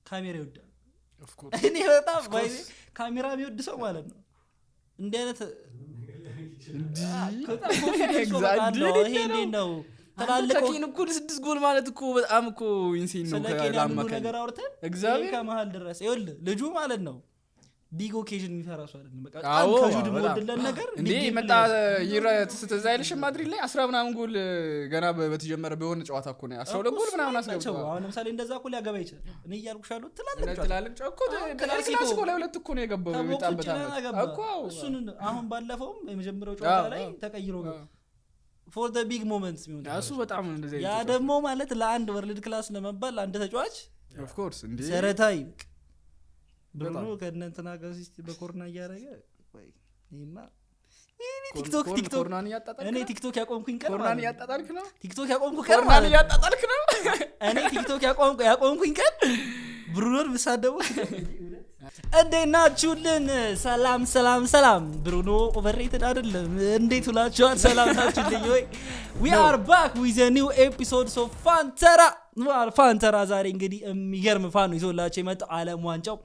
ካሜራ ይወዳል። Of course. እኔ በጣም Of course. ባይዜ ካሜራ የሚወድ ሰው ማለት ነው እንዲህ አይነት እንዲህ በጣም confidence ኡ በቃ አለው። ይሄ እንዴት ነው ትላልቅ ከኬን እኩል 6 ጎል ማለት እኮ በጣም እኮ insane ነው። ስለ ኬንያ ሁሉ ለአማካኝ። ነገር አውርተን እግዚአብሔር ይሄ ከመሀል ድረስ ይኸውልህ ልጁ ማለት ነው big occasion የሚፈራ ሰው አይደለም። በቃ በጣም አዎ፣ ከጁድ በጣም። የምወድለት ነገር እንዴ big game መጣ player። ይረ ትዝ አይልሽም? ማድሪድ ላይ 10 ምናምን ጎል ገና በተጀመረ በሆነ ጨዋታ እኮ ነው 12 ጎል እሱ ምናምን ናቸው። አስገብተዋል። አሁን ለምሳሌ እንደዛ እኮ ሊያገባ ይችላል። እኔ እያልኩሽ ያሉት ትላልቅ እነ ጨዋታ ትላልቅ ጨዋታ እኮ አሁን ኤል ክላሲኮ ክላሲኮ ላይ ሁለት እኮ ነው የገባው ከ box ውጭ የመጣበት ነው አመት ያገባ። እኮ አዎ። እሱን አሁን ባለፈውም የመጀመሪያው ጨዋታ አዎ፣ ላይ አዎ። ተቀይሮ ገባ። አዎ። for the big moments የሚሆን እሱ በጣም እንደዚህ ያ አይነት ደግሞ ማለት ለአንድ world class ለመባል ለአንድ ተጫዋች of course እንዴ መሰረታዊ በቃ ብሩኖ በጣም። ከእነ እንትና ጋር ሲስት በኮርና እያደረገ ወይ ይሄማ ይሄኔ ቲክቶክ ቲክቶክ ኮርናን እያጣጣልክ እኔ ነው? ቲክቶክ ያቆምኩኝ ቀን ኮርናን ማለት ነው። እያጣጣልክ ነው? ቲክቶክ ያቆምኩ ቀን ኮርናን ማለት ነው። እያጣጣልክ ነው? እኔ ቲክቶክ ያቆምኩኝ ቀን ብሩኖን ብሳደቡ። እንዴት ናችሁልን? ሰላም ሰላም ሰላም። ብሩኖ overrated አይደለም። እንዴት ውላችኋል? ሰላም ናችሁልኝ ወይ? We are back with new episode of ፋንተራ ፋንተራ። ዛሬ እንግዲህ የሚገርም fun ነው ይዞላቸው የመጣው። ዓለም ዋንጫው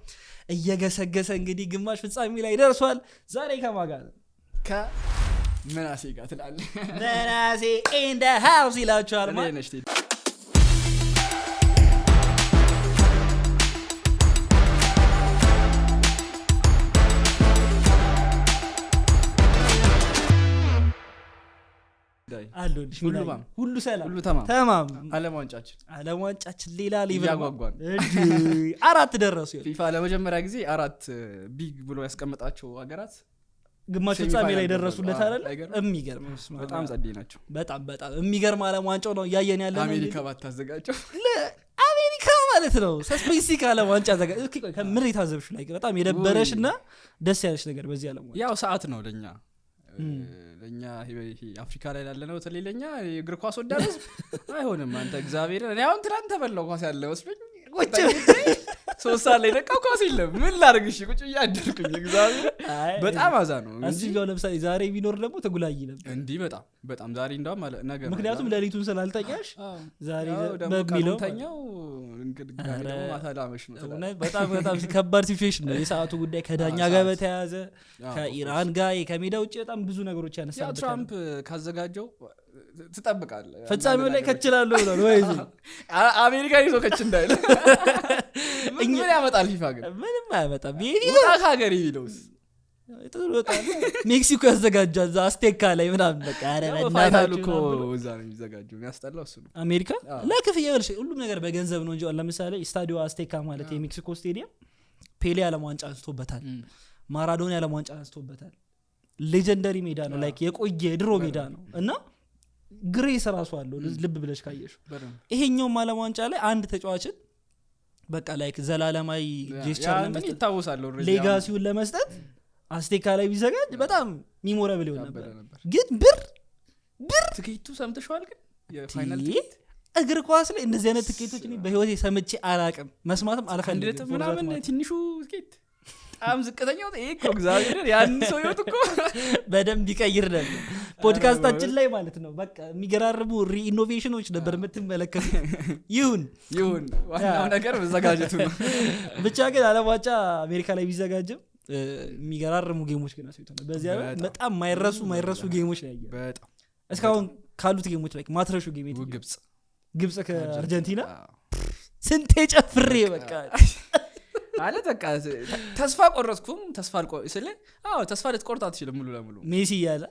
እየገሰገሰ እንግዲህ ግማሽ ፍጻሜ ላይ ደርሷል። ዛሬ ከማን ጋር ነው? ከምናሴ ጋር ትላለህ። ምናሴ in the house ይላችኋል። እኔ ነሽ ቴዲ። ዳይ። አለሁልሽ። ሁሉ ሚናዬ። ማም። ሁሉ ሰላም። ሁሉ ተማም። ተማም። ዓለም ዋንጫችን ዓለም ዋንጫችን ሌላ level እያጓጓን። እንዴ፣ አራት ደረሱ። ፊፋ ለመጀመሪያ ጊዜ አራት big ብሎ ያስቀመጣቸው ሀገራት ግማሽ semi ፍጻሜ ላይ final ደረሱለት ደረሱ። አይደለ? አይገርም? የሚገርም በስመ አብ። በጣም ጸዴ ናቸው። በጣም በጣም የሚገርም ዓለም ዋንጫው ነው እያየን ያለ ነው። አሜሪካ ባታዘጋጀው። አሜሪካ ማለት ነው suspensive ዓለም ዋንጫ ዘጋ። እስኪ ቆይ ከምር የታዘብሽው ላይ በጣም የደበረሽ እና ደስ ያለሽ ነገር በዚህ ዓለም ዋንጫ? ያው ሰዓት ነው ለኛ ይሄ አፍሪካ ላይ ላለ ነው፣ በተለይ ለኛ የእግር ኳስ ወዳድ ህዝብ አይሆንም። አንተ እግዚአብሔር እኔ አሁን ትናንት ተበላው ኳስ ያለ መስሎኝ ቁጭ 3 ሰዓት ላይ ነቃው፣ ኳስ የለም። ምን ላድርግ? እሺ ቁጭ ብዬ አደርኩኝ። እግዚአብሔር አይ፣ በጣም አዛ ነው እንጂ እዚህ ለምሳሌ ዛሬ ቢኖር ደግሞ ተጉላይ ነበር። እንዲህ በጣም በጣም ዛሬ እንደውም አለ ነገ ነው። ምክንያቱም ሌሊቱን ስላልተኛሽ አዎ። ዛሬ ያው ደግሞ በሚለው ቀኑን ተኛው እንግዲህ ድጋሚ ኧረ፣ ደግሞ ማታ ላመሽ ነው ትላለህ። እውነት በጣም በጣም ከባድ situation ነው። የሰዓቱ ጉዳይ ከዳኛ አዎ፣ ጋር ሰዓት። በተያያዘ አዎ፣ ከኢራን ጋር ከሜዳ ውጭ በጣም ብዙ ነገሮች ያው ያነሳበት ትራምፕ ካዘጋጀው ትጠብቃለህ። ፍጻሜው ላይ ከችላለሁ ብሏል ወይ? አሜሪካ ይዞ ከች እንዳይል ምን ያመጣል ፊፋ ግን? ምንም አያመጣም። ይሄ ውጣ ከሀገር የሚለውስ? ጥሩ በጣም ሜክሲኮ ያዘጋጃል እዛ አስቴካ ላይ ምናምን በቃ ኧረ ያው final ኡ በእናታችሁ እኮ ምናምን ብሎ። እዛ ነው የሚዘጋጀው። የሚያስጠላው እሱ ነው። አሜሪካ አዎ። ለክፍያ ይኸውልሽ ሁሉም ነገር በገንዘብ ነው እንጂ አሁን ለምሳሌ ስታዲዮ አስቴካ ማለት የሜክሲኮ ስቴዲየም ፔሌ ዓለም ዋንጫ አንስቶበታል። ማራዶና የዓለም ዋንጫ አንስቶበታል። legendary ሜዳ ነው። like የቆየ የድሮ ሜዳ ነው እና grace ራሱ አለው ልብ ብለሽ ካየሽው። በደንብ። ይሄኛውም ዓለም ዋንጫ ላይ አንድ ተጫዋችን በቃ like ዘላለማዊ gesture ያ እንትን ለመስጠት ይታወሳል already legacy ውን ለመስጠት አስቴካ ላይ ቢዘጋጅ በጣም memorable ይሆን አሁን ነበር። ያበደ ነበር። ግን ብር ትኬቱ ሰምተሽዋል ግን የ final ቲ- ትኬት? እግር ኳስ ላይ እንደዚህ አይነት ትኬቶች እኔ በህይወቴ ሰምቼ አላቅም፣ መስማትም አንድ አልፈልግም። ነጥብ for that ምናምን matter። ትንሹ ትኬት በጣም ዝቅተኛው። ይሄ እኮ እግዚአብሔርን ያን ሰው ህይወት እኮ በደንብ ይቀይር ነበር ፖድካስታችን ላይ ማለት ነው። በቃ የሚገራርሙ innovation ኦች ነበር የምትመለከቱ። ይሁን። ይሁን፣ ዋናው ነገር መዘጋጀቱ ነው። ብቻ ግን ዓለም ዋንጫ አሜሪካ ላይ ቢዘጋጅም የሚገራርሙ game ኦች ግን አሳይቶናል። በዚህ ዓመት በጣም። በጣም ማይረሱ ማይረሱ game ኦች ነው ያየነው። በጣም። እስካሁን ካሉት game ኦች ላይ ማትረሹ game የትኛው? ግብጽ። ግብጽ ከአርጀንቲና። አዎ። ስንቴ ጨፍሬ በቃ። ማለት በቃ ተስፋ ቆረጥኩም ተስፋ አልቆ ስለ አዎ ተስፋ ልትቆርጥ አትችልም ሙሉ ለሙሉ። ሜሲ እያለ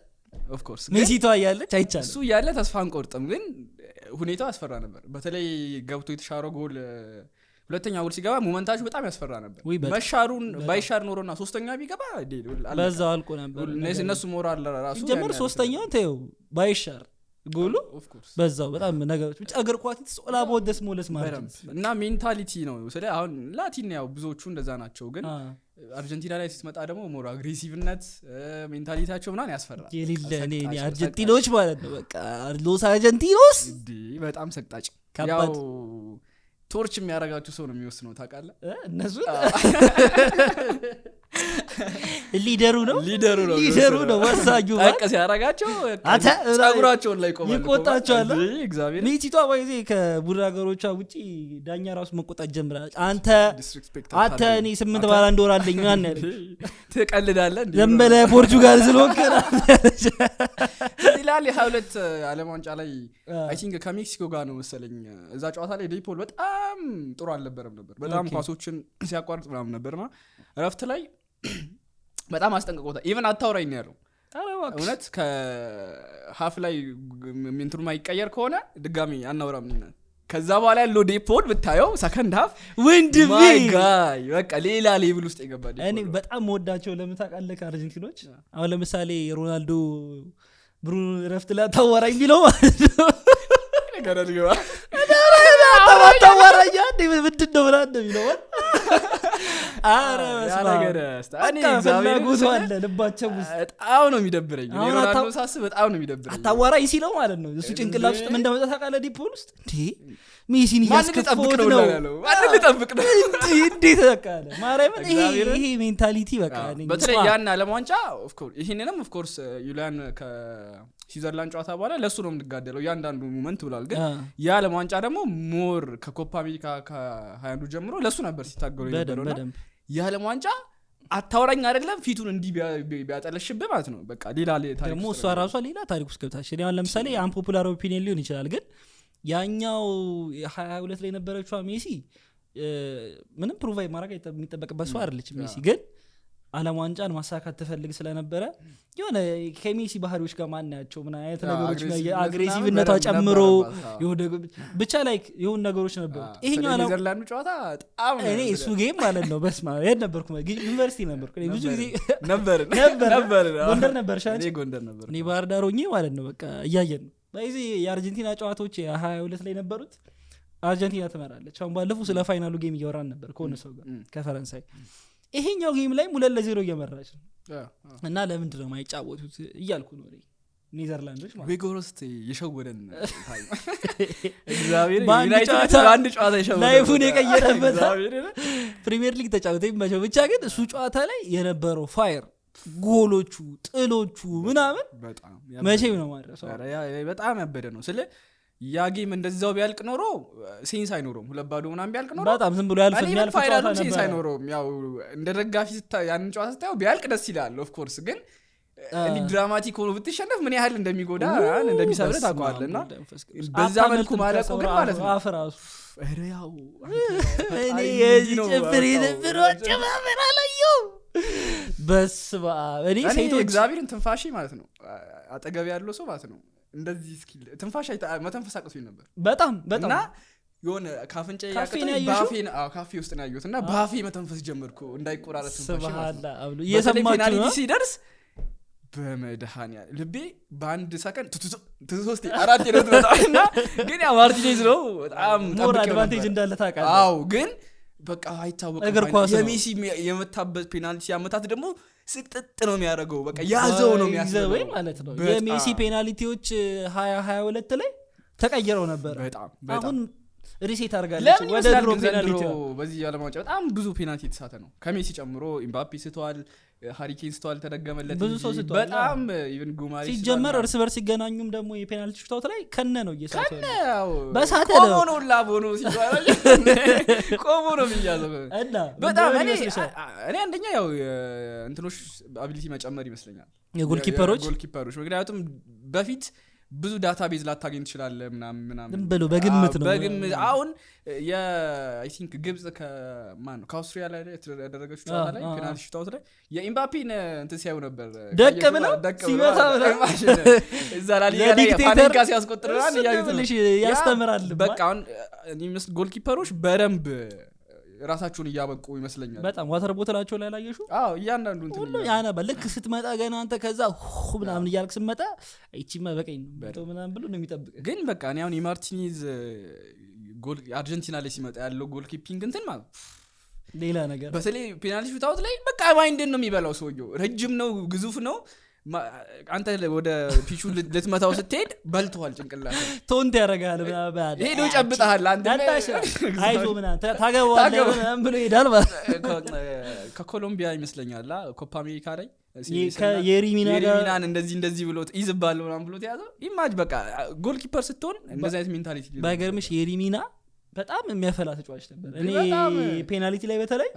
of course ሜሲቷ እያለች አይቻልም። እሱ እያለ ተስፋ አንቆርጥም፣ ግን ሁኔታው ያስፈራ ነበር። በተለይ ገብቶ የተሻረው ጎል ሁለተኛ ጎል ሲገባ moment ኣችሁ በጣም ያስፈራ ነበር። ውይ በጣም። መሻሩን ባይሻር ኖሮና ሶስተኛ ቢገባ አለቀ። በዛው አልቆ ነበር። እነሱ ሞራል ራሱ ሲጀመር ያን ያህል ሶስተኛውን ተይው ባይሻር ጎሉ of course። በዛው በጣም ነገሮች ብቻ እግር ኳስ all about the smallest በደንብ margins። እና mentality ነው ስለ አሁን ላቲን ያው ብዙዎቹ እንደዛ ናቸው፣ ግን አርጀንቲና ላይ ስትመጣ ደግሞ more aggressive ነት mentality ያቸው ምናምን ያስፈራል። የሌለ እኔ እኔ ሰቅጣጭ፣ አርጀንቲኖች ማለት ነው በቃ Los Argentinos። እንዴ በጣም ሰቅጣጭ። ከባድ። ያው Torch የሚያደርጋቸው ሰው ነው የሚወስነው ታውቃለህ። እነሱ leader ኡ ነው። Leader ኡ ነው። Leader ኡ ነው ወሳኙ። ጠቅ ሲያደርጋቸው አንተ ጸጉራቸውን ላይ ቆማል። ይቆጣቸዋል። እግዚአብሔር። ሜሲቷ ባይዜ ከቡድን ሀገሮቿ ውጪ ዳኛ ራሱ መቆጣት ጀምራለች። አንተ Disrespect አንተ አታድርግ። እኔ 8 ባላንዶር አለኝ ምናምን ያለች። ትቀልዳለህ እንዴ? ዝም ብለህ ፖርቹጋል ስለሆንክ ትዝ ይልሃል የ22 ዓለም ዋንጫ ላይ I think ከሜክሲኮ ጋር ነው መሰለኝ፣ እዛ ጨዋታ ላይ ዴፖል በጣም ጥሩ አልነበረም ነበር፣ በጣም ኳሶችን ሲያቋርጥ ምናምን ነበርና እረፍት ላይ በጣም አስጠንቅቆታል። Even አታውራኝ ነው ያለው። እውነት ከ half ላይ እንትኑ ማይቀየር ከሆነ ድጋሚ አናውራም ነው። ከዛ በኋላ ያለው ዴፖል ብታየው second half ወንድሜ። My guy፣ በቃ ሌላ level ውስጥ የገባ ዴፖል እኔ ነው። በጣም መወዳቸው ለምን ታውቃለህ? ከአርጀንቲኖች አሁን ለምሳሌ ሮናልዶ ብሩኖ እረፍት ላይ አታዋራኝ ቢለው ማለት ነው። ገደል ግባ። አታዋራኝ አንዴ ምንድን ነው ምናምን ነው የሚለው። ኧረ ያ በስመ አብ። ነገር እኔ በቃ እግዚአብሔርን ፍላጎቱ ስለ አለ ልባቸው ውስጥ። በጣም ነው የሚደብረኝ። እኔ አሁን ሮናልዶ ሳስብ በጣም ነው የሚደብረኝ። አታዋራኝ ሲለው ማለት ነው እሱ ጭንቅላት ውስጥ ምን እንደመጣ ታውቃለህ? ዲፖል ውስጥ እንዴ ሜሲን ማንን ልጠብቅ እያስከፋሁት ነው ነው ያለው? ማንን ልጠብቅ ነው? እንዴ እንዴት በቃ አለ ማርያምን ይሄ እግዚአብሔርን። ይሄ mentality በቃ እኔ በተለይ ስማ፣ ያን ዓለም ዋንጫ of course ይህንንም of course ዩሊያን ከስዊዘርላንድ ጨዋታ በኋላ ለእሱ ነው የምንጋደለው እያንዳንዱ moment ብሏል። ግን ያ ዓለም ዋንጫ ደግሞ more ከኮፓ አሜሪካ ከ21ዱ ጀምሮ ለእሱ ነበር ሲታገሉ የነበረው እና በደንብ። የዓለም ዋንጫ አታውራኝ አይደለም ፊቱን እንዲህ ቢያጠለሽብህ ማለት ነው በቃ ሌላ ታሪክ ደግሞ ውስጥ እሷ ነው። ራሷ ሌላ ታሪክ ውስጥ ገብታች። እኔ አሁን ለምሳሌ unpopular opinion ሊሆን ይችላል፣ ግን ያኛው 22 ላይ የነበረችዋ ሜሲ ምንም provide ማድረግ የሚጠበቅበት ሰው አይደለችም። ሜሲ ግን ዓለም ዋንጫን ማሳካት ትፈልግ ስለነበረ የሆነ ከሜሲ ባህሪዎች ጋር ማናያቸው ምን አይነት ነገሮች Aggressive ነት Aggressive ነቷ ምናምን ጨምሮ ነበረባት፣ አዎ። የሆነ ብቻ like የሆኑ ነገሮች ነበሩት። ይሄኛው በተለይ ዓለም ኔዘርላንዱ ጨዋታ በጣም ነው እኔ እሱ game ማለት ነው በስማ የት ነበርኩ? ዩኒቨርሲቲ ነበርኩ እኔ ብዙ ጊዜ። ነበርን። ነበር። ነበርን፣ አዎ። ጎንደር ነበርሽ አንቺ? እኔ ጎንደር ነበር። እኔ ባህር ዳር ሆኜ ማለት ነው በቃ እያየን ነው። በዚህ የአርጀንቲና ጨዋታዎች የ22 ላይ ነበሩት፣ አርጀንቲና ትመራለች። አሁን ባለፈው ስለ final ኡ game እያወራን ነበር ከሆነ ሰው ጋር ከፈረንሳይ። ይሄኛው game ላይም 2-0 እየመራች ነው እና ለምንድን ነው የማይጫወቱት እያልኩ ነው እኔ ኔዘርላንዶች ማለት ነው። ዌጎሮስት የሸወደን time እግዚአብሔር በአንድ ዩናይትድ ጨዋታ በአንድ ጨዋታ የሸወደን life ኡን የቀየረበት። እግዚአብሔርን። ፕሪሚየር ሊግ ተጫወተ ይመቸው ብቻ፣ ግን እሱ ጨዋታ ላይ የነበረው fire፣ ጎሎቹ፣ ጥሎቹ ምናምን በጣም መቼም ነው ማድረሰው። ኧረ ያ በጣም ያበደ ነው። ስለ ያ game እንደዛው ቢያልቅ ኖሮ sense አይኖረውም። 2-0 ምናምን ቢያልቅ ኖሮ በጣም ዝም ብሎ ያልፍ እኔ የሚያልፍ ጨዋታ final ኡም sense ነበረ። አይኖረውም። ያው እንደ ደጋፊ ያንን ጨዋታ ስታየው ቢያልቅ ደስ ይላል of course፣ ግን እንዲህ dramatic ሆኖ ብትሸነፍ ምን ያህል እንደሚጎዳ እንደሚሰብር በስመ አብ ታውቀዋለህ። እና ወወልድ ወመንፈስ ቅዱስ። በዛ መልኩ አታመልጥም ማለቁ ከሰው ግን ማለት ነው አፍ ራሱ። ኧረ ያው እኔ ፈጣሪ የዚህ እንዲህ ነው ጭፍር ያወጣው። የነበረው አጨማመር አላየሁም። በስመ አብ እኔ እኔ ሴቶች እግዚአብሔርን ትንፋሼ ማለት ነው አጠገብ ያለው ሰው ማለት ነው እንደዚህ እስኪል ትንፋሽ መተንፈስ አቅቶኝ ነበር። በጣም በጣም። እና የሆነ ካፍንጫ ካፌ ያቅቶኝ ነው ያየሽው? በአፌ አዎ፣ ካፌ ውስጥ ነው ያየሁት እና በአፌ መተንፈስ ጀመርኩ እንዳይቆራረጥ ትንፋሼ ማለት ነው። ስብሃላ አብሎ በተለይ እየሰማችሁ ፔናልቲ ነው። ሲደርስ በመድኃኒዓለም ልቤ በአንድ ሰከንድ ቱቱቱ ሶስቴ አራት ነው ትመጣ እና ግን ያ ማርቲኔዝ ነው በጣም More ጠብቄው advantage ነበር። እንዳለ ታውቃለህ። አዎ፣ ግን በቃ አይታወቅም። እግር ኳስ ነው። የሜሲ የመታበት ፔናልቲ ሲያመታት ደግሞ ስቅጥጥ ነው የሚያደርገው። በቃ ያዘው ነው የሚያስብለው። ወይ ማለት ነው። በጣም። የሜሲ ፔናልቲዎች 2022 ላይ ተቀይረው ነበር። በጣም በጣም። አሁን reset አድርጋለች ለምን ወደ ይመስላል ድሮ ግን ዘንድሮ ፔናልቲ። በዚህ የዓለም ዋንጫ በጣም ብዙ ፔናልቲ የተሳተ ነው? ከሜሲ ጨምሮ ኢምባፔ ስተዋል፣ ሃሪኬን ስተዋል፣ ተደገመለት ብዙ እንጂ ሰው ስተዋል። በጣም even ጉማሬ ሲጀመር እርስ በርስ ሲገናኙም ደግሞ የ penalty shootout ላይ ከነ ነው እየሳቱ ያሉት። ያው በሳተ ቆሞ ነው። ነው ሁላ ቦኖ ሲባል ቆሞ ነው የሚያዘው። እና በጣም ምን እኔ ይመስልሻል? እኔ አንደኛ ያው እንትኖች ability መጨመር ይመስለኛል። የ goalkeeper ኦች። የ goalkeeper ኦች፣ ምክንያቱም በፊት ብዙ database ላታገኝ ትችላለህ ምናምን ምናምን። ዝም ብሎ በግምት ነው። በግምት። አሁን የ I think ግብጽ ከማን ነው ከአውስትሪያ ላይ ያደረገችው ጨዋታ ላይ penalty shootout ላይ የኢምባፔን እንትን ሲያዩ ነበር። ደቅ ካየሽው ብለው ደቅ ብለው ሲመታ ብለው። Imagine እዛ ላሊጋ ላይ ለ dictator ፓኔንካ ሲያስቆጥር ምናምን እሱን እያዩት ነው። ትንሽ ያ ያስተምራል። በቃ አሁን እኔ የሚመስል goalkeeper ኦች በደንብ ራሳቸውን እያበቁ ይመስለኛል። በጣም water bottle ኣቸው ላይ ላየሹ አዎ፣ እያንዳንዱ እንትን ሁሉ ያነባል። ልክ ስትመጣ ገና አንተ ከዛ ሁ ምናምን እያልክ ስትመጣ ይቺማ በቀኝ ነው የምመጣው ምናምን ብሎ ነው የሚጠብቅ። ግን በቃ እኔ አሁን የማርቲኔዝ ጎል አርጀንቲና ላይ ሲመጣ ያለው goalkeeping እንትን ማለት ሌላ ነገር። በተለይ penalty shootout ላይ በቃ ማይንድን ነው የሚበላው። ሰውየው ረጅም ነው፣ ግዙፍ ነው። አንተ ወደ ፒቹ ልትመታው ስትሄድ በልተዋል ጭንቅላት። Taunt ያደርጋል ምናምን። ሄዶ ይጨብጠሃል አንተ። ያጣሽ አይዞህ ምናምን ታገባዋለህ ምናምን ብሎ ይሄዳል ማለት ነው። ከኮሎምቢያ ይመስለኛል ኮፓ አሜሪካ ላይ የሪ ሚና ጋር የሪ ሚናን እንደዚህ እንደዚህ ብሎ ይዝባል ምናምን ብሎ ተያዘው። Imagine በቃ goalkeeper ስትሆን እንደዚህ አይነት mentality ሊኖር ባይገርምሽ የሪ ሚና በጣም የሚያፈላ ተጫዋች ነበር። እኔ በጣም። Penalty ላይ በተለይ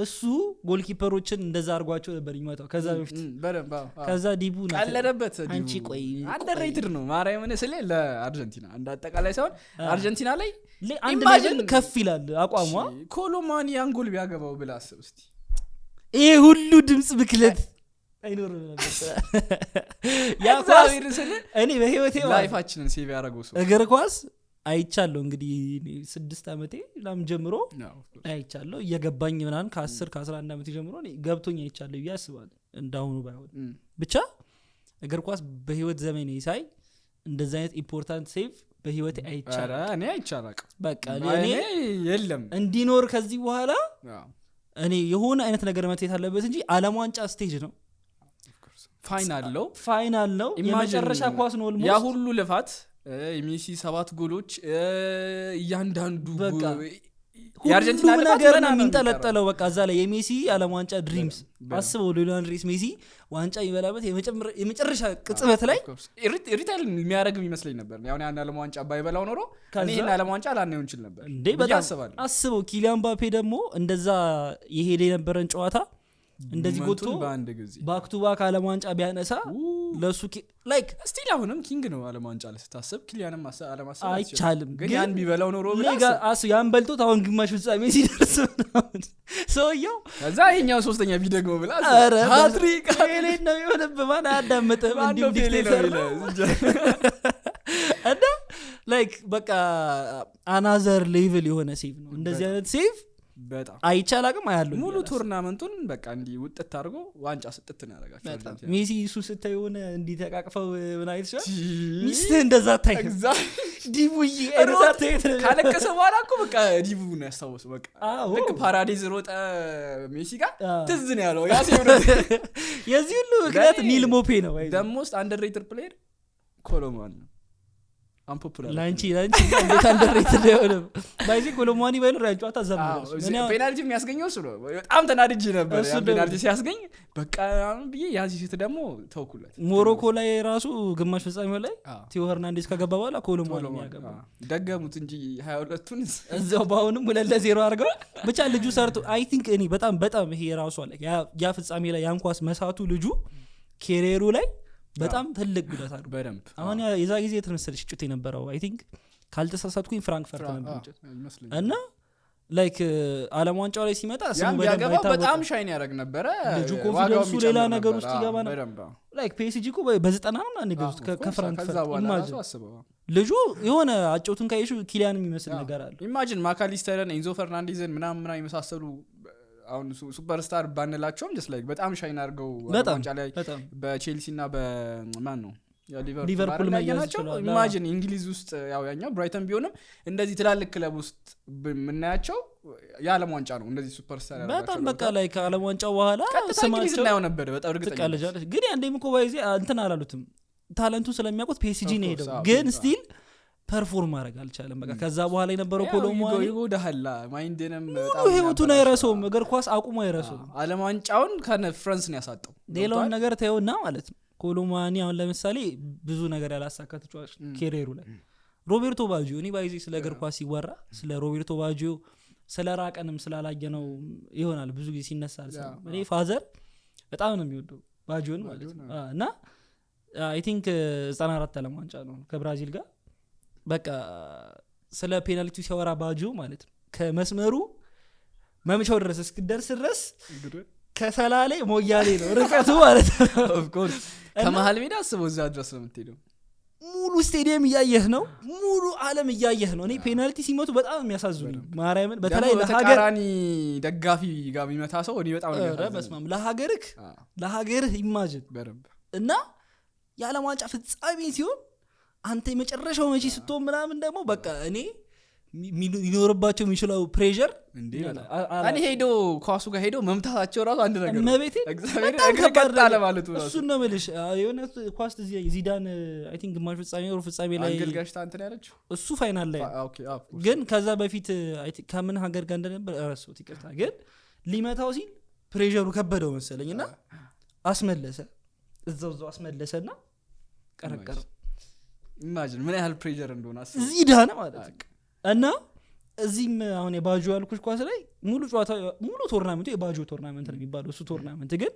እሱ goalkeeper ኦችን እንደዛ አድርጓቸው ነበር የሚመታው ከዛ በፊት። በደንብ አዎ፣ አዎ። ከዛ ዲቡ ናት። ቀለደበት ዲቡ። አንቺ ቆይ Underrated ነው ማርያምን ስለ ለአርጀንቲና እንደ አጠቃላይ ሳይሆን አርጀንቲና ላይ አንድ Imagine level ከፍ ይላል አቋሟ። ኮሎማኒ ያን ጎል ቢያገባው ብለህ አስብ እስቲ። ይሄ ሁሉ ድምፅ ብክለት አይኖርም ነበር። ያ ኳስ እግዚአብሔርን ስል እኔ በህይወቴ ማለት life ኣችንን save ያደረገው ሰው። እግር ኳስ አይቻለሁ እንግዲህ እኔ 6 ዓመቴ ምናምን ጀምሮ አይቻለሁ፣ እየገባኝ ምናምን ከ10 ከ11 ዓመቴ ጀምሮ እኔ ገብቶኝ አይቻለሁ ብዬ አስባለሁ። እንዳሁኑ ባይሆን ብቻ እግር ኳስ በህይወት ዘመኔ ሳይ እንደዚህ አይነት important save በህይወቴ አይቻለሁ። ኧረ እኔ አይቻላቅም። በቃ እኔ እኔ የለም። እንዲኖር ከዚህ በኋላ እኔ የሆነ አይነት ነገር መታየት አለበት እንጂ ዓለም ዋንጫ stage ነው። Final ነው። Final ነው። Imagine የመጨረሻ ኳስ ነው ያ almost። ሁሉ ልፋት፣ የሜሲ ሰባት ጎሎች፣ እያንዳንዱ በቃ የአርጀንቲና ሁሉም ልፋት ነገር ገና ነው ነው የሚንጠለጠለው። በቃ እዛ ላይ የሜሲ ዓለም ዋንጫ dreams በደንብ። አስበው ሊዮኔል አንድሬስ ሜሲ ዋንጫ የሚበላበት የመጨረሻ ቅጽበት ላይ Of course. Retire የሚያደርግም ይመስለኝ ነበር። ያሁን ያን ዓለም ዋንጫ ባይበላው ኖሮ እኔ ከዛ ይህን ዓለም ዋንጫ ላናየው እንችል ነበር እንዴ ብዬ በጣም አስባለሁ። አስበው ኪሊያን ምባፔ ደግሞ እንደዛ የሄደ የነበረን ጨዋታ እንደዚህ ጎትቶ moment ኡን በአንድ ጊዜ back to back ዓለም ዋንጫ ቢያነሳ ለሱ like Still አሁንም king ነው። ዓለም ዋንጫ ላይ ስታስብ ኪሊያንም አለማሰብ አትችልም። አይቻልም። ግን ያን ቢበላው ኖሮ ብለህ ሌጋ አስብ። ያን በልቶት አሁን ግማሽ ፍጻሜ ሲደርስ ምናምን ሰውየው ከዛ ይሄኛው ሶስተኛ ቢደግመው ብለህ አስብ። ኧረ ሃትሪክ። ፔሌ ነው የሆነብህ። ማን አያዳምጥህም? ማን እንዲሁም ነው ፔሌ ነው dictator ነው። የሚልህ? እና like በቃ another level የሆነ save ነው። እንደዚህ አይነት save በጣም አይቻል አቅም አያለሁ ሙሉ tournament ኡን በቃ እንዲህ ውጥት አድርጎ ዋንጫ ስጥት ነው ያደረጋቸው አርጀንቲና። ሜሲ እሱ ስታይ የሆነ እንዲህ ተቃቅፈው ምን አይተሻል? ሚስትህ እንደዛ ታይ ዲቡዬ አይነት አታየት ነው። ካለቀሰ በኋላ እኮ በቃ ዲቡ ነው ያስታወሰው። በቃ ልክ ፓራዴዝ ሮጠ ሜሲ ጋር ትዝ ነው ያለው ያ save ነው። የዚህ ሁሉ ምክንያት ለእኔ ኒል ሞፔ ነው። አይዞህ። The most underrated player ኮሎማኒ ነው። Unpopular ላንቺ እንዴት underrated አይሆንም? By the way ኮሎሟኒ ባይኖር ያን ጨዋታ እዛ ነው የሚደርሰው። እኔ አሁን Penalty የሚያስገኘው እሱ ነው። በጣም ተናድጄ ነበር እሱ ያን ደግሞ Penalty ሲያስገኝ በቃ ምናምን ብዬ ያን ሲስት ደግሞ ተውኩለት። ሞሮኮ ላይ ራሱ ግማሽ ፍጻሜው ላይ ቲዮ ሄርናንዴዝ ከገባ በኋላ ኮሎሟኒ ነው ኮሎማኒ ያገባው። ደገሙት እንጂ 22ቱን እዛው በአሁንም 2-0 አድርገው ብቻ ልጁ ሰርቶ I think እኔ በጣም በጣም ይሄ የራሱ አለ ያ ፍጻሜ ላይ ያን ኳስ መሳቱ ልጁ career ኡ ላይ በጣም ትልቅ ጉዳት አድርጓል። በደንብ። አሁን የዛ ጊዜ የት መሰለሽ ጩት የነበረው? I think ካልተሳሳትኩኝ ፍራንክፈርት ነበር ጩት። ይመስለኛል። እና like ዓለም ዋንጫው ላይ ሲመጣ ስሙ ያን በደንብ ቢያገባው አይታወቅም። በጣም shine ያደርግ ነበረ። ልጁ ዋጋው confidence ኡ ሌላ የሚጨምር ነገር ነበር። ውስጥ ይገባ ነበር። በደንብ አዎ። Like ፒኤስጂ እኮ በ90 ነው ምናምን የገዙት of course፣ ከፍራንክፈርት። ከዛ በኋላ Imagine ራሱ አስበው። ልጁ የሆነ አጨውቱን ካየሽው ኪሊያን የሚመስል ነገር አለ። Imagine ማካሊስተርን፣ ኤንዞ ፈርናንዴዝን ምናምን ምናምን የመሳሰሉ አሁን superstar ባንላቸውም just like በጣም shine አድርገው ዓለም ዋንጫ ላይ በጣም በቼልሲ እና በማን ነው ሊቨርፑል ሊቨርፑል መያዝ ያየናቸው ችሏል። Imagine እንግሊዝ ውስጥ ያው ያኛው ብራይተን ቢሆንም እንደዚህ ትላልቅ ክለብ ውስጥ የምናያቸው የዓለም ዋንጫ ነው እንደዚህ superstar በጣም ያደረጋቸው። በቃ ላይ ከዓለም ዋንጫው በኋላ ቀጥታ እንግሊዝ ስማቸው እናየው ነበር በጣም እርግጠኛ ነኝ። ትቀልጃለች። ግን ያንዴም እኮ by the way እንትን አላሉትም፣ talent ኡ ስለሚያውቁት ፒኤስጂ ነው Of course, ሄደው ግን still perform ማድረግ አልቻለም። በቃ ከዛ በኋላ የነበረው ያው ኮሎሟኒ ይጎዳሃል mind ንም ሙሉ በጣም ህይወቱን ያበላሻል። አይረሰውም። እግር ኳስ አቁሞ አይረሰውም። ዓለም ዋንጫውን ከነ ፍራንስ ነው ያሳጣው። ሌላውን ገብቶሃል? ነገር ተየውና ማለት ነው ኮሎሟኒ አሁን ለምሳሌ ብዙ ነገር ያላሳካ ተጫዋች ነው career ኡ ላይ። ሮቤርቶ ባጂዮ እኔ by the way ስለ እግር ኳስ ሲወራ ስለ ሮቤርቶ ባጂዮ ስለ ራቀንም ስላላየነው ይሆናል ብዙ ጊዜ ሲነሳ አልሰማም። እኔ father በጣም ነው የሚወደው ባጂዮን ማለት ነው። እና I think 94 ዓለም ዋንጫ ነው ከብራዚል ጋር በቃ ስለ penalty ው ሲያወራ ባጂዮ ማለት ነው ከመስመሩ መምቻው ድረስ እስክደርስ ድረስ ከሰላሌ ሞያሌ ነው ርቀቱ ማለት ነው። Of course። ከመሀል ሜዳ አስበው እዛ ድረስ ነው የምትሄደው። ሙሉ ስቴዲየም እያየህ ነው፣ ሙሉ ዓለም እያየህ ነው። እኔ penalty ሲመቱ በጣም የሚያሳዝኑኝ ማርያምን በተለይ ደግሞ ለሀገር በተቃራኒ ደጋፊ ጋር የሚመታ ሰው እኔ በጣም ነው ኧረ የሚያሳዝነኝ። በስመ አብ ለሀገርህ ለሀገርህ imagine በደንብ። እና የዓለም ዋንጫ ፍጻሜ ሲሆን አንተ የመጨረሻው መቺ ስትሆን ምናምን ደግሞ በቃ እኔ ሊኖርባቸው የሚችለው pressure እንዴ በጣም። እኔ ሄዶ ኳሱ ጋር ሄዶ መምታታቸው ራሱ አንድ ነገር ነው። እመቤቴ እግዚአብሔር በጣም እግር ከባድ ቀጥ አለ ነገር። ማለቱ ራሱ። እሱን ነው የምልሽ። የሆነ ኳስ ትዝ ይለኛል፣ ዚዳን I think ግማሽ ፍጻሜ ሩብ ፍጻሜ ላይ አንግል ገሽታ እንትን ያለችው። እሱ final ላይ ነው። Okay፣ of course። ግን ከዛ በፊት I think ከምን ሀገር ጋር እንደነበር ረሳሁት፣ ይቅርታ። ግን ሊመታው ሲል pressure ኡ ከበደው መሰለኝ እና አስመለሰ፣ እዛው እዛው አስመለሰ እና ቀረቀረው። Imagine ምን ያህል pressure እንደሆነ አስበው። ዚዳን ማለት ነው። እና እዚህም አሁን የባጆ ያልኩሽ ኳስ ላይ ሙሉ ጨዋታ፣ ሙሉ tournament ኡ የባጆ tournament ነው የሚባለው። እሱ tournament ግን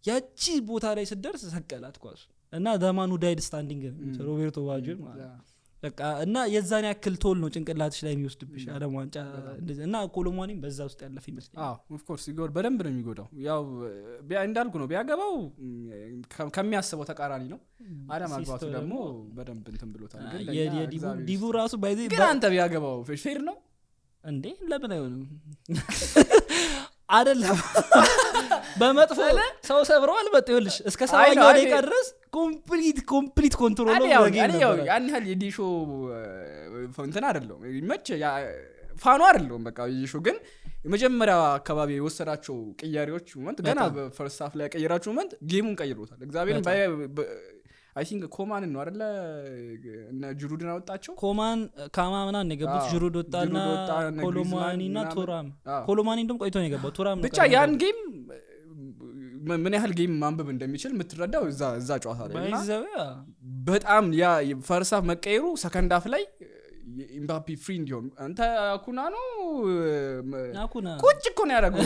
ያቺ ቦታ ላይ ስትደርስ ሰቀላት ኳሱ እና the man who died standing ሮቤርቶ ባጆ ማለት ነው። በቃ እና የዛን ያክል toll ነው ጭንቅላትሽ ላይ የሚወስድብሽ ዓለም ዋንጫ እንደዚህ። እና ኮሎሟኒም በዛ ውስጥ ያለፈ ይመስለኛል። Of course በደንብ ነው የሚጎዳው። ያው እንዳልኩ ነው፣ ቢያገባው ከሚያስበው ተቃራኒ ነው። አለማግባቱ ሲስተው ደግሞ በደንብ እንትን ብሎታል። ግን ለእኛ የዲቡ እግዚአብሔር ዲቡ ራሱ ባይዜ ግን አንተ ቢያገባው fair ነው? እንዴ ለምን አይሆንም? አይደለም በመጥፎ ሰው ሰብረዋል። መጥ ይኸውልሽ እስከ 70ኛው ደቂቃ ድረስ complete control እኔ ያው እኔ ያው ያን ያህል የዲሾ እንትን አይደለሁም፣ ይመች fan ኡ አይደለሁም። በቃ የዲሾ ግን የመጀመሪያ አካባቢ የወሰዳቸው ቅያሬዎች moment፣ ገና በ first half ላይ የቀየራቸው moment game ኡን ቀይሮታል። እግዚአብሔርን I think ኮማንን ነው አይደለ እነ ጅሩድን አወጣቸው። ኮማን ካማ ምናምን ነው የገቡት። ጅሩድ ወጣና ጅሩድ ወጣ፣ እነ ኮሎማኒ ግሪዝማን እና ምናምን። ቱራም። ኮሎማኒ እንደውም ቆይቶ ነው የገባው፣ ቱራም ነው ብቻ ቀድሞ ያን የገባው። game ምን ያህል game ማንበብ እንደሚችል የምትረዳው እዛ ጨዋታ ላይ እና by the way በጣም ያ first half መቀየሩ second half ላይ ኢምባፔ free እንዲሆን አንተ አኩና ነው አኩና ቁጭ እኮ ነው ያደረገው።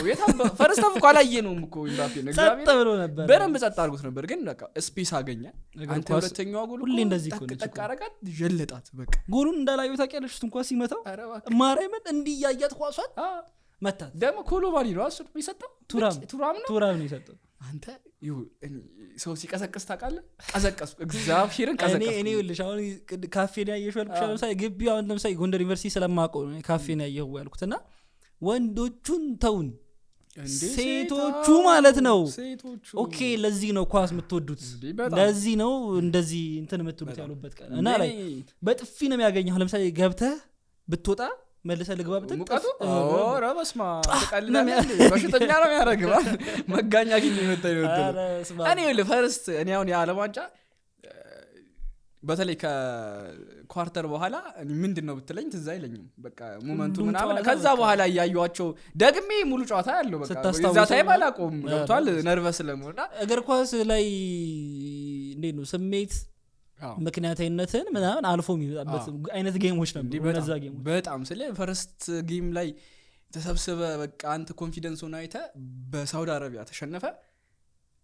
First half እኮ አላየነውም እኮ ኢምባፔ ነው። ጸጥ እግዚአብሔር ብሎ ነበር። በደንብ ጸጥ አድርጎት ነበር፣ ግን በቃ space አገኘ። እግር አንተ ኳስ ሁለተኛዋ ጎል ሁሌ እኮ እንደዚህ እኮ ጠቅ ነች ጠቅ እኮ። አረጋት፣ ጀለጣት በቃ። ጎሉን እንዳላየው ታውቂያለሽ? እሱን ኳስ ሲመታው ኧረ እባክህ። ማርያምን እንዲህ እያያት ኳሷን መታት። ደግሞ ኮሎባኒ ነው እሱ የሰጠው። ቱራም። ቱራም ነው። ቱራም ነው የሰጠው። አንተ ይሁ ሰው ሲቀሰቅስ ታውቃለህ? ቀሰቀስኩ፣ እግዚአብሔርን እኔ ቀሰቀስኩ። እኔ ይኸውልሽ አሁን ካፌ ነው ያየሽው ያልኩሽ። ለምሳሌ ግቢ አሁን ለምሳሌ ጎንደር ዩኒቨርሲቲ ስለማውቀው ነው ካፌ ነው ያየኸው ያልኩት እና ወንዶቹን ተውን እንዴ ሴቶቹ ማለት ነው። ሴቶቹ Okay ለዚህ ነው ኳስ የምትወዱት፣ እንዴ በጣም። ለዚህ ነው እንደዚህ እንትን የምትሉት ያሉበት ቀን እና ላይ በጥፊ ነው የሚያገኘው። አሁን ለምሳሌ ገብተህ ብትወጣ መልሰህ ልግባ ብትል ሙቀቱ ኧረ በስመ አብ ትቀልዳለህ ነው እንዴ? በሽተኛ ነው የሚያደርግ፣ መጋኛ ግኝ የመጣ ይወጥል። ኧረ በስመ አብ። እኔ ይኸውልህ first እኔ አሁን የዓለም ዋንጫ በተለይ ከ quarter በኋላ እኔ ምንድን ነው ብትለኝ ትዝ አይለኝም። በቃ moment ኡ ሁሉም ምናምን ጨዋታ ከዛ በቃ በኋላ እያዩዋቸው ደግሜ ሙሉ ጨዋታ ያለው በቃ ስታስታውሰው የዛ time አላውቀውም። ገብቷል፣ nervous ስለመሆን። እግር ኳስ ላይ እንዴት ነው ስሜት ምክንያታዊነትን ምናምን አልፎ የሚመጣበት አይነት game ኦች ነበሩ እነዛ game ኦች። በጣም ስለ first game ላይ ተሰብስበ በቃ አንተ confidence ሆነ አይተ በሳውዲ አረቢያ ተሸነፈ፣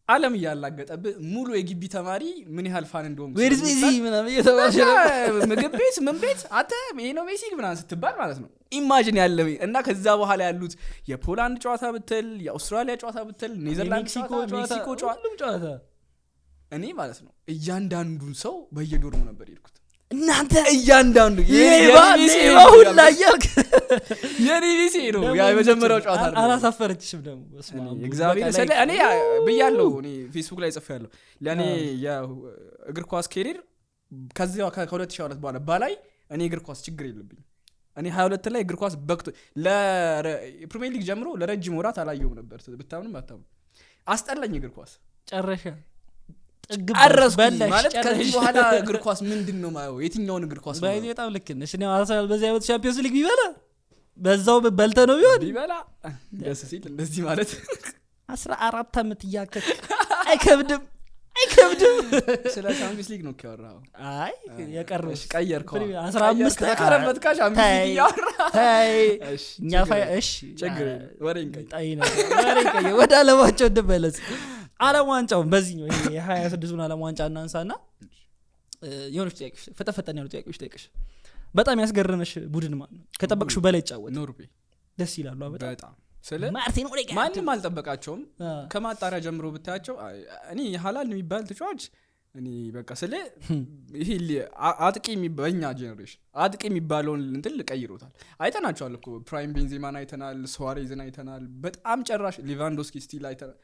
አለም እያላገጠብህ ሙሉ የግቢ ተማሪ ምን ያህል fan እንደሆንኩ Where's ሜሲ ምናምን እየተባልሽ ነበር። በቃ ምግብ ቤት ምን ቤት አንተ ይሄ ነው ሜሲ ምናምን ስትባል ማለት ነው። Imagine ያለ እና ከዛ በኋላ ያሉት የፖላንድ ጨዋታ ብትል፣ የአውስትራሊያ ጨዋታ ብትል፣ ኔዘርላንድ የሜክሲኮ ጨዋታ፣ ሜክሲኮ ጨዋታ፣ ሁሉም ጨዋታ እኔ ማለት ነው እያንዳንዱን ሰው በየ dorm ኡ ነበር የሄድኩት። እናንተ እያንዳንዱ ሌባ ሌባ ሁላ እያልክ የኔ ሜሲ ነው ያ የመጀመሪያው ጨዋታ አይደለም። አላሳፈረችሽም ደግሞ በስመ አብ። እግዚአብሔር በቃ ስለ ላይ እኔ ብያለሁ፣ እኔ ፌስቡክ ላይ ጽፌያለሁ። ለእኔ የእግር ኳስ career ከዚያ ከ2022 በኋላ በላይ እኔ እግር ኳስ ችግር የለብኝም። እኔ 22 ላይ እግር ኳስ በቅቶ ለፕሪሚየር ሊግ ጀምሮ ለረጅም ወራት አላየሁም ነበር። ብታምንም አታምንም አስጠላኝ እግር ኳስ። ጨረሻ ጥግብ ጨረስኩኝ በላሽ፣ ማለት ከዚህ ጨረሽ። በኋላ እግር ኳስ ምንድን ነው ማየው? የትኛውን እግር ኳስ ነው ባይዚ ማየው? በጣም ልክ ነሽ። እኔ አርሰናል በዚህ ዓመት ሻምፒዮንስ ሊግ ቢበላ በዛው በልተ ነው ቢሆን ቢበላ ደስ ሲል እንደዚህ ማለት 14 ዓመት እያከክ አይከብድም፣ አይከብድም። ስለ ቻምፒየንስ ሊግ ነው እኮ ያወራኸው። አይ የቀረው እሺ፣ ቀየርከው። 15 ተከረበት ቻምፒየንስ ሊግ እያወራ ተይ እሺ፣ እኛ ችግር ፋይ የለም። እሺ ችግር የለም። ወሬን ቀይር። ጣይ ነው ወሬ ቀይር። ወደ ዓለም ዋንጫው እንመለስ። ዓለም ዋንጫውን በዚህኛው ይሄ የ26ቱን ዓለም ዋንጫ እናንሳና የሆነች ጥያቄዎች ፈጠን ፈጠን ያሉ ጥያቄዎች ጠይቅሽ። በጣም ያስገረመሽ ቡድን ማን ነው? ከጠበቅሽው በላይ ይጫወት ኖርዌይ። ደስ ይላሉ በጣም። በጣም ስለ ማርቲን ኦዴጋርድ። ማንም አልጠበቃቸውም። ከማጣሪያ ጀምሮ ብታያቸው እኔ ሀላል የሚባል ተጫዋች እኔ በቃ ስለ ይሄ አጥቂ በእኛ generation አጥቂ የሚባለውን እንትን ቀይሮታል። አይተናቸዋል እኮ prime ቤንዜማን አይተናል፣ ሱዋሬዝን አይተናል። በጣም ጨራሽ ሊቫንዶስኪ still አይተናል።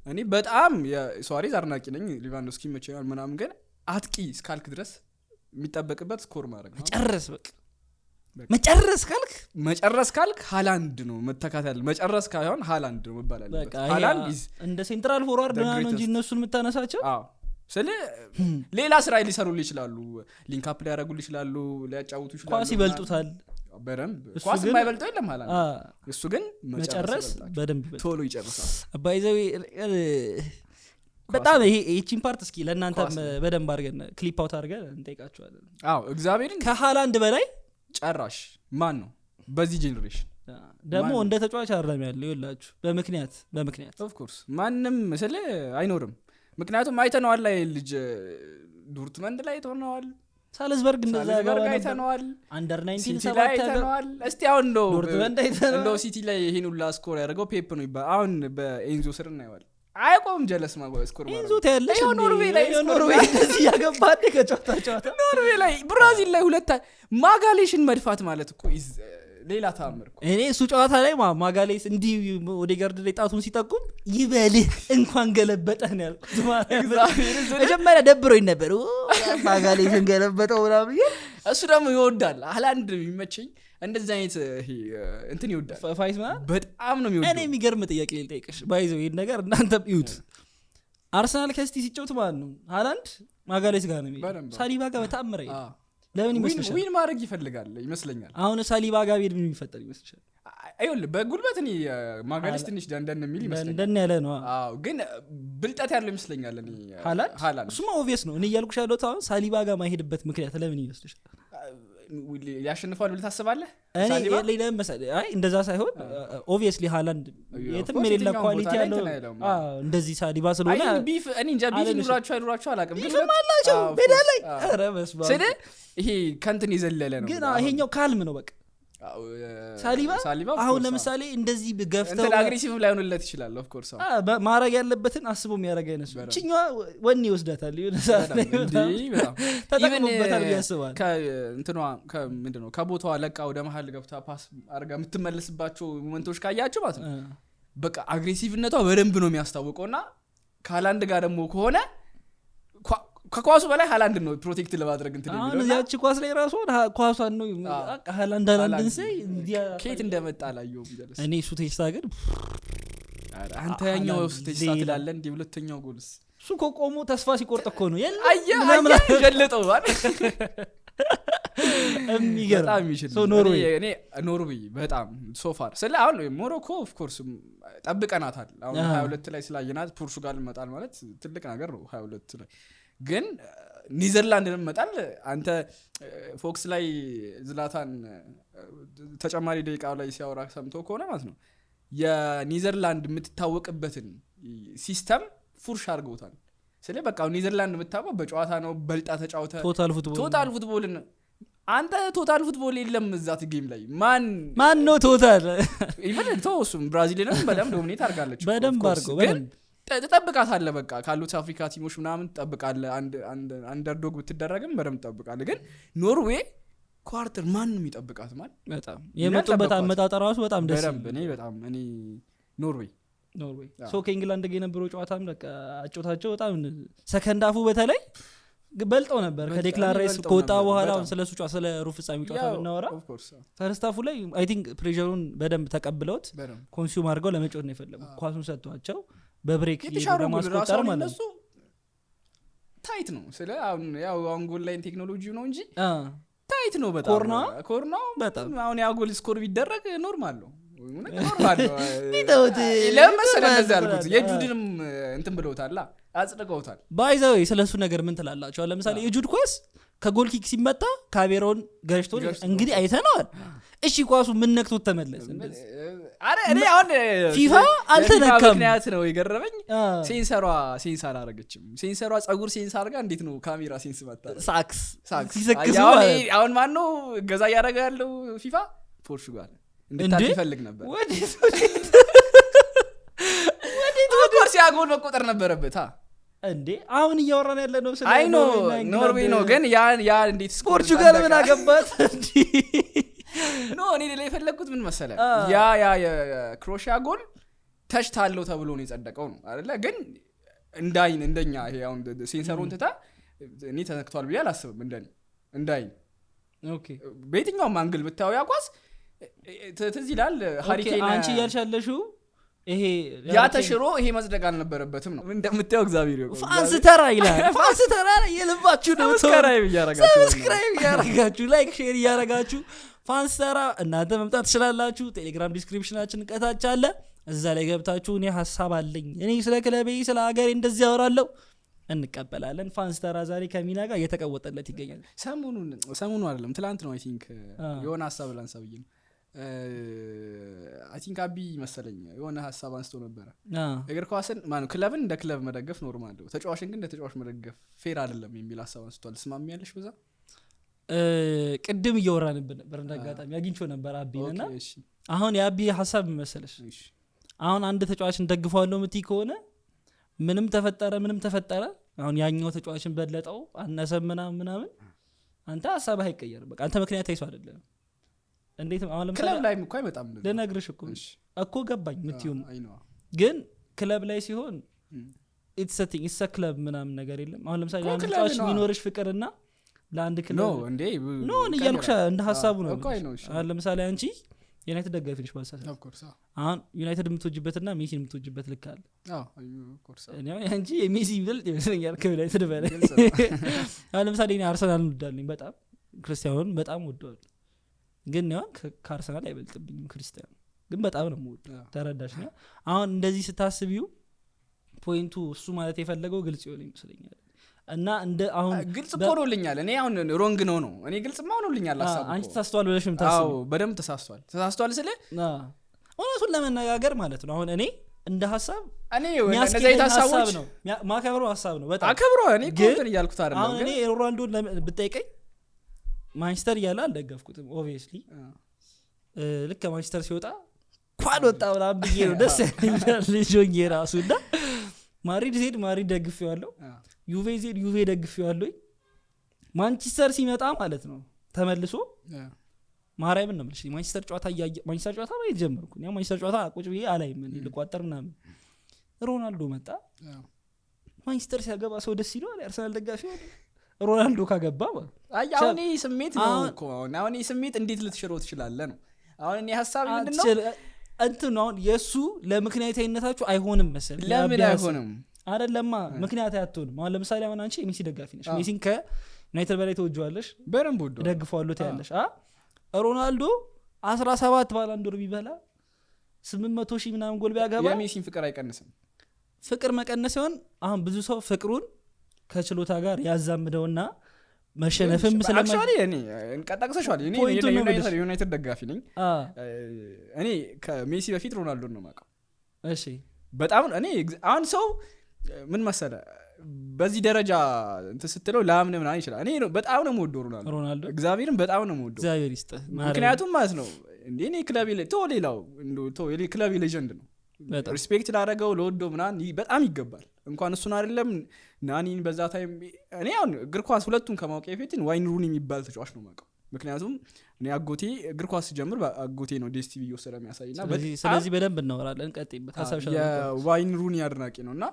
እኔ በጣም የሱዋሬዝ አድናቂ ነኝ፣ ሊቫንዶስኪ ይመቸኛል ምናምን፣ ግን አጥቂ እስካልክ ድረስ የሚጠበቅበት score ማድረግ ነው። መጨረስ በቃ። መጨረስ ካልክ፣ መጨረስ ካልክ ሃላንድ ነው መተካት ያለ፣ መጨረስ ካይሆን ሃላንድ ነው መባል ያለበት። በቃ ይሄ ሃላንድ is እንደ central forward the ምናምን ነው እንጂ greatest። እነሱን የምታነሳቸው። አዎ፣ ስለ ሌላ ስራ ሊሰሩልህ ይችላሉ፣ link up ሊያደርጉልህ ይችላሉ፣ ሊያጫውቱ ይችላሉ። ኳስ ይበልጡታል። በደንብ። እሱ ኳስ ግን የማይበልጠው የለም ሃላንድ። እሱ ግን መጨረስ ይበልጣል። በደንብ ይበልጣል። ቶሎ ይጨርሳል። By the way፣ በጣም ይሄ ይቺን part እስኪ ለእናንተም ኳስ ነው። በደንብ አድርገን clip out አድርገን እንጠይቃቸዋለን። አዎ፣ እግዚአብሔርን። ከሃላንድ በላይ ጨራሽ ማን ነው በዚህ generation? ደግሞ ማን? እንደ ተጫዋች አይደለም ያለው፣ ይኸውላችሁ፣ በምክንያት። Of course ማንም ስለ አይኖርም፣ ምክንያቱም አይተነዋል ላይ ልጅ ዶርትመንድ ላይ አይተነዋል። ሳልዝበርግ እንደዛ ሳልዝበርግ ያገባ ነበር። አይተነዋል። Under 19 ሲቲ ላይ ሰባት ያገባ። አይተነዋል። እስቲ አሁን እንደው ዶርትመንድ አይተነዋል። እንደው ሲቲ ላይ ይሄን ሁላ score ያደረገው ፔፕ ነው ይባል፣ አሁን በኤንዞ ስር እናየዋል። አይቆም ጀለስ score ማድረግ። ኤንዞ ታያለሽ ይኸው እንዴ? ኖርዌይ ላይ ይኸው score ኖርዌይ እንደዚህ እያገባ እንዴ ከጨዋታ ጨዋታ። ኖርዌይ ላይ፣ ብራዚል ላይ ሁለት ማጋሌሽን መድፋት ማለት እኮ is ሌላ ተአምር እኮ። እኔ እሱ ጨዋታ ላይ ማጋሌስ እንዲህ ኦዴጋርድ ላይ ጣቱን ሲጠቁም ይበልህ እንኳን ገለበጠህ ነው ያልኩት። እግዚአብሔርን ስልህ መጀመሪያ ደብሮኝ ነበር፣ ኦ፣ ማጋሌስን ገለበጠው ምናምን ብዬ። እሱ ደግሞ ይወዳል ሃላንድ፣ የሚመቸኝ እንደዚህ አይነት ይሄ እንትን ይወዳል። Fight ምናምን። በጣም ነው እኔ የሚወደው። የሚገርም ጥያቄ ልጠይቅሽ፣ by the way ይህን ነገር እናንተም እዩት። አርሰናል ከሲቲ ሲጫወት ማለት ነው ሃላንድ ማጋሌስ ጋር ነው የሚሄደው። በደንብ። ሳሊባ ጋር በተአምር አይሄድም። ለምን ይመስልሻል? Win ማድረግ ይፈልጋል ይመስለኛል። አሁን ሳሊባ ጋር ቢሄድ ምን የሚፈጠር ይመስልሻል? ይኸውልህ፣ በጉልበት እኔ ማጋሌስ ትንሽ ደንደን የሚል ይመስለኛል። እንደን ያለ ነው። አዎ፣ ግን ብልጠት ያለው ይመስለኛል እኔ ሃላንድ። ሃላንድ። እሱማ obvious ነው። እኔ እያልኩሽ ያለሁት አሁን ሳሊባ ጋር ማይሄድበት ምክንያት ለምን ይመስልሻል? ያሸንፈዋል ብለህ ታስባለህ? እኔ ሳሊባ? ሌላ መሰለህ፣ አይ እንደዛ ሳይሆን obviously ሃላንድ የትም Of course የሌለ የትኛውም quality ቦታ ላይ ያለው እንትን አይለውም። እንደዚህ ሳሊባ ስለሆነ አይ beef፣ እኔ እንጃ beef አለልሽም። ይኑራቸው አይኑራቸው አላውቅም፣ ግን beef ም አላቸው አዎ፣ of ሜዳ course፣ ላይ። አዎ። ኧረ በስመ አብ። ስልህ ይሄ ከእንትን የዘለለ ነው። ግን ይሄኛው calm ነው በቃ። አዎ፣ ሳሊባ ሳሊባ of አሁን course፣ ለምሳሌ እንደዚህ ገፍተው እንትን aggressive ላይሆንለት ይችላል of course። ማድረግ ያለበትን አስቦ የሚያደርግ አይነት ሰው። በደንብ። ችኛዋ ወኔ ይወስዳታል የሆነ ሰዓት ላይ። በጣም በጣም ተጠቅሞበታል ብዬ አስባለሁ። ከእንትኗ ምንድን ነው ከቦታዋ ለቃ ወደ መሀል ገብታ pass አድርጋ የምትመለስባቸው moment ኦች ካያቸው ማለት ነው በቃ aggressive ነቷ በደንብ ነው የሚያስታውቀው። እና ከሃላንድ ጋር ደግሞ ከሆነ ከኳሱ በላይ ሃላንድ ነው protect ለማድረግ እንትን አሁን የሚለው እና እዚያች ኳስ ላይ ራሱ ኳሷን ነው በቃ ሃላንድ ሃላንድን ሃላንድ ሳይ እንዲያ ከየት እንደመጣ አላየሁም ጀለስ። እኔ እሱ ቴስታ ግን ኧረ አንተ ያኛው ሃላንድ ቴስታ ሌላ። ትላለህ እንዲህ፣ ሁለተኛው ጎልስ? እሱ እኮ ቆሞ ተስፋ ሲቆርጥ እኮ ነው የለም አየህ ምናምን። አየህ ጀልጠው አይደል? የሚገርም። በጣም የሚችል So ኖርዌይ። እኔ ኖርዌይ በጣም so far ስለ አሁን ሞሮኮ of course ጠብቀናታል። አሁን 22 ላይ ስላየናት ፖርቹጋል መጣል ማለት ትልቅ ነገር ነው። 22 ላይ ግን ኒዘርላንድንም መጣል፣ አንተ ፎክስ ላይ ዝላታን ተጨማሪ ደቂቃ ላይ ሲያወራ ሰምቶ ከሆነ ማለት ነው የኒዘርላንድ የምትታወቅበትን system ፉርሽ አድርገውታል። ስለ በቃ ኒዘርላንድ የምታውቀው በጨዋታ ነው፣ በልጣ ተጫውተ Total football። Total football ን አንተ total football የለም እዛ game ላይ ማን ማን ነው total? Even ተው እሱም ብራዚልንም በደንብ dominate አድርጋለች እኮ፣ በደንብ of course። አድርገው ግን በደንብ ትጠብቃታለህ፣ በቃ ካሉት አፍሪካ team ኦች ምናምን ትጠብቃለህ። Underdog ብትደረግም በደንብ ትጠብቃለህ። ግን ኖርዌይ quarter ማንም ይጠብቃት ማን በጣም የመጡበት አልጠበቅኳትም። አመጣጠር ራሱ በጣም ደስ በደንብ ይላል። እኔ በጣም እኔ ኖርዌይ። ኖርዌይ። አዎ። So ከኢንግላንድ ጋር የነበረው ጨዋታም በቃ አጮታቸው በጣም second half ኡ በተለይ በልጠው ነበር። በጣም ከዴክላን ራይስ በልጠው ከወጣ ነበር፣ በኋላ በጣም። አሁን ስለ እሱ ጨዋታ፣ ስለ ሩብ ፍጻሜው ጨዋታ ያው፣ ብናወራ of course፣ አዎ፣ first half ኡ ላይ I think pressure ኡን በደንብ ተቀብለውት በደንብ consume አድርገው ለመጫወት ነው የፈለጉት። ኳሱን ሰጥቷቸው በ break እየሄዱ የተሻሩ ጎል ራሱ ለማስቆጠር አሁን ማለት ነው። እነሱ tight ነው ስለ አሁን ያው አሁን goal line technology ነው እንጂ tight ነው በጣም። ኮርናዋ? ኮርናው። በጣም። አሁን ያ ጎል score ቢደረግ normal ነው፣ እውነት normal ነው። ቢተውት ለምን መሰለህ እንደዛ ያልኩት? normal። የጁድንም እንትን ብለውታል፣ አጽድቀውታል። By the way ስለ እሱ ነገር ምን ትላላችሁ? አሁን ለምሳሌ የጁድ ኳስ ከ goal kick ሲመታ ካሜራውን ገጭቶ ገጭቶ እንግዲህ አይተነዋል። እሺ ኳሱ ምን ነክቶት ተመለሰ እንደዚህ? አረ እኔ አሁን ፊፋ የፊፋ አልተነካም። ምክንያት ነው የገረመኝ። Sensor ዋ sense አላረገችም። Sensor ዋ ጸጉር sense አድርጋ እንዴት ነው ካሜራ sense መታረግ? ሳክስ ሳክስ ሲሰክሱ አየህ፣ አሁን ማለት ይሄ- አሁን ማን ነው ገዛ እያደረገ ያለው? ፊፋ ፖርቹጋል እንድታልፍ እንዴ? ይፈልግ ነበር። ወዴት ወዴት? Of course ያ ጎል መቆጠር ነበረበት። እንዴ አሁን እያወራን ያለ ነው ስለ አይ no ኖርዌይና ኢንግላንድ። ኖርዌይ ነው፣ ግን ያ ያ እንዴት score ፖርቹጋል ምን ጸደቀ? አገባት እንዲ? No፣ እኔ ሌላ የፈለግኩት ምን መሰለ፣ ያ የክሮሺያ ጎል touch ታለው ተብሎ ነው የጸደቀው ነው አይደለ? ግን እንዳይን እንደኛ ይሄ አሁን sensor ኡን ትታ እኔ ተነክቷል ብዬ አላስብም። እንደኔ እንዳይን በየትኛውም angle ብታየው ያ ኳስ ትዝ ይላል ሃሪ ኬን። አንቺ እያልሽ ያለሽው ይሄ ያ ተሽሮ ይሄ መጽደቅ አልነበረበትም ነው። እንደምታየው እግዚአብሔር ይወቀው። ፋንስ ተራ ይላል። ፋንስ ተራ ላይ የልባችሁ ነው። Subscribe እያረጋችሁ፣ Subscribe እያረጋችሁ፣ like share እያረጋችሁ ፋንስ ተራ እናንተ መምጣት ትችላላችሁ። ቴሌግራም description ኣችን ከታች አለ። እዛ ላይ ገብታችሁ እኔ ሀሳብ አለኝ፣ እኔ ስለ ክለቤ ስለ ሀገሬ እንደዚህ ያወራለሁ፣ እንቀበላለን። ፋንስ ተራ ዛሬ ከሚና ጋር እየተቀወጠለት ይገኛል። ሰሞኑን፣ ሰሞኑ አይደለም ትላንት ነው I think፣ የሆነ ሀሳብ ላንሳ ብዬ ነው። I think አቢ መሰለኝ የሆነ ሀሳብ አንስቶ ነበረ። እግር ኳስን ማነው ክለብን እንደ ክለብ መደገፍ normal ነው፣ ተጫዋችን ግን እንደ ተጫዋች መደገፍ fair አይደለም የሚል ሀሳብ አንስቷል። ትስማሚያለሽ በዛ? ቅድም እያወራንበት ነበር፣ እንደ አጋጣሚ አግኝቼው ነበር አቢን እና Okay፣ እሺ። አሁን የአቢ ሀሳብ ምን መሰለሽ? እሺ። አሁን አንድ ተጫዋችን ደግፈዋለሁ ምትይ ከሆነ ምንም ተፈጠረ ምንም ተፈጠረ፣ አሁን ያኛው ተጫዋችን በለጠው አነሰ ምናምን ምናምን፣ አንተ ሀሳብህ አይቀየርም። በቃ አንተ ምክንያት አይሰው አይደለም። እንዴት አሁን ለምሳሌ ክለብ ላይም እኮ አይመጣም እንደዛ። ልነግርሽ እኮ እሺ። እኮ ገባኝ ምትዩም አይ ነው። ግን ክለብ ላይ ሲሆን it's thing, it's club ምናምን ነገር የለም። አሁን ለምሳሌ እኮ ለአንድ ክለብ ተጫዋች ነዋ። የሚኖርሽ ፍቅርና ለአንድ No ክለብ እንዴ No እኔ እያልኩሽ እንደ ሀሳቡ ነው። እኮ አይ ነው፣ እሺ። አሁን ለምሳሌ አንቺ ዩናይትድ ደጋፊ ነሽ ባልሳሳት። Of course፣ አዎ። አሁን ዩናይትድ የምትወጅበትና ሜሲን የምትወጅበት ልክ አለ። አዎ፣ of course፣ አዎ። እኔ አሁን ያንቺ የሜሲ ይበልጥ ይመስለኛል ከዩናይትድ በላይ። ግልጽ ነው። አሁን ለምሳሌ እኔ አርሰናል እንወዳለኝ፣ በጣም ክርስቲያኖን በጣም ወደዋለሁ፣ ግን እኔ አሁን ከአርሰናል አይበልጥብኝም ክርስቲያኖ፣ ግን በጣም ነው የምወደው። ተረዳሽ ነው? አሁን እንደዚህ ስታስቢው point ኡ እሱ ማለት የፈለገው ግልጽ ይሆን ይመስለኛል። እና እንደ አሁን ግልጽ እኮ ሆኖልኛል። እኔ አሁን wrong ነው ነው፣ እኔ ግልጽማ ሆኖልኛል ሀሳቡ አንቺ እኮ። ተሳስተዋል ብለሽ አዎ። የምታስቢው በደንብ ተሳስቷል። ተሳስቷል ስለ እውነቱን ለመነጋገር ማለት ነው፣ አሁን እኔ እንደ ሀሳብ እኔ እንደዚህ የሚያስኬደኝ አይነት ሀሳብ ሀሳቦች ነው፣ ማከብረው ሀሳብ ነው በጣም። አከብሮ እኔ እኮ ግን እንትን እያልኩት አይደለም። አሁን ግን እኔ ሮናልዶን ብጠይቀኝ ማንቸስተር እያለ አልደገፍኩትም obviously። ልክ ከማንቸስተር ሲወጣ ኳን ወጣ ምናምን ብዬ ነው ደስ ያለኛል ልጅ ሆኜ ራሱ። እና ማድሪድ ሲሄድ ማድሪድ ደግፌዋለሁ፣ ዩቬ ሲሄድ ዩቬ ደግፌዋለሁ። ማንቸስተር ሲመጣ ማለት ነው ተመልሶ፣ ማርያምን ነው የምልሽ፣ ማንቸስተር ጨዋታ እያየ ማንቸስተር ጨዋታ ማየት ጀመርኩ። እኔ ማንቸስተር ጨዋታ ቁጭ ብዬ አላይም፣ እኔ ልቋጠር ምናምን። ሮናልዶ መጣ፣ ማንቸስተር ሲያገባ ሰው ደስ ይለዋል። የአርሰናል ደጋፊ ሆነ ሮናልዶ ካገባ ማለት አይ አሁን ይህ ስሜት ነው አሁን እኮ። አሁን ይህ ስሜት እንዴት ልትሽረው ትችላለህ ነው። አሁን እኔ ሀሳብ ምንድን ነው? እንትን አሁን የእሱ ለምክንያታዊነታችሁ አይሆንም መሰለኝ። ለምን የአቢ ሀሳብ አይሆንም? አይደለማ፣ ምክንያት አትሆንም። አሁን ለምሳሌ አሁን አንቺ የሜሲ ደጋፊ ነሽ። ሜሲን ከዩናይትድ በላይ ተወጂዋለሽ። በደንብ ወደዋለሁ። እደግፈዋለሁ ትያለሽ። ሮናልዶ 17 ባላንዶር ቢበላ፣ 800,000 ምናምን ጎል ቢያገባ የሜሲን ፍቅር አይቀንስም። ፍቅር መቀነስ ሲሆን አሁን ብዙ ሰው ፍቅሩን ከችሎታ ጋር ያዛምደውና መሸነፍም ስለማ Actually እኔ ጠቅሰሽዋል። እኔ Point ኡን ነው የምልሽ። ዩናይትድ ደጋፊ ነኝ። እኔ ከሜሲ በፊት ሮናልዶን ነው የማውቀው። በጣም እኔ አሁን ሰው ምን መሰለ በዚህ ደረጃ እንትን ስትለው ላምን ምናምን ይችላል። እኔ በጣም ነው የምወደው ሮናልዶ። ሮናልዶ። እግዚአብሔርን በጣም ነው የምወደው። እግዚአብሔር ይስጥህ ማርያም። ምክንያቱም ማለት ነው እንዴ እኔ ክለቤ ተወው፣ ሌላው እንደው ተወው፣ የኔ ክለቤ legend ነው። በጣም። Respect ላደረገው ለወደው ምናምን በጣም ይገባል። እንኳን እሱን አይደለም ናኒን በዛ time፣ እኔ አሁን እግር ኳስ ሁለቱን ከማወቅ በፊት ዋይን ሩኒ የሚባል ተጫዋች ነው የማውቀው። ምክንያቱም እኔ አጎቴ እግር ኳስ ሲጀምር አጎቴ ነው ዲኤስቲቪ እየወሰደ የሚያሳይ እና ስለዚህ በደንብ እናወራለን። ቀጥይበት ሀሳብ። የዋይን ሩኒ አድናቂ ነው። እና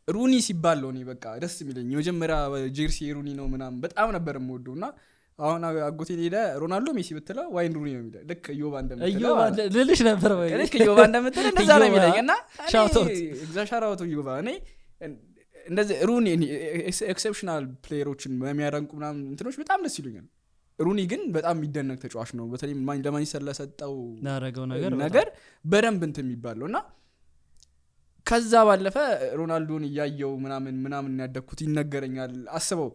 ሩኒ ሲባል ነው እኔ በቃ ደስ የሚለኝ። የመጀመሪያ jersey ሩኒ ነው ምናምን፣ በጣም ነበር የምወደው። እና አሁን አጎቴ ሄደ ሮናልዶ ሜሲ ብትለው ዋይን ሩኒ ነው የሚለው፣ ልክ እዮባ እንደምትለው ማለት ነው። ልልሽ ነበር ወይ? ልክ እዮባ እንደምትል እንደዛ ነው የሚለኝ። እና Shout out. Shout out እዮባ። እኔ እንደዚህ ሩኒ exceptional player ኦችን የሚያደንቁ ምናምን እንትኖች በጣም ደስ ይሉኛል። ሩኒ ግን በጣም የሚደነቅ ተጫዋች ነው። በተለይ ለማንቸስተር ለሰጠው ላረገው ነገር በጣም ነገር በደንብ እንትን የሚባለው። እና ከዛ ባለፈ ሮናልዶን እያየው ምናምን ምናምን ያደግኩት ይነገረኛል። አስበው፣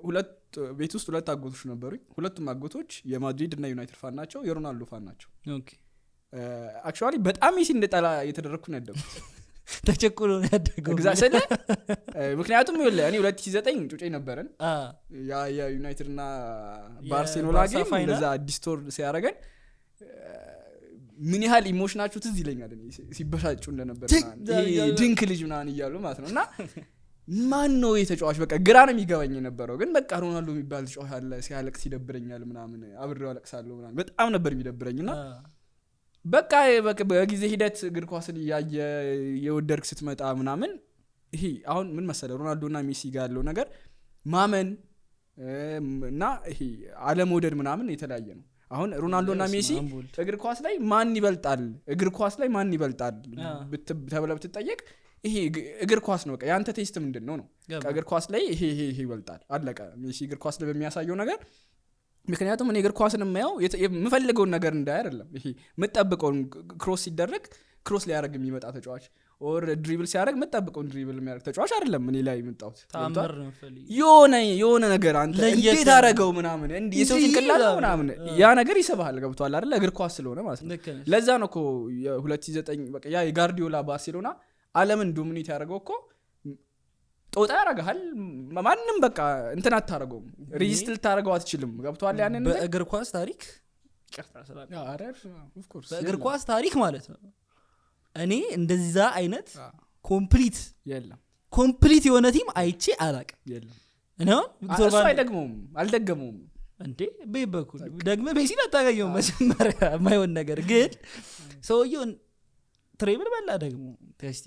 ሁለት ቤት ውስጥ ሁለት አጎቶች ነበሩኝ። ሁለቱም አጎቶች የማድሪድ እና ዩናይትድ fan ናቸው፣ የሮናልዶ fan ናቸው። Actually በጣም ሜሲ እንደጠላ እየተደረግኩ ነው ያደግኩት። ተጨቁኖ ነው ያደገው። ስለ ምክንያቱም ይኸውልህ እኔ 2009 ጩጬ ነበረን። ያ የዩናይትድ እና ባርሴሎና የባርሳ game Final? እንደዛ destroy ሲያደርገን ምን ያህል emotion ኣችሁ ትዝ ይለኛል። እኔ ሲበሳጩ እንደነበር ምናምን፣ ይሄ ድንክ ልጅ ምናምን እያሉ ማለት ነው። እና ማን ነው ይህ ተጫዋች፣ በቃ ግራ ነው የሚገባኝ የነበረው። ግን በቃ ሮናልዶ የሚባል ተጫዋች አለ፣ ሲያለቅስ ይደብረኛል ምናምን፣ አብሬው አለቅሳለሁ ምናምን፣ በጣም ነበር የሚደብረኝ። እና በቃ በጊዜ ሂደት እግር ኳስን እያየ የወደድክ ስትመጣ ምናምን ይሄ አሁን ምን መሰለ ሮናልዶ እና ሜሲ ጋር ያለው ነገር ማመን እና ይሄ አለመውደድ ምናምን የተለያየ ነው። አሁን ሮናልዶ እና ሜሲ እግር ኳስ ላይ ማን ይበልጣል፣ እግር ኳስ ላይ ማን ይበልጣል ተብለህ ብትጠየቅ ይሄ እግር ኳስ ነው፣ በቃ ያንተ taste ምንድን ነው ነው። እግር ኳስ ላይ ይሄ ይሄ ይሄ ይበልጣል፣ አለቀ። ሜሲ እግር ኳስ ላይ በሚያሳየው ነገር፣ ምክንያቱም እኔ እግር ኳስን የማየው የምፈልገውን ነገር እንዳይ አይደለም። ይሄ የምጠብቀውን cross ሲደረግ cross ሊያደርግ የሚመጣ ተጫዋች or dribble ሲያደርግ የምጠብቀውን dribble የሚያደርግ ተጫዋች አይደለም እኔ ላይ የመጣሁት። ተአምር ነው የምፈልገው። የሆነ ነገር አንተ ለየት እንዴት ያለ። አደረገው ምናምን፣ እንዲህ የሰው እንዲህ ጭንቅላት ነው ምናምን። ምናምን፣ ያ ነገር ይስብሃል። ገብቶሃል አይደለ? እግር ኳስ ስለሆነ ማለት ነው። ልክ ነሽ። ለዛ ነው እኮ የ2009 በቃ ያ የጋርዲዮላ ባርሴሎና ዓለምን dominate ያደረገው እኮ። ጦጣ ያደርግሃል። ማንም በቃ እንትን አታደርገውም፣ resist ልታደርገው አትችልም። ገብቶሃል ያንን ነገር? በእግር ኳስ ታሪክ፣ ይቅርታ ስላልኩ፣ ኧረ፣ of course፣ በእግር የለም። ኳስ ታሪክ ማለት ነው እኔ እንደዛ አይነት complete የለም። complete የሆነ team አይቼ አላቅም። የለም። እኔ አሁን ቪክቶር እሱ አይደግመውም፣ አልደገመውም። እንዴ፣ በይ በኩል ደግመ ሜሲን አታገኘውም። መጀመሪያ የማይሆን ነገር ግን ሰውየውን treble በላ ደግሞ ቴስቲ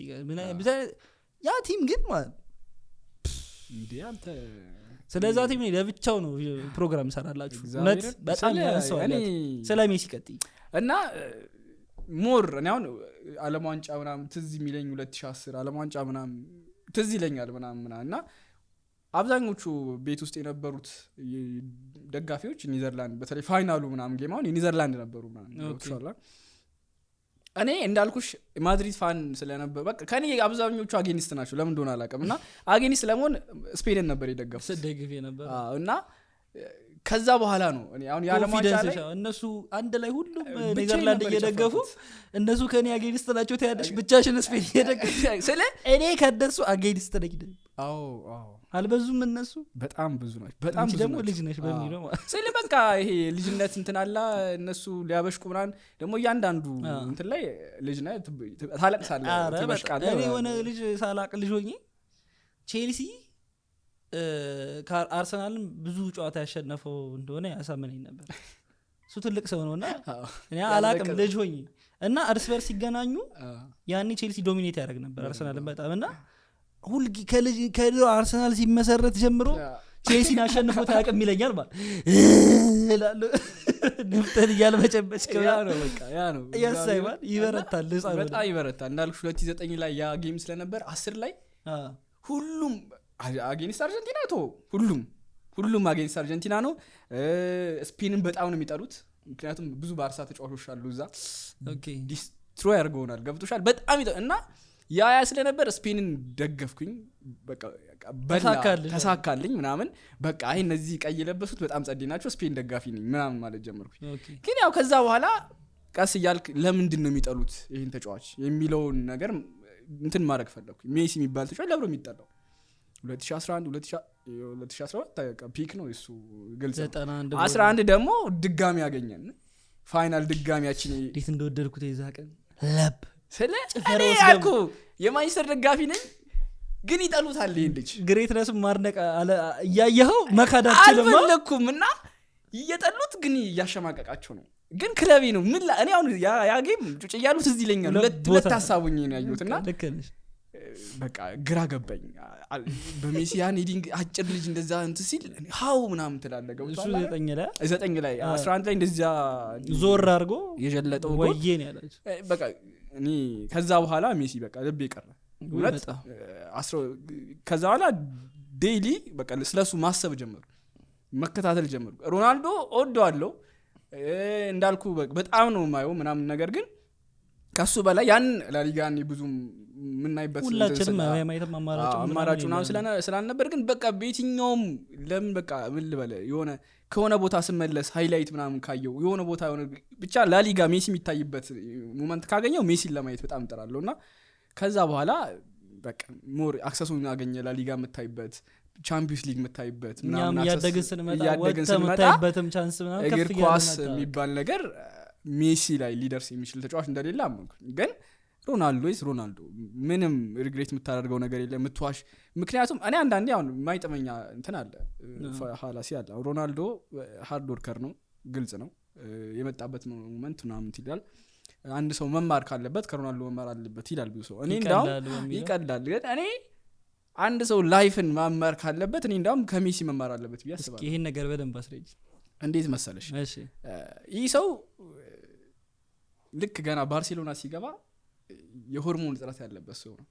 ያ team ግን ማለት ነው። እንዴ አንተ። ስለዛ team እኔ ለብቻው ነው ፕሮግራም ሰራላችሁ። እውነት እግዚአብሔርን በጣም ያንሰዋል ያ team። ስለ ሜሲ ቀጥይ። እና more እኔ አሁን ዓለም ዋንጫ ምናምን ትዝ የሚለኝ 2010 ዓለም ዋንጫ ምናምን ትዝ ይለኛል ምናምን ምናምን። እና አብዛኞቹ ቤት ውስጥ የነበሩት ደጋፊዎች ኒዘርላንድ፣ በተለይ final ኡ ምናምን game አሁን የኒዘርላንድ ነበሩ ምናምን። ገብቶሻል? እኔ እንዳልኩሽ ማድሪድ fan ስለነበር በቃ ከኔ አብዛኞቹ against ናቸው፣ ለምን እንደሆነ አላውቅም። እና against ለመሆን ስፔንን ነበር የደገፉት። ስደግፍ ነበር። አዎ፣ እና ከዛ በኋላ ነው እኔ አሁን የዓለም ዋንጫ ላይ confidence እነሱ አንድ ላይ ሁሉም ብቻዬን ኔዘርላንድ ነበር እየደገፉ የጨፈርኩት። እነሱ ከኔ against ናቸው ትያለሽ፣ ብቻሽን ስፔን እየደገፉ። ስለ እኔ ከእነሱ against ነኝ። አዎ። አልበዙም እነሱ? በጣም ብዙ ናቸው፣ በጣም አንቺ ብዙ ደግሞ ናቸው። ልጅ ነሽ በሚለው ማለት ስለ በቃ ይሄ ልጅነት እንትን አላ እነሱ ሊያበሽቁ ምናምን ደግሞ እያንዳንዱ እንትን ላይ ልጅ ነህ፣ ታለቅሳለህ፣ ኧረ በጣም። ትበሽቃለህ። እኔ የሆነ ልጅ ሳላቅ ልጅ ሆኜ ቼልሲ ከአርሰናልን ብዙ ጨዋታ ያሸነፈው እንደሆነ ያሳምነኝ ነበር። እሱ ትልቅ ሰው ነው እና እኔ አላቅም ያለቀ። ልጅ ሆኜ። እና እርስ በርስ ሲገናኙ ያኔ ቼልሲ dominate ያደርግ ነበር አርሰናልን በጣም። እና ሁልጊ ከልጅ ከድሮ አርሰናል ሲመሰረት ጀምሮ ቼልሲን አሸንፎት አያውቅም ይለኛል ማለት እላለሁ። ንፍጠን እያልመጨመጭ ያ ነው በቃ ያ ነው። ያሳይባል፣ ይበረታል ህፃን በጣም ይበረታል። እንዳልኩሽ 2009 ላይ ያ game ስለነበር 10 ላይ ሁሉም against አርጀንቲና ቶ ሁሉም against አርጀንቲና ነው። ስፔንን በጣም ነው የሚጠሉት፣ ምክንያቱም ብዙ ባርሳ ተጫዋቾች አሉ እዛ። Destroy አድርገውናል። ገብቶሻል? በጣም እና ያ ስለነበር ስፔንን ደገፍኩኝ። በቃ በላ፣ ተሳካልሽ። ተሳካልኝ ምናምን። በቃ አይ እነዚህ ቀይ የለበሱት በጣም ጸዴ ናቸው፣ ስፔን ደጋፊ ነኝ ምናምን ማለት ጀመርኩኝ። ግን ያው ከዛ በኋላ ቀስ እያልክ ለምንድን ነው የሚጠሉት ይህን ተጫዋች የሚለውን ነገር እንትን ማድረግ ፈለግኩኝ። ሜሲ የሚባል ተጫዋች ለብሮ የሚጠላው 2011፣ 2012 በቃ peak ነው እሱ፣ ግልጽ ነው። 91። 11 ደግሞ ድጋሚ ያገኘን final ድጋሚያችን። እንዴት እንደወደድኩት የዛ ቀን ለብ ስለ ጭፈራ እኔ ውስጥ ያልኩ የማንቸስተር ደጋፊ ነኝ ግን ይጠሉታል ይህን ልጅ። Greatness ማድነቅ እያየኸው መካድ አትችልማ። አልፈለግኩም። እና እየጠሉት ግን እያሸማቀቃቸው ነው፣ ግን ክለቤ ነው። ምን እኔ አሁን ያ game ጩጭ እያሉ ትዝ ይለኛል። ሁለት ሁለት ሁለት ቦታ። ሀሳብ ሆኜ ነው ያየሁት። እና ልክ ነሽ። በቃ ግራ ገባኝ። በሜሲ ያን heading አጭር ልጅ እንደዛ እንትን ሲል how ምናምን ትላለህ። እሱ ገብቶሃል አይደል? 9 ላይ። 9 ላይ፣ 11 ላይ እንደዚያ ዞር አድርጎ የጀለጠው ጎል። ወዬ ነው ያላቸው። በቃ እኔ ከዛ በኋላ ሜሲ በቃ ልቤ ቀረ እውነት። በጣም። ከዛ በኋላ daily በቃ ስለሱ ማሰብ ጀመሩ፣ መከታተል ጀመሩ። ሮናልዶ እወደዋለሁ፣ እንዳልኩ በጣም ነው የማየው ምናምን፣ ነገር ግን ከሱ በላይ ያን ላሊጋ እኔ ብዙም የምናይበት እንትን ሁላችንም የማየትም አማራጭ አማራጩ ምናምን ስላልነበር ግን በቃ በየትኛውም ለምን በቃ ምን ልበለ የሆነ ከሆነ ቦታ ስመለስ highlight ምናምን ካየው የሆነ ቦታ የሆነ ብቻ ላሊጋ ሜሲ የሚታይበት moment ካገኘው ሜሲን ለማየት በጣም እጥራለሁ። እና ከዛ በኋላ በቃ more access ኡን አገኘ፣ ላሊጋ የምታይበት፣ ቻምፒዮንስ ሊግ የምታይበት እኛም ምናምን access እያደግን ስንመጣ እያደግን ወጥተህ ስንመጣ የምታይበትም chance ምናምን እግር ከፍ እያለ ኳስ መጣ። የሚባል ነገር ሜሲ ላይ ሊደርስ የሚችል ተጫዋች እንደሌለ አመንኩኝ። ግን ሮናልዶ is ሮናልዶ፣ ምንም regret የምታደርገው ነገር የለም የምትዋሽ። ምክንያቱም እኔ አንዳንዴ አሁን የማይጥመኛ እንትን አለ፣ fallacy አለ። ሮናልዶ hard worker ነው፣ ግልጽ ነው። የመጣበት moment ምናምን ይላል። አንድ ሰው መማር ካለበት ከሮናልዶ መማር አለበት ይላል ብዙ ሰው። እኔ እንዳውም ይቀላል በሚለው። ይቀላል፣ ግን እኔ አንድ ሰው life ን መማር ካለበት እኔ እንዳውም ከሜሲ መማር አለበት ብዬ እስኪ አስባለሁ። ይሄን ነገር በደንብ አስረጅ። እንዴት መሰለሽ? እሺ። ይህ ሰው ልክ ገና ባርሴሎና ሲገባ የሆርሞን እጥረት ያለበት ሰው ነው።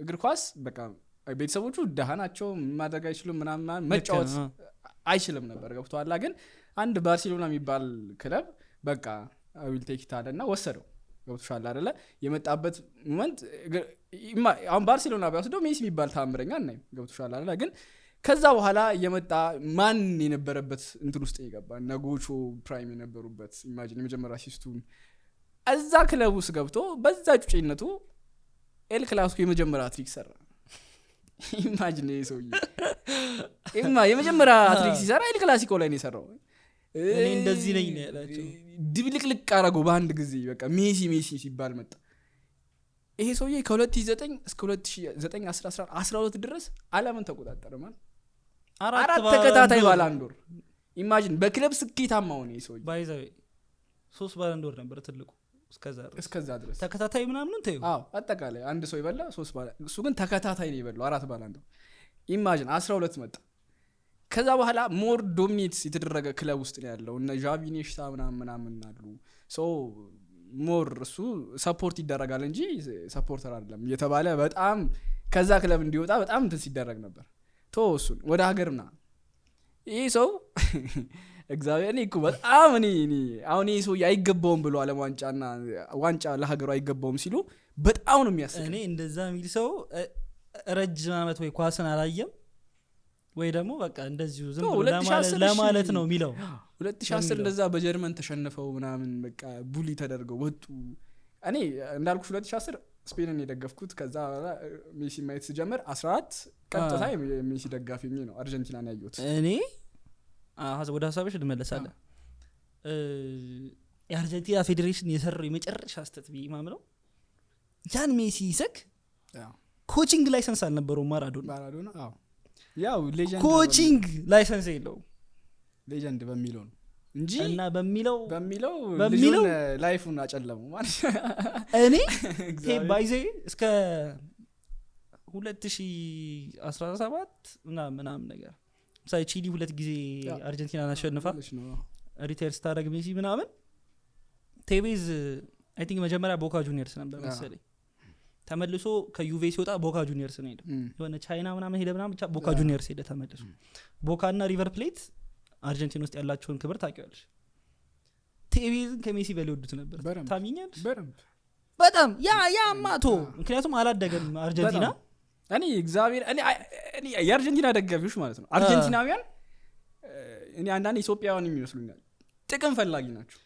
እግር ኳስ በቃ ቤተሰቦቹ ደሃ ናቸው፣ ማድረግ አይችሉም ምናምን ምናምን፣ መጫወት ልክ ነው። አይችልም ነበር፣ ገብቶሃል? ግን አንድ ባርሴሎና የሚባል ክለብ በቃ I will take it አለ እና ወሰደው። ገብቶሻል አይደለ? የመጣበት moment አሁን ባርሴሎና ቢያወስደው ሜሲ የሚባል ተአምረኛ አናይም። ገብቶሻል አይደለ? ግን ከዛ በኋላ የመጣ ማን የነበረበት እንትን ውስጥ የገባ፣ እነ ጎቾ prime የነበሩበት፣ imagine የመጀመሪያ assist ኡን እዛ ክለብ ውስጥ ገብቶ በዛ ጩጬነቱ ኤል ክላሲኮ የመጀመሪያ hat trick ሰራ። Imagine ይሄ ሰውዬ የመጀመሪያ hat trick ሲሰራ ኤል ክላሲኮ ላይ ነው የሰራው። እኔ እንደዚህ ነኝ ነው ያላቸው። ድብልቅልቅ አረገው በአንድ ጊዜ። በቃ ሜሲ ሜሲ ሲባል መጣ። ይሄ ሰውዬ ከ2009 እስከ 2009 10 12 ድረስ አለምን ተቆጣጠረ ማለት አራት ተከታታይ ባላንዶር። Imagine በክለብ ስኬታማ ሆነ ይሄ ሰውዬ። By the way ሶስት ባላንዶር ነበር ትልቁ እስከዛ ድረስ። እስከዛ ድረስ። ተከታታይ ምናምኑን ተይው። አዎ፣ አጠቃላይ አንድ ሰው የበላ ሶስት ባላ፣ እሱ ግን ተከታታይ ነው የበላው አራት ባላንዶር። Imagine 12 መጣ። ከዛ በኋላ more dominate የተደረገ ክለብ ውስጥ ነው ያለው። እነ ዣቪ፣ ኢኔስታ ምናምን ምናምን አሉ። So more እሱ support ይደረጋል እንጂ supporter አይደለም እየተባለ በጣም ከዛ ክለብ እንዲወጣ በጣም እንትን ሲደረግ ነበር። ቶ እሱን ወደ ሀገር ና። ይህ ሰው እግዚአብሔር እኔ እኮ በጣም እኔ አሁን ይህ ሰው አይገባውም ብሎ ዓለም ዋንጫና ዋንጫ ለሀገሩ አይገባውም ሲሉ በጣም ነው የሚያስቀኝ። እኔ እንደዛ የሚል ሰው ረጅም ዓመት ወይ ኳስን አላየም ወይ ደግሞ በቃ እንደዚሁ ዝም ብሎ 2010 ለማለት ነው የሚለው። 2010 እንደዛ በጀርመን ተሸንፈው ምናምን በቃ bully ተደርገው ወጡ። እኔ እንዳልኩሽ 2010 ስፔንን የደገፍኩት፣ ከዛ በኋላ ሜሲ ማየት ስጀምር 14 ቀጥታ የሜሲ ደጋፊ ሆኜ ነው አርጀንቲናን ያየሁት። እኔ ወደ ሀሳብሽ ልመለሳለን። የአርጀንቲና ፌዴሬሽን የሰራው የመጨረሻ ስህተት ብዬ ማምነው ያን ሜሲ ይሰክ coaching license አልነበረውም ማራዶና። ማራዶና፣ አዎ፣ ያው legend Coaching license የለውም። Legend በሚለው ነው እንጂ እና በሚለው በሚለው በሚለው ልጁን life ኡን አጨለመው ማለት። እኔ እግዚአብሔር። By the way እስከ 2017 ምናምን ምናምን ነገር ምሳሌ ቺሊ ሁለት ጊዜ አርጀንቲናን አሸንፋ ልጅ ነው። Retire ስታደረግ ሜሲ ምናምን ቴቬዝ I think መጀመሪያ ቦካ ጁኒየርስ ነበር መሰለኝ፣ ተመልሶ ከዩቬ ሲወጣ ቦካ ጁኒየርስ ነው ሄደ። የሆነ ቻይና ምናምን ሄደ ምናምን፣ ብቻ ቦካ ጁኒየርስ ሄደ ተመልሶ። ቦካ እና ሪቨር ፕሌት አርጀንቲና ውስጥ ያላቸውን ክብር ታውቂዋለሽ። ቴቬዝን ከሜሲ በላይ ወዱት ነበር። በደንብ። ታሚኛለሽ? በደንብ። በጣም ያ ማቶ ምክንያቱም አላደገም አርጀንቲና። በጣም። እኔ እግዚአብሔር እኔ የአርጀንቲና ደጋፊዎች ማለት ነው፣ አርጀንቲናውያን እኔ አንዳንድ ኢትዮጵያውያን የሚመስሉኛል፣ ጥቅም ፈላጊ ናቸው።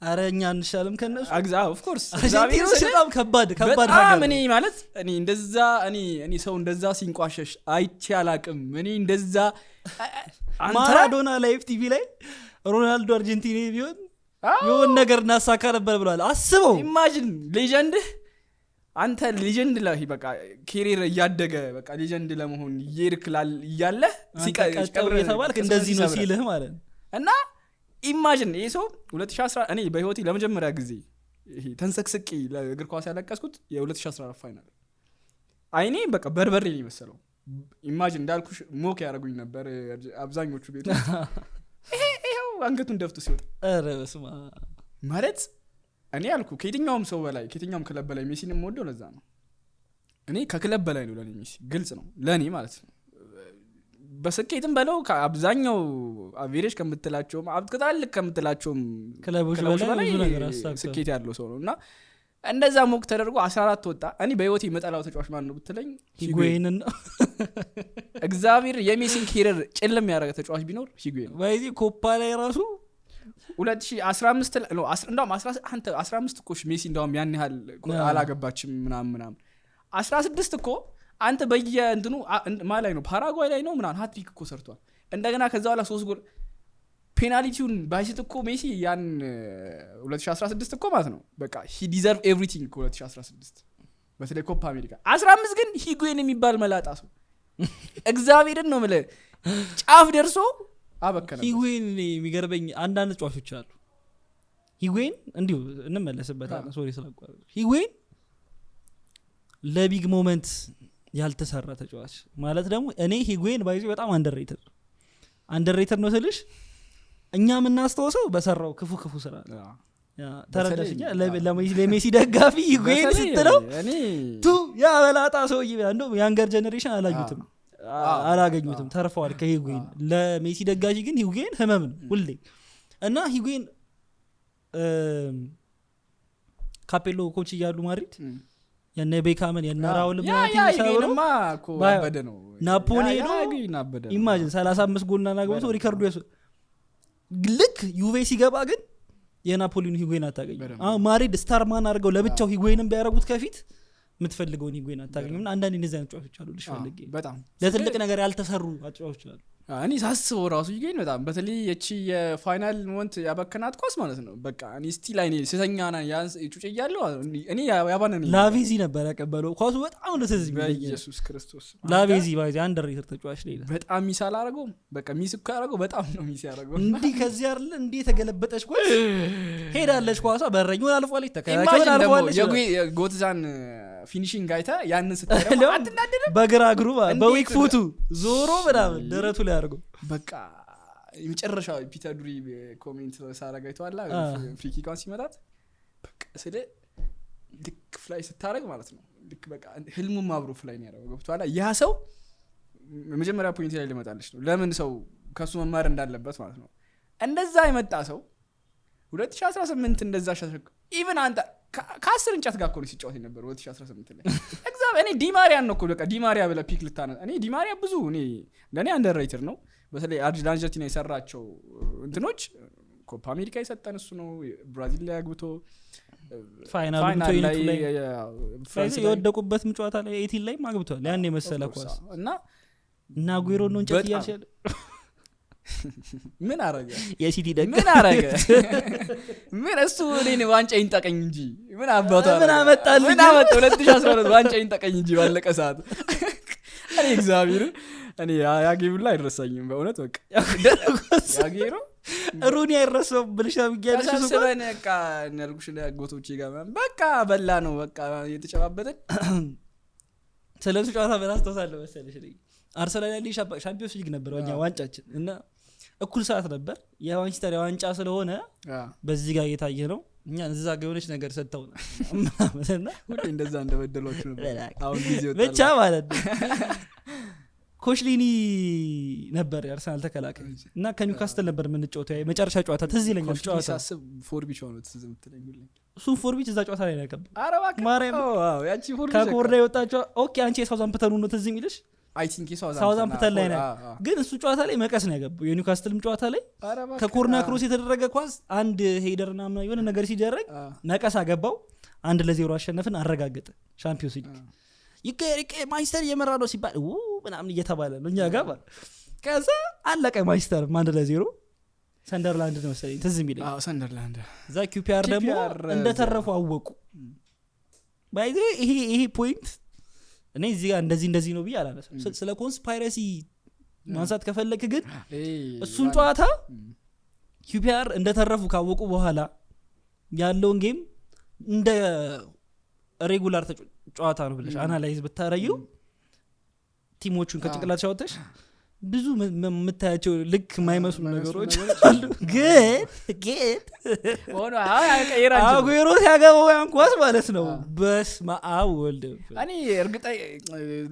አረ እኛ አንሻልም ከነሱ። Of course። አርጀንቲኖች በጣም ከባድ ከባድ በጣም ሀገር እኔ ነው። ማለት እኔ እንደዛ እኔ ሰው እንደዛ ሲንቋሸሽ አይቼ አላቅም። እኔ እንደዛ አንተ ማራዶና live TV ላይ ሮናልዶ አርጀንቲኒ ቢሆን የሆን ነገር እናሳካ ነበር ብለዋል። አስበው። Imagine legend ህ፣ አንተ legend ላይ በቃ career እያደገ በቃ legend ለመሆን እየሄድክ እያለህ አንተ ቀጠው እየተባልክ እንደዚህ ነው ሲልህ ማለት ነው። እና imagine ይህ ሰው 2010 እኔ በህይወቴ ለመጀመሪያ ጊዜ ይሄ ተንሰቅስቄ ለእግር ኳስ ያለቀስኩት የ2014 final አይኔ በቃ በርበሬ ነው የመሰለው። Imagine እንዳልኩሽ mock ያደረጉኝ ነበር አብዛኞቹ ቤት ውስጥ። ይሄው አንገቱን ደፍቶ ሲወጣ ኧረ በስመ አብ። ማለት እኔ ያልኩ ከየትኛውም ሰው በላይ፣ ከየትኛውም ክለብ በላይ ሜሲን የምወደው ለዛ ነው። እኔ ከክለብ በላይ ነው ለእኔ ሜሲ፣ ግልጽ ነው ለእኔ ማለት ነው። በስኬትም በለው ከአብዛኛው average ከምትላቸውም ትላልቅ ከምትላቸውም ክለቦች ክለቦች በላይ በላይ ብዙ ነገር አሳክቷል። ስኬት ያለው ሰው ነው እና እንደዛ mock ተደርጎ 14 ወጣ። እኔ በህይወቴ የመጠላው ተጫዋች ማን ነው ብትለኝ ሂጉዌን። ሂጉዌንን ነው። እግዚአብሔር የሜሲን career ጭልም ያደረገ ተጫዋች ቢኖር ሂጉዌን ነው። By the way ኮፓ ላይ ራሱ 2015 ላይ ነው፣ እንደውም አንተ 15 እኮ ሜሲ እንደውም ያን ያህል እኮ አላገባችም ምናምን ምናምን። 16 እኮ አንተ በየእንትኑ ማ ላይ ነው፣ ፓራጓይ ላይ ነው ምናምን hat trick እኮ ሰርቷል። እንደገና ከዛ በኋላ ሶስት ጎል ፔናልቲውን ባይስት እኮ ሜሲ ያን 2016 እኮ ማለት ነው በቃ he deserve everything እኮ 2016 በተለይ ኮፓ አሜሪካ። 15 ግን ሂጉዌን የሚባል መላጣ ሰው እግዚአብሔርን ነው የምልህ ጫፍ ደርሶ አበከነ። ሂጉዌን እኔ የሚገርመኝ አንዳንድ ተጫዋቾች አሉ። ሂጉዌን እንዲሁ እንመለስበታለን። Sorry ስላቋረጥኩ። ሂጉዌን ለ big moment ያልተሰራ ተጫዋች ማለት ደግሞ እኔ ሂጉዌን by the way በጣም underrated ነው ስልሽ እኛ የምናስታውሰው በሰራው ክፉ ክፉ ስራ ነው። Yeah፣ ተረዳሽኛ? ለሜሲ ደጋፊ ሂጉዌን በተለይ ስትለው እኔ ቱ ያ በላጣ ሰውዬ፣ እንደውም younger generation አላዩትም፣ አላገኙትም፣ ተርፈዋል ከሂጉዌን። ለሜሲ ደጋፊ ግን ሂጉዌን ህመም ነው ሁሌ። እና ሂጉዌን ካፔሎ coach እያሉ ማድሪድ የነ ቤካምን የነ ራውል ያ ያ ሂጉዌንማ እኮ ያበደ ነው። ናፖሊ ያ ሄዶ ሂጉዌን ያበደ ነው። Imagine 35 ጎልና አግብቶ ሪከርዱ ያሱ ልክ ዩቬ ሲገባ ግን የናፖሊን ሂጉዌን አታገኝም። አሁን ማድሪድ star man አድርገው ለብቻው ሂጉዌንን ቢያደርጉት ከፊት የምትፈልገውን ሂጉዌን አታገኝም። እና አንዳንድ እንደዚህ አይነት ጨዋቾች አሉ ልሽ ፈልጌ በጣም ለትልቅ ነገር ያልተሰሩ አጫዋቾች አሉ። እኔ ሳስበው ራሱ ሂጉዌን በጣም በተለይ የቺ የ final moment ያበከናት ኳስ ማለት ነው። በቃ እኔ still አይኔ ስተኛ ና ጩጬ እያለሁ እኔ ያባነነኝ። ላቬዚ ነበር ያቀበለው ኳሱ፣ በጣም ነው ትዝ የሚለኝ። በኢየሱስ ክርስቶስ! ላቬዚ by the way underrated ተጫዋች ሌላ። በጣም miss አላረገውም። በቃ miss እኮ ያደረገው በጣም ነው miss ያደረገው። እንዲህ ከዚህ አይደለ እንዲህ የተገለበጠች ኳስ ሄዳለች፣ ኳሷ በረኛውን አልፏለች፣ ተከላካዩን Imagine ደግሞ አልፏለች። የጎትዛን finishing አይተህ ያንን ስታይ ደግሞ እንደውም አትናደድም? በግራ እግሩ እንዴት በ weak foot ኡ ዞሮ ምናምን ደረቱ ላይ አድርጎ። በቃ የመጨረሻ ፒተር ዱሪ comment ሳረግ አይተዋላ? Free kick ኳን ሲመታት በቃ ስለ ልክ fly ስታረግ ማለት ነው፣ ልክ በቃ ህልሙም አብሮ fly ነው ያደረገው። ገብቶሃል? ያ ሰው የመጀመሪያ point ላይ ልመጣለች ነው፣ ለምን ሰው ከእሱ መማር እንዳለበት ማለት ነው። እንደዛ የመጣ ሰው 2018 እንደዛ even አንተ ከአስር እንጨት ጋር እኮ ነው ሲጫወት የነበረው 2018 ላይ። እግዚአብሔር፣ እኔ ዲማሪያን ነው እኮ፣ በቃ ዲማሪያ ብለህ pick ልታነ እኔ ዲማሪያ ብዙ እኔ ለእኔ underrated ነው። በተለይ ለአርጀንቲና የሰራቸው እንትኖች፣ ኮፓ አሜሪካ የሰጠን እሱ ነው፣ ብራዚል ላይ አግብቶ Final ኡ Final ላይ 22 ላይ ፍራንስ ላይ የወደቁበትም ጨዋታ ላይ 18 ላይ አግብቷል ያን የመሰለ Of course፣ ኳስ። እና እና አጉዌሮ ነው እንጨት በጣም እያልሽ ያለ ምን አረገ? የሲቲ ደግ ምን አረገ? ምን እሱ እኔን ዋንጫ ይንጠቀኝ እንጂ ምን አባቱ ምን አረገ? አመጣልኝ? ምን አመጣ? 2012 ዋንጫ ይንጠቀኝ እንጂ ባለቀ ሰዓት። እኔ እግዚአብሔርን እኔ ያ game ላይ አይረሳኝም በእውነት። በቃ ያጌሮ ሩኒ አይረሳውም ብልሻ ብያለሽ። እሱ እኮ ተሰብስበን በቃ እንዳልኩሽ አጎቶቼ ጋር ምናምን በቃ በላ ነው፣ በቃ እየተጨባበጥን። ስለ እሱ ጨዋታ ምን አስታውሳለሁ መሰለሽ? እኔ አርሰናል ያለ ሻምፒዮንስ ሊግ ነበር እኛ ዋንጫችን እና እኩል ሰዓት ነበር፣ የማንቸስተር የዋንጫ ስለሆነ በዚህ ጋር እየታየ ነው፣ እኛ እዛ ጋር የሆነች ነገር ሰጥተውናል ምናምን እና ሁሌ እንደዛ እንደበደሏችሁ ነበር። አሁን ጊዜ ብቻ ማለት ነው ኮሽሊኒ ነበር የአርሰናል ተከላካይ እና ከኒውካስትል ነበር የምንጫወተው የመጨረሻ ጨዋታ፣ ትዝ ይለኛል ጨዋታ። ሳስብ ፎርቢች ሆነ ትዝ የምትለኝ ሁሌ። እሱም ፎርቢች እዛ ጨዋታ ላይ ነው ያገባው። ኧረ እባክህ! ማርያም። ኦ፣ wow፣ ያቺ ፎርቢች። ከ corner የወጣቸው። Okay፣ አንቺ የሳውዛምፕተኑ ነው ትዝ የሚልሽ። I think ሳውዛምፕተን ላይ ነው፣ ግን እሱ ጨዋታ ላይ መቀስ ነው ያገባው። የኒውካስትልም ጨዋታ ላይ ከ corner cross የተደረገ ኳስ አንድ header ና ምናምን የሆነ ነገር ሲደረግ መቀስ አገባው። 1-0 አሸነፍን፣ አረጋገጠ ሻምፒዮንስ ሊግ። ይቀየር ይቀየር፣ ማንቸስተር እየመራ ነው ሲባል ው ምናምን እየተባለ ነው እኛ ጋር ማለት። ከዛ አለቀ፣ ማንቸስተር 1-0 ሰንደርላንድ ነው መሰለኝ ትዝ የሚለኝ። ሰንደርላንድ። እዛ ኪውፒአር ደግሞ QPR እንደተረፉ አወቁ። By the way ይሄ point እኔ እዚህ ጋር እንደዚህ እንደዚህ ነው ብዬ አላነሳም። ስለ conspiracy ማንሳት ከፈለክ ግን እሱን ጨዋታ ኪውፒአር እንደተረፉ ካወቁ በኋላ ያለውን game እንደ regular ጨዋታ ነው ብለሽ analyze ብታረጊው፣ team ኦቹን ከጭንቅላት አውጥተሽ ብዙ የምታያቸው ልክ የማይመስሉ የማይመስሉ ነገሮች ነገሮች አሉ። ግን ሆኖ አይ ቀይር አንችልም። አጉዌሮ ሲያገባው ያን ኳስ ማለት ነው፣ በስመ አብ ወልድ። እኔ እርግጠ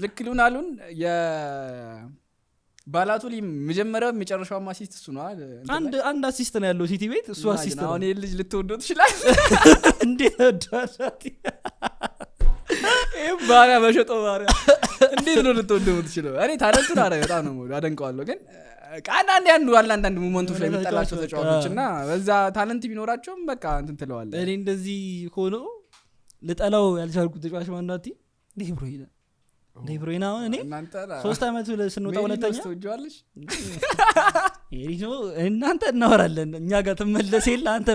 ልክ ልሁን አሉን የባላቶሊ መጀመሪያው የመጨረሻው assist እሱ ነው አይደል? እንትን ላይ? አንድ assist ነው ያለው ሲቲ ቤት፣ እሱ assist ነው። አሁን ይሄን ልጅ ልትወደው ትችላለህ። እንዴት ወደዋላት? ይህም ባሪያ በሸጦ ባሪያ እንዴት ነው ልትወደው የምትችለው? እኔ talent ኡን አረ በጣም ነው የምወደው፣ አደንቀዋለሁ። ግን አንዳንድ ያንዱ አለ አንዳንድ moment ኦች ላይ የሚጠላቸው ተጫዋቾች እና በዛ talent ቢኖራቸውም በቃ እንትን ትለዋለህ። እኔ እንደዚህ ሆኖ ልጠላው ያልቻልኩት ተጫዋች ማናቲ? ዴብሮይነ። ዴብሮይነ አሁን እኔ እናንተ 3 ዓመቱ ስንወጣ ሜሪኖስ ሁለተኛ ትወጂዋለሽ? ሜሪኖ እናንተ እናወራለን፣ እኛ ጋር ትመለስ የለ አንተ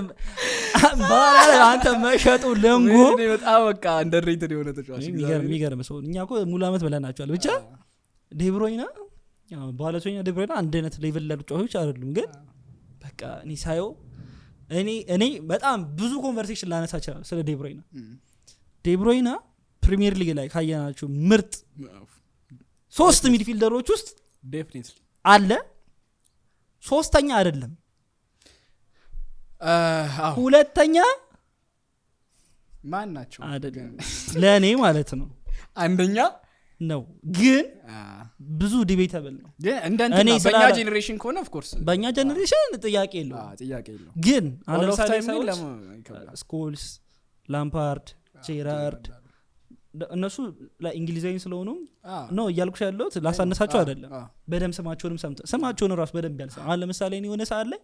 በኋላ ላይ አንተ መሸጡ ለንጎ። ሜሪኖ በጣም በቃ underrated የሆነ ተጫዋች። የሚገርም ሰው። እኛ እኮ ሙሉ አመት ብለናቸዋል። ብቻ ዴብሮይና ባለቶኛ ዴብሮይና አንድ አይነት level ያሉ ተጫዋቾች አይደሉም። ግን በቃ እኔ ሳየው እኔ በጣም ብዙ conversation ላነሳ እችላለሁ ስለ ዴብሮይና። ዴብሮይና ፕሪሚየር ሊግ ላይ ካየናቸው ምርጥ ሶስት midfielder ኦች ውስጥ Definitely. አለ። ሶስተኛ አይደለም፣ ሁለተኛ ማን ናቸው? አይደለም ለእኔ ማለት ነው። አንደኛ ነው፣ ግን ብዙ debatable ነው። ግን እንደ እንትን እኔ ነው፣ በእኛ generation ከሆነ of course. በእኛ generation ጥያቄ የለውም። ጥያቄ የለውም። ግን አሁን ለምሳሌ ሰዎች ስኮልስ፣ ላምፓርድ፣ ጄራርድ እነሱ እንግሊዛዊ ስለሆኑ ነው እያልኩሽ ያለሁት፣ ላሳነሳቸው አይደለም። በደንብ ስማቸውንም ሰምተ ስማቸውን ራሱ በደንብ ያልሰማ፣ አሁን ለምሳሌ እኔ የሆነ ሰዓት ላይ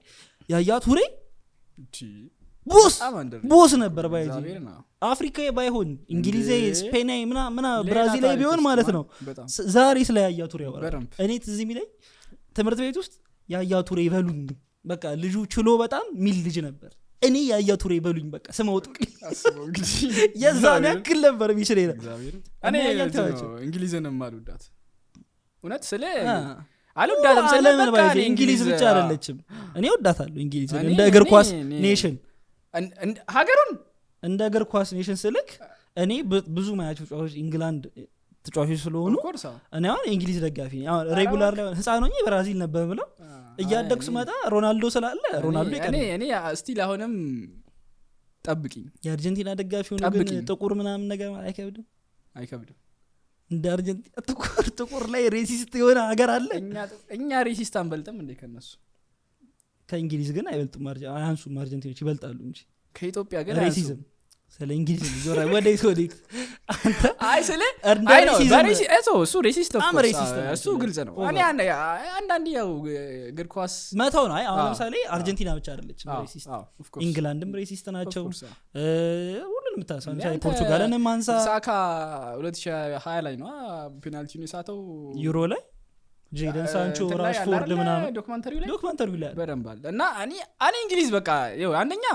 ያያ ቱሬ boss boss ነበር። ባይ አፍሪካዊ ባይሆን እንግሊዛዊ፣ ስፔናዊ፣ ምና ምና ብራዚላዊ ቢሆን ማለት ነው ዛሬ ስለ ያያ ቱሬ ያወራል። እኔ ትዝ የሚለኝ ትምህርት ቤት ውስጥ ያያ ቱሬ በሉኝ በቃ ልጁ ችሎ በጣም ሚል ልጅ ነበር። እኔ ያያ ቱሬ በሉኝ በቃ ስም አውጡልኝ፣ የዛን ያክል ነበር የሚችል። እኔ እንግሊዝንም አልወዳት፣ እውነት ስለ አልወዳትም ስለ ለምን? በቃ ባይዜ እኔ እንግሊዝ ብቻ አይደለችም። እኔ ወዳታለሁ እንግሊዝን እንደ እግር ኳስ nation። ሀገሩን። እንደ እግር ኳስ nation ስልክ እኔ ብዙ ማያቸው ተጫዋቾች ኢንግላንድ ተጫዋቾች ስለሆኑ Of course, አዎ። እኔ አሁን የእንግሊዝ ደጋፊ ነኝ። አሁን regular ላይ ህፃን ሆኜ ብራዚል ነበር ብለው እያደግኩ ስመጣ ሮናልዶ ስላለ ሮናልዶ እኔ ይቀድማል። እኔ still አሁንም ጠብቂኝ። የአርጀንቲና ደጋፊ ሆኖ ግን ጠብቂኝ። ጥቁር ምናምን ነገር አይከብድም? አይከብድም። እንደ አርጀንቲና ጥቁር ላይ racist የሆነ ሀገር አለ? እኛ racist አንበልጥም እንዴ ከነሱ? ከእንግሊዝ ግን አይበልጡም፣ አያንሱም። አርጀንቲኖች ይበልጣሉ እንጂ። ከኢትዮጵያ ግን Racism ስለ እንግሊዝ ነው ዞራ ወዴት ወዴት አንተ። አይ ስለ እንደ አይ ነው racism እሱ racist of በጣም ኮርስ፣ racist አዎ፣ ነው። እሱ ግልጽ ነው። Over. እኔ አንዳንዴ ያው እግር ኳስ መተው ነው። አይ አሁን ለምሳሌ አርጀንቲና ብቻ አይደለችም racist፣ of course. ኢንግላንድም racist ናቸው። Of course, አዎ። ሁሉንም የምታነሳው ለምሳሌ አንተ ፖርቱጋልንም አንሳ። ሳካ 2020 ላይ ነው penalty ውን የሳተው። ዩሮ ላይ ጄደን ሳንቾ፣ እንትን ላይ አለ ራሽፎርድ አይደለ? ምናምን። Documentary ው ላይ። Documentary ላይ አለ። በደንብ አለ። እና እኔ እንግሊዝ በቃ ይኸው አንደኛ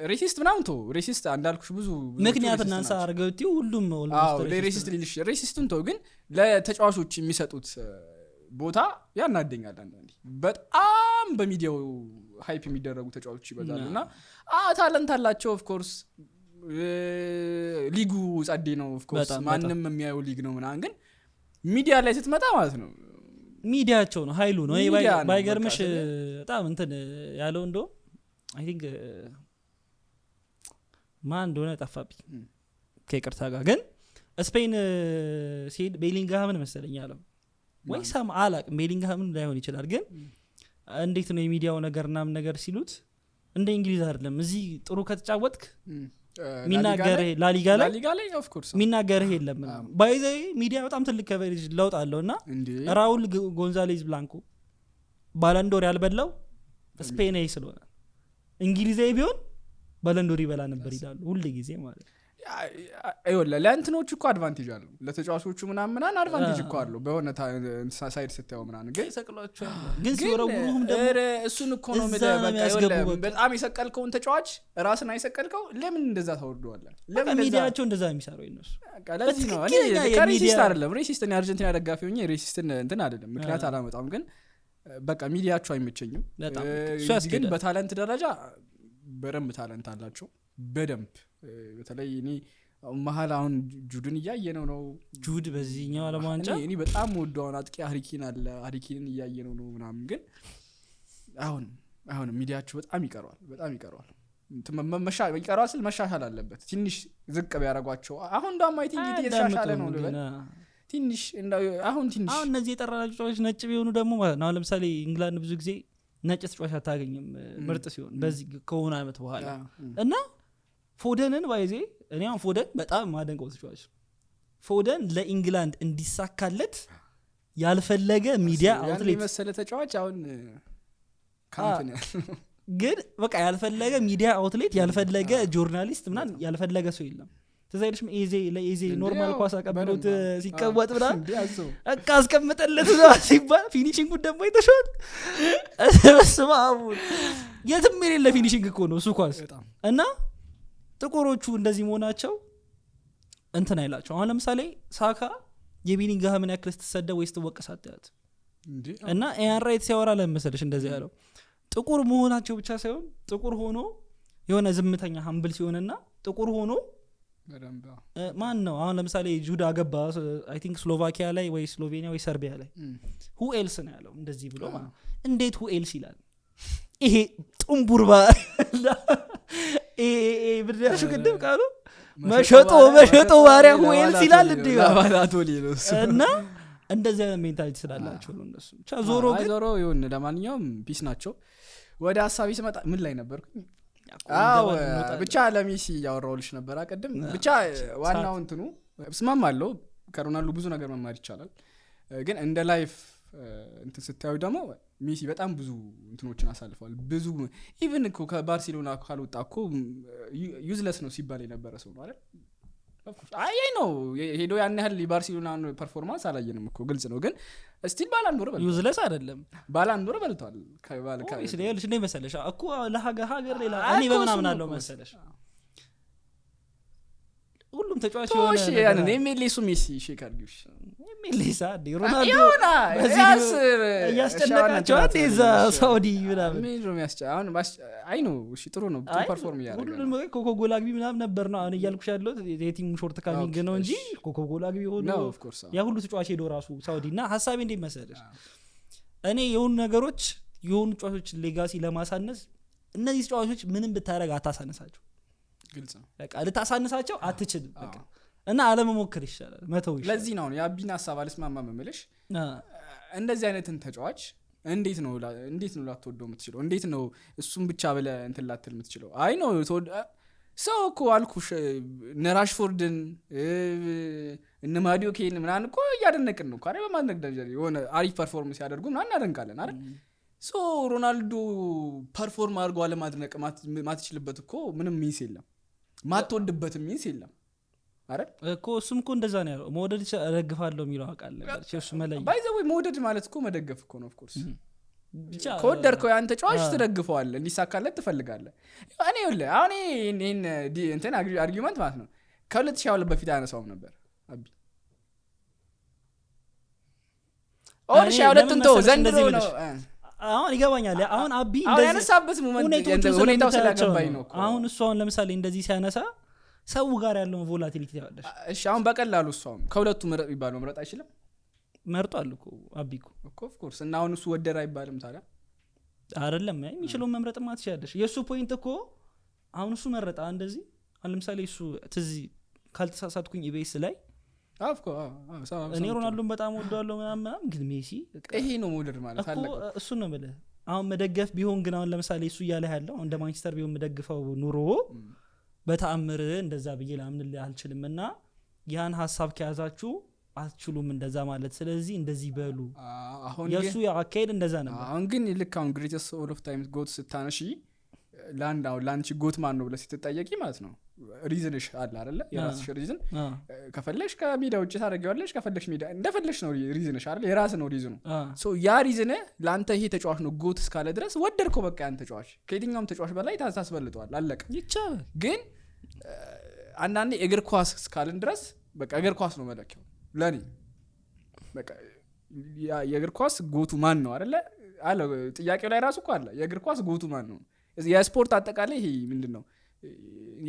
racist ምናምን ቶ racist እንዳልኩሽ ብዙ ብዙዎቹ ምክንያት racist እናንሳ ናቸው። አድርገው ብትይው ሁሉም almost racist Racist ሊልሽ racist ኡን ተው፣ ግን ለተጫዋቾች የሚሰጡት ቦታ ያናደኛል አንዳንዴ። በጣም በሚዲያው hype የሚደረጉ ተጫዋቾች ይበዛሉ። እና talent አላቸው of course፣ ሊጉ ጸዴ ነው of course፣ በጣም፣ ማንም የሚያየው ሊግ ነው ምናምን፣ ግን ሚዲያ ላይ ስትመጣ ማለት ነው ሚዲያቸው ነው ሀይሉ ነው። እኔ ሚዲያ ነው ባይገርምሽ በቃ። በጣም እንትን ያለው እንደው I think ማን እንደሆነ ጠፋብኝ ከይቅርታ ጋር፣ ግን ስፔን ሲሄድ ቤሊንግሃምን መሰለኝ ያለው ወይ ሳም አላቅም፣ ቤሊንግሃምን ላይሆን ይችላል። ግን እንዴት ነው የሚዲያው ነገር ምናምን ነገር ሲሉት እንደ እንግሊዝ አይደለም፣ እዚህ ጥሩ ከተጫወትክ የሚናገርህ ላሊጋ ላይ ላሊጋ ላይ of course የሚናገርህ የለም። By the way ሚዲያ በጣም ትልቅ coverage ለውጥ አለው። እና እንዴ ራውል ጎንዛሌዝ ብላንኮ ባለንዶር ያልበላው ስፔናዊ ስለሆነ፣ እንግሊዛዊ ቢሆን ባለንዶር ይበላ ነበር ይላሉ ሁል ጊዜ ማለት ነው። ይኸውልህ ለእንትኖቹ እኮ advantage አለው፣ ለተጫዋቾቹ ምናምን ምናምን advantage እኮ አለው በሆነ side ስታየው ምናምን፣ ግን ይሰቅሏቸዋል ግን ሲወረውሩህም ደግሞ ኧረ እሱን እኮ ነው እዛ የምልህ። ነው በቃ የሚያስገቡ ይኸውልህ፣ በቃ። በጣም የሰቀልከውን ተጫዋች ራስን አይሰቀልከው ለምን እንደዛ ታወርደዋለህ? ለምን እንደዛ? ሚዲያቸው እንደዛ የሚሰራው የነሱ በቃ ለዚህ ነው እኔ በትክክለኛ ከ racist አይደለም racist፣ እኔ አርጀንቲና ደጋፊ ሆኜ racist ን እንትን አይደለም ምክንያት አላመጣም፣ ግን በቃ ሚዲያቸው አይመቸኝም። በጣም እሱ ግን ያስኬዳል። በ talent ደረጃ በደንብ talent አላቸው በደንብ። በተለይ እኔ አሁን መሀል አሁን ጁድን እያየ ነው ነው። ጁድ በዚህኛው ዓለም ዋንጫ እኔ በጣም ወደው አሁን አጥቂ ሃሪ ኬን አለ፣ ሃሪ ኬንን እያየ ነው ነው ምናምን፣ ግን አሁን አሁን ሚዲያቸው በጣም ይቀረዋል፣ በጣም ይቀረዋል። እንትን ይቀረዋል ስል መሻሻል አለበት። ትንሽ ዝቅ ቢያደርጓቸው አሁን እንዳውም I think እየተሻሻለ ነው አያዳምጡም ልበል። ግን፣ ትንሽ እንደው አሁን ትንሽ አሁን እነዚህ የጠራናቸው ተጫዋቾች ነጭ ቢሆኑ ደግሞ ማለት ነው፣ አሁን ለምሳሌ ኢንግላንድ ብዙ ጊዜ ነጭ ተጫዋች አታገኝም ምርጥ ሲሆን በዚህ ከሆነ አመት በኋላ። እና ፎደንን by the way እኔ አሁን ፎደን በጣም ማደንቀው ተጫዋች ነው። ፎደን ለኢንግላንድ እንዲሳካለት ያልፈለገ ሚዲያ ያን outlet የመሰለ ተጫዋች አሁን ካምፕ ነው ያለው። ግን በቃ ያልፈለገ media outlet፣ ያልፈለገ journalist ምናምን፣ ያልፈለገ ሰው የለም። ትዝ አይልሽም ኤዜ ለኤዜ እንዴ Normal ያው ኳስ አቀብሎት በደንብ ሲቀወጥ ምናምን? እንዴ አስበው። በቃ አስቀምጠለት እዛ ሲባል finishing ኡን ደግሞ አይተሽዋል? በስመ አብ፣ የትም የሌለ finishing እኮ ነው እሱ ኳስ። በጣም። እና ጥቁሮቹ እንደዚህ መሆናቸው እንትን አይላቸው። አሁን ለምሳሌ ሳካ የቢሊንግሃምን ያክል ስትሰደብ ወይ ስትወቀስ አታያት። እንዴ እና ኢያን ራይት ሲያወራ ለምን መሰለሽ እንደዚህ ያለው? ጥቁር መሆናቸው ብቻ ሳይሆን ጥቁር ሆኖ የሆነ ዝምተኛ humble ሲሆንና ጥቁር ሆኖ በደንብ አዎ። ማን ነው አሁን ለምሳሌ ጁድ አገባ፣ I think ስሎቫኪያ ላይ ወይ ስሎቬኒያ ወይ ሰርቢያ ላይ። "Who else?" ነው ያለው እንደዚህ ብሎ ማለት ነው። እንዴት "who else" ይላል? ይሄ ጥንቡርባ፣ ይሄ ምንድን ነው ያልሽው ቅድም ቃሉ? መሸጦ መሸጦ ባሪያ "who else" ይላል እንዴ? ላባላቶሊ ነው እሱ። እና እንደዚህ አይነት mentality ስላላቸው ነው እነሱ። ብቻ ዞሮ አይ ግን ዞሮ ይሁን፣ ለማንኛውም peace ናቸው። ወደ ሀሳቤ ስመጣ ምን ላይ ነበርኩኝ? አዎ፣ እንገባለን፣ ብቻ ለሜሲ እያወራሁልሽ ነበር ቅድም። ብቻ ዋናው እንትኑ እስማማለሁ፣ ከሮናልዶ ብዙ ነገር መማር ይቻላል። ግን እንደ life እንትን ስታዩ ደግሞ ሜሲ በጣም ብዙ እንትኖችን አሳልፈዋል። ብዙ even እኮ ከባርሴሎና ካልወጣ እኮ useless ነው ሲባል የነበረ ሰው ነው አይደል? Of course። አይ አይ ነው ሄዶ ያን ያህል የባርሴሎናን performance አላየንም እኮ፣ ግልጽ ነው። ግን still ባላንዶር በልቷል። Useless አይደለም። ባላንዶር በልቷል። Obviously፣ ይኸውልሽ እንዴት መሰለሽ እኮ ለሀገር ሀገር ሌላ አይ እኔ እኮ በምን እሱ ነው አምናለሁ እኮ። መሰለሽ፣ ሁሉም ተጫዋች የሆነ ቶሽ ነገር ያንን አለ። MLS ኡ ሜሲ shake አድርጊው እሺ። MLS እንዴ ሮናልዶ የሆነ በዚህ ያስ እያስጨነቃቸው አንዴ እዛ ሳውዲ ምናምን። ምንድን ነው አሁን አይ ነው፣ እሺ ጥሩ ነው፣ ጥሩ አይ፣ perform እያደረገ ሁሉንም ነው። ኮከብ ጎል አግቢ ምናምን ነበር ነው አሁን እያልኩሽ ያለሁት። የ team shortcoming ነው እንጂ ኮከብ ጎል አግቢ ሆኖ ነው of course። ያ ሁሉ ተጫዋች ሄዶ ራሱ ሳውዲ። እና ሀሳቤ እንዴት መሰለሽ፣ እኔ የሆኑ ነገሮች የሆኑ ተጫዋቾች legacy ለማሳነስ፣ እነዚህ ተጫዋቾች ምንም ብታደረግ አታሳንሳቸው። ግልጽ ነው። በቃ ልታሳንሳቸው አትችልም በቃ። እና አለመሞከር ይሻላል፣ መተው ይሻላል። ለዚህ ነው የአቢን ሀሳብ አልስማማም የምልሽ። እንደዚህ አይነትን ተጫዋች እንዴት ነው ላትወደው የምትችለው? እንዴት ነው እሱም ብቻ ብለህ እንትን ላትል የምትችለው? አይ ነው ሰው እኮ አልኩሽ፣ እነ ራሽፎርድን እነ ማዲዮኬን ምናምን እኮ እያደነቅን ነው እኮ አይደል? በማድነቅ ደረጃ የሆነ አሪፍ perform ሲያደርጉ ምናምን እናደንቃለን አይደል? So ሮናልዶ perform አድርጎ አለማድነቅ ማትችልበት እኮ ምንም means የለም፣ ማትወድበትም means የለም አይደል? እኮ እሱም እኮ እንደዛ ነው ያለው። መውደድ እደግፋለሁ የሚለው አቃል ነበር እሱ መለየ። By the way መውደድ ማለት እኮ መደገፍ እኮ ነው of course። ብቻ ከወደድከው ያን ተጫዋች ትደግፈዋለህ፣ እንዲሳካለት ትፈልጋለህ። እኔ ይኸውልህ አሁን ይህን እንትን argument ማለት ነው ከ2022 በፊት አያነሳውም ነበር አቢ። እኔ ሺህ ሁለቱን ለምን ተው መሰለሽ ዘንድሮ እንደዚህ ነው ብልሽ? አሁን ይገባኛል። አሁን አቢ አሁን እንደዚህ ያነሳበት moment ሁኔታዎቹን ሁኔታው ስለምታያቸው ስለገባኝ ነው። ነው እኮ። አሁን እሱ አሁን ለምሳሌ እንደዚህ ሲያነሳ ሰው ጋር ያለውን volatility ታያለሽ። እሺ አሁን በቀላሉ እሱ አሁን ከሁለቱ ምረጥ ቢባል መምረጥ አይችልም? መርጧል እኮ አቢ እኮ። እኮ of course። እና አሁን እሱ ወደደ አይባልም ታዲያ? አይደለም፣ የሚችለውን መምረጥማ ትችላለሽ። የእሱ point እኮ አሁን እሱ መረጠ እንደዚህ። አሁን ለምሳሌ እሱ ትዝ ካልተሳሳትኩኝ ኢቢኤስ ላይ አዎ፣ of course፣ አዎ፣ አዎ፣ እኔ ሮናልዶን በጣም ወደዋለሁ ምናምን ምናምን፣ ግን ሜሲ በቃ ይሄ ነው መውደድ ማለት። እኮ አለቀ። እሱን ነው የምልህ። አሁን መደገፍ ቢሆን ግን አሁን ለምሳሌ እሱ እያለ ያለው እንደ ማንቸስተር ቢሆን የምደግፈው ኑሮ በተአምር እንደዛ ብዬ ላምንልህ አልችልም። እና ያን ሀሳብ ከያዛችሁ አትችሉም እንደዛ ማለት፣ ስለዚህ እንደዚህ በሉ። አሁን የእሱ አካሄድ እንደዛ ነበር። አሁን ግን ልክ አሁን greatest all of time GOAT ስታነሺ ለአንድ አሁን ለአንቺ GOAT ማን ነው ብለሽ ስትጠየቂ ማለት ነው reason ሽ አለ አይደለ? የራስሽ reason። ከፈለሽ ከሜዳ ውጭ ታደርጊዋለሽ፣ ከፈለሽ ሜዳ እንደፈለሽ ነው reason ሽ አይደል? የራስ ነው reason ኑ። So ያ reason ለአንተ ይሄ ተጫዋች ነው GOAT እስካለ ድረስ ወደድከው፣ በቃ ያን ተጫዋች ከየትኛውም ተጫዋች በላይ ታስበልጠዋል፣ አለቀ። ይቻላል። ግን አንዳንዴ እግር ኳስ እስካልን ድረስ በቃ እግር ኳስ ነው መለኪያው ለኔ። በቃ የእግር ኳስ GOAT ኡ ማን ነው አይደለ አለ ጥያቄው ላይ ራሱ እኮ አለ። የእግር ኳስ GOAT ኡ ማን ነው? የስፖርት አጠቃላይ ይሄ ምንድን ነው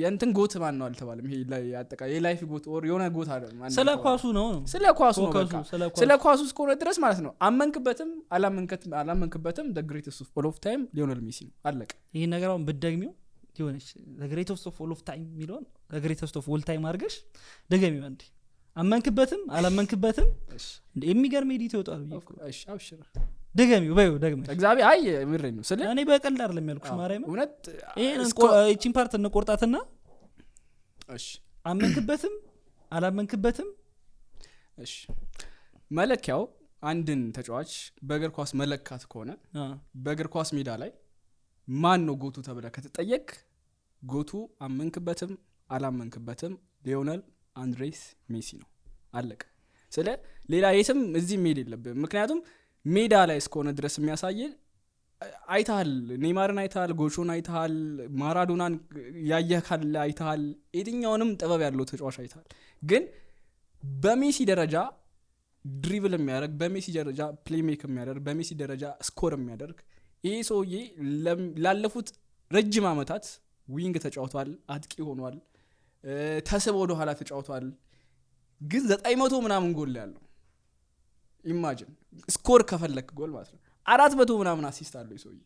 የእንትን GOAT ማን ነው አልተባለም። ይሄ ላይ አጠቃላይ የ life GOAT or የሆነ GOAT አለ ማን ነው ስለ አልተባለም። ኳሱ ነው ነው። ስለ ኳሱ ነው። focus ኡ በቃ ስለ ኳሱ። ስለ ኳሱ እስከሆነ ድረስ ማለት ነው አመንክበትም አላመንክበትም the greatest of all of time ሊዮኔል ሜሲ ነው፣ አለቀ። ይህን ነገር አሁን ብትደግሚው የሆነች greatest of all of time የሚለውን greatest of all time አድርገሽ ድገሚው አንዴ፣ አመንክበትም አላመንክበትም። እንደ የሚገርም edit ይወጣል ብዬ እኮ። እሺ አብሽር። ድገሚው በይው ደግመሽ። እግዚአብሔር አይ ምሬን ነው ስለ እኔ በቀልድ አይደለም ያልኩሽ ማርያምን። እውነት። ይሄን ይቺን part እንቆርጣትና እሺ። አመንክበትም አላመንክበትም። እሺ መለኪያው አንድን ተጫዋች በእግር ኳስ መለካት ከሆነ በእግር ኳስ ሜዳ ላይ ማን ነው GOAT ኡ ተብለ ከተጠየቅ GOAT ኡ አመንክበትም አላመንክበትም ሊዮነል አንድሬስ ሜሲ ነው፣ አለቀ። ስለ ሌላ የትም እዚህ መሄድ የለብህም፣ ምክንያቱም ሜዳ ላይ እስከሆነ ድረስ የሚያሳይ አይተሃል። ኔይማርን አይተሃል፣ ጎቾን አይተሃል፣ ማራዶናን ያየህ ካለ አይተሃል፣ የትኛውንም ጥበብ ያለው ተጫዋች አይተሃል። ግን በሜሲ ደረጃ dribble የሚያደርግ፣ በሜሲ ደረጃ playmake የሚያደርግ፣ በሜሲ ደረጃ score የሚያደርግ፣ ይሄ ሰውዬ ላለፉት ረጅም ዓመታት wing ተጫውቷል፣ አጥቂ ሆኗል። ተስቦ ወደኋላ ተጫውቷል። ግን 900 ምናምን ጎል ያለው፣ imagine score ከፈለክ ጎል ማለት ነው። 400 ምናምን assist አለው። ሰውዬ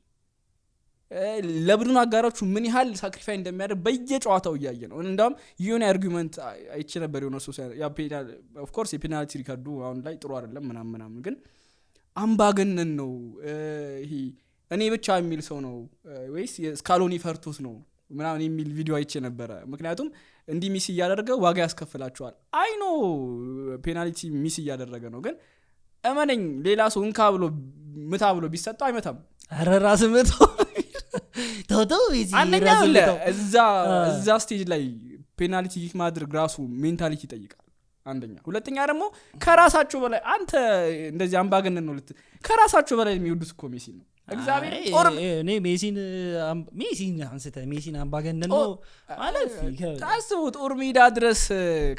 ለቡድኑ አጋሮቹ ምን ያህል sacrifice እንደሚያደርግ በየጨዋታው እያየ ነው። እንዳውም የሆነ argument አይቼ ነበር፣ የሆነ ሰው፣ of course የ penalty record ኡ አሁን ላይ ጥሩ አይደለም ምናምን ምናምን፣ ግን አምባገነን ነው፣ ይሄ እኔ ብቻ የሚል ሰው ነው ወይስ ስካሎኒ ፈርቶት ነው ምናምን የሚል ቪዲዮ አይቼ ነበረ። ምክንያቱም እንዲህ miss እያደረገ ዋጋ ያስከፍላቸዋል። I know penalty miss እያደረገ ነው፣ ግን እመነኝ ሌላ ሰው እንካ ብሎ ምታ ብሎ ቢሰጠው አይመታም። ኧረ ራስ ምተው፣ ተው ተው ሜሲ። አንደኛ ራስህ አለ ምታው። እዛ stage ላይ penalty kick ማድረግ ራሱ mentality ይጠይቃል አንደኛ። ሁለተኛ ደግሞ ከራሳቸው በላይ፣ አንተ እንደዚህ አምባገነን ነው ልት ከራሳቸው በላይ የሚወዱት እኮ ሜሲ ነው። እግዚአብሔር አይ፣ ጦር እኔ ሜሲን አንስተ ሜሲን አምባገነን ነው ማለት ይከብዳል። ታስቡ ጦር ሜዳ ድረስ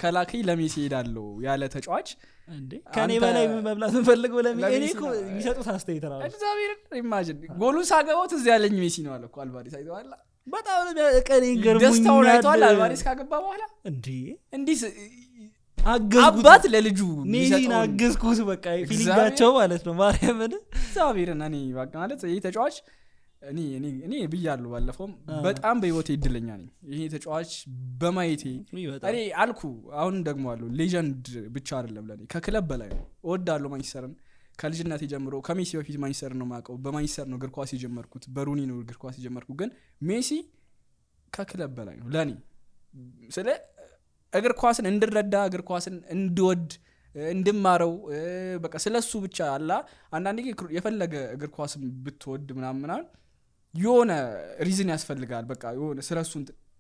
ከላከኝ ለሜሲ ሄዳለሁ ያለ ተጫዋች እንዴ ከኔ አንተ በላይ መብላት የምፈልገው ለሜ እኔ ለሜሲ እኮ ነው። የሚሰጡት አስተያየት ራሱ እግዚአብሔርን imagine ጎሉን ሳገባው ትዝ ያለኝ ሜሲ ነው አለ እኮ አልቫሬስ። አይተዋል? በጣም ነው ቀኔ ደስታውን አይተዋል? ገርሞኛል። አልቫሬስ ካገባ በኋላ እንዴ እንዲህ አገዝኩት። አባት ለልጁ ሜሲን የሚሰጠውን አገዝኩት። በቃ feeling ኣቸው ማለት ነው ማርያምን። እግዚአብሔርን እኔ በቃ ማለት ይህ ተጫዋች እኔ ብያለሁ ባለፈውም፣ በጣም በህይወቴ እድለኛ ነኝ ይሄ ተጫዋች በማየቴ። ውይ በጣም። እኔ አልኩ፣ አሁን ደግሞ አለው፣ legend ብቻ አይደለም፣ ለእኔ ከክለብ በላይ ነው። እወዳለሁ ማንቸስተርን ከልጅነቴ ጀምሮ። ከሜሲ በፊት ማንቸስተርን ነው የማውቀው። በማንቸስተር ነው እግር ኳስ የጀመርኩት፣ በሩኒ ነው እግር ኳስ የጀመርኩት። ግን ሜሲ ከክለብ በላይ ነው ለእኔ። ስለ እግር ኳስን እንድረዳ፣ እግር ኳስን እንድወድ፣ እንድማረው፣ በቃ ስለ እሱ ብቻ አላ አንዳንዴ ጊዜ የፈለገ እግር ኳስን ብትወድ ምናምን ምናምን የሆነ reason ያስፈልጋል። በቃ የሆነ ስለ እሱ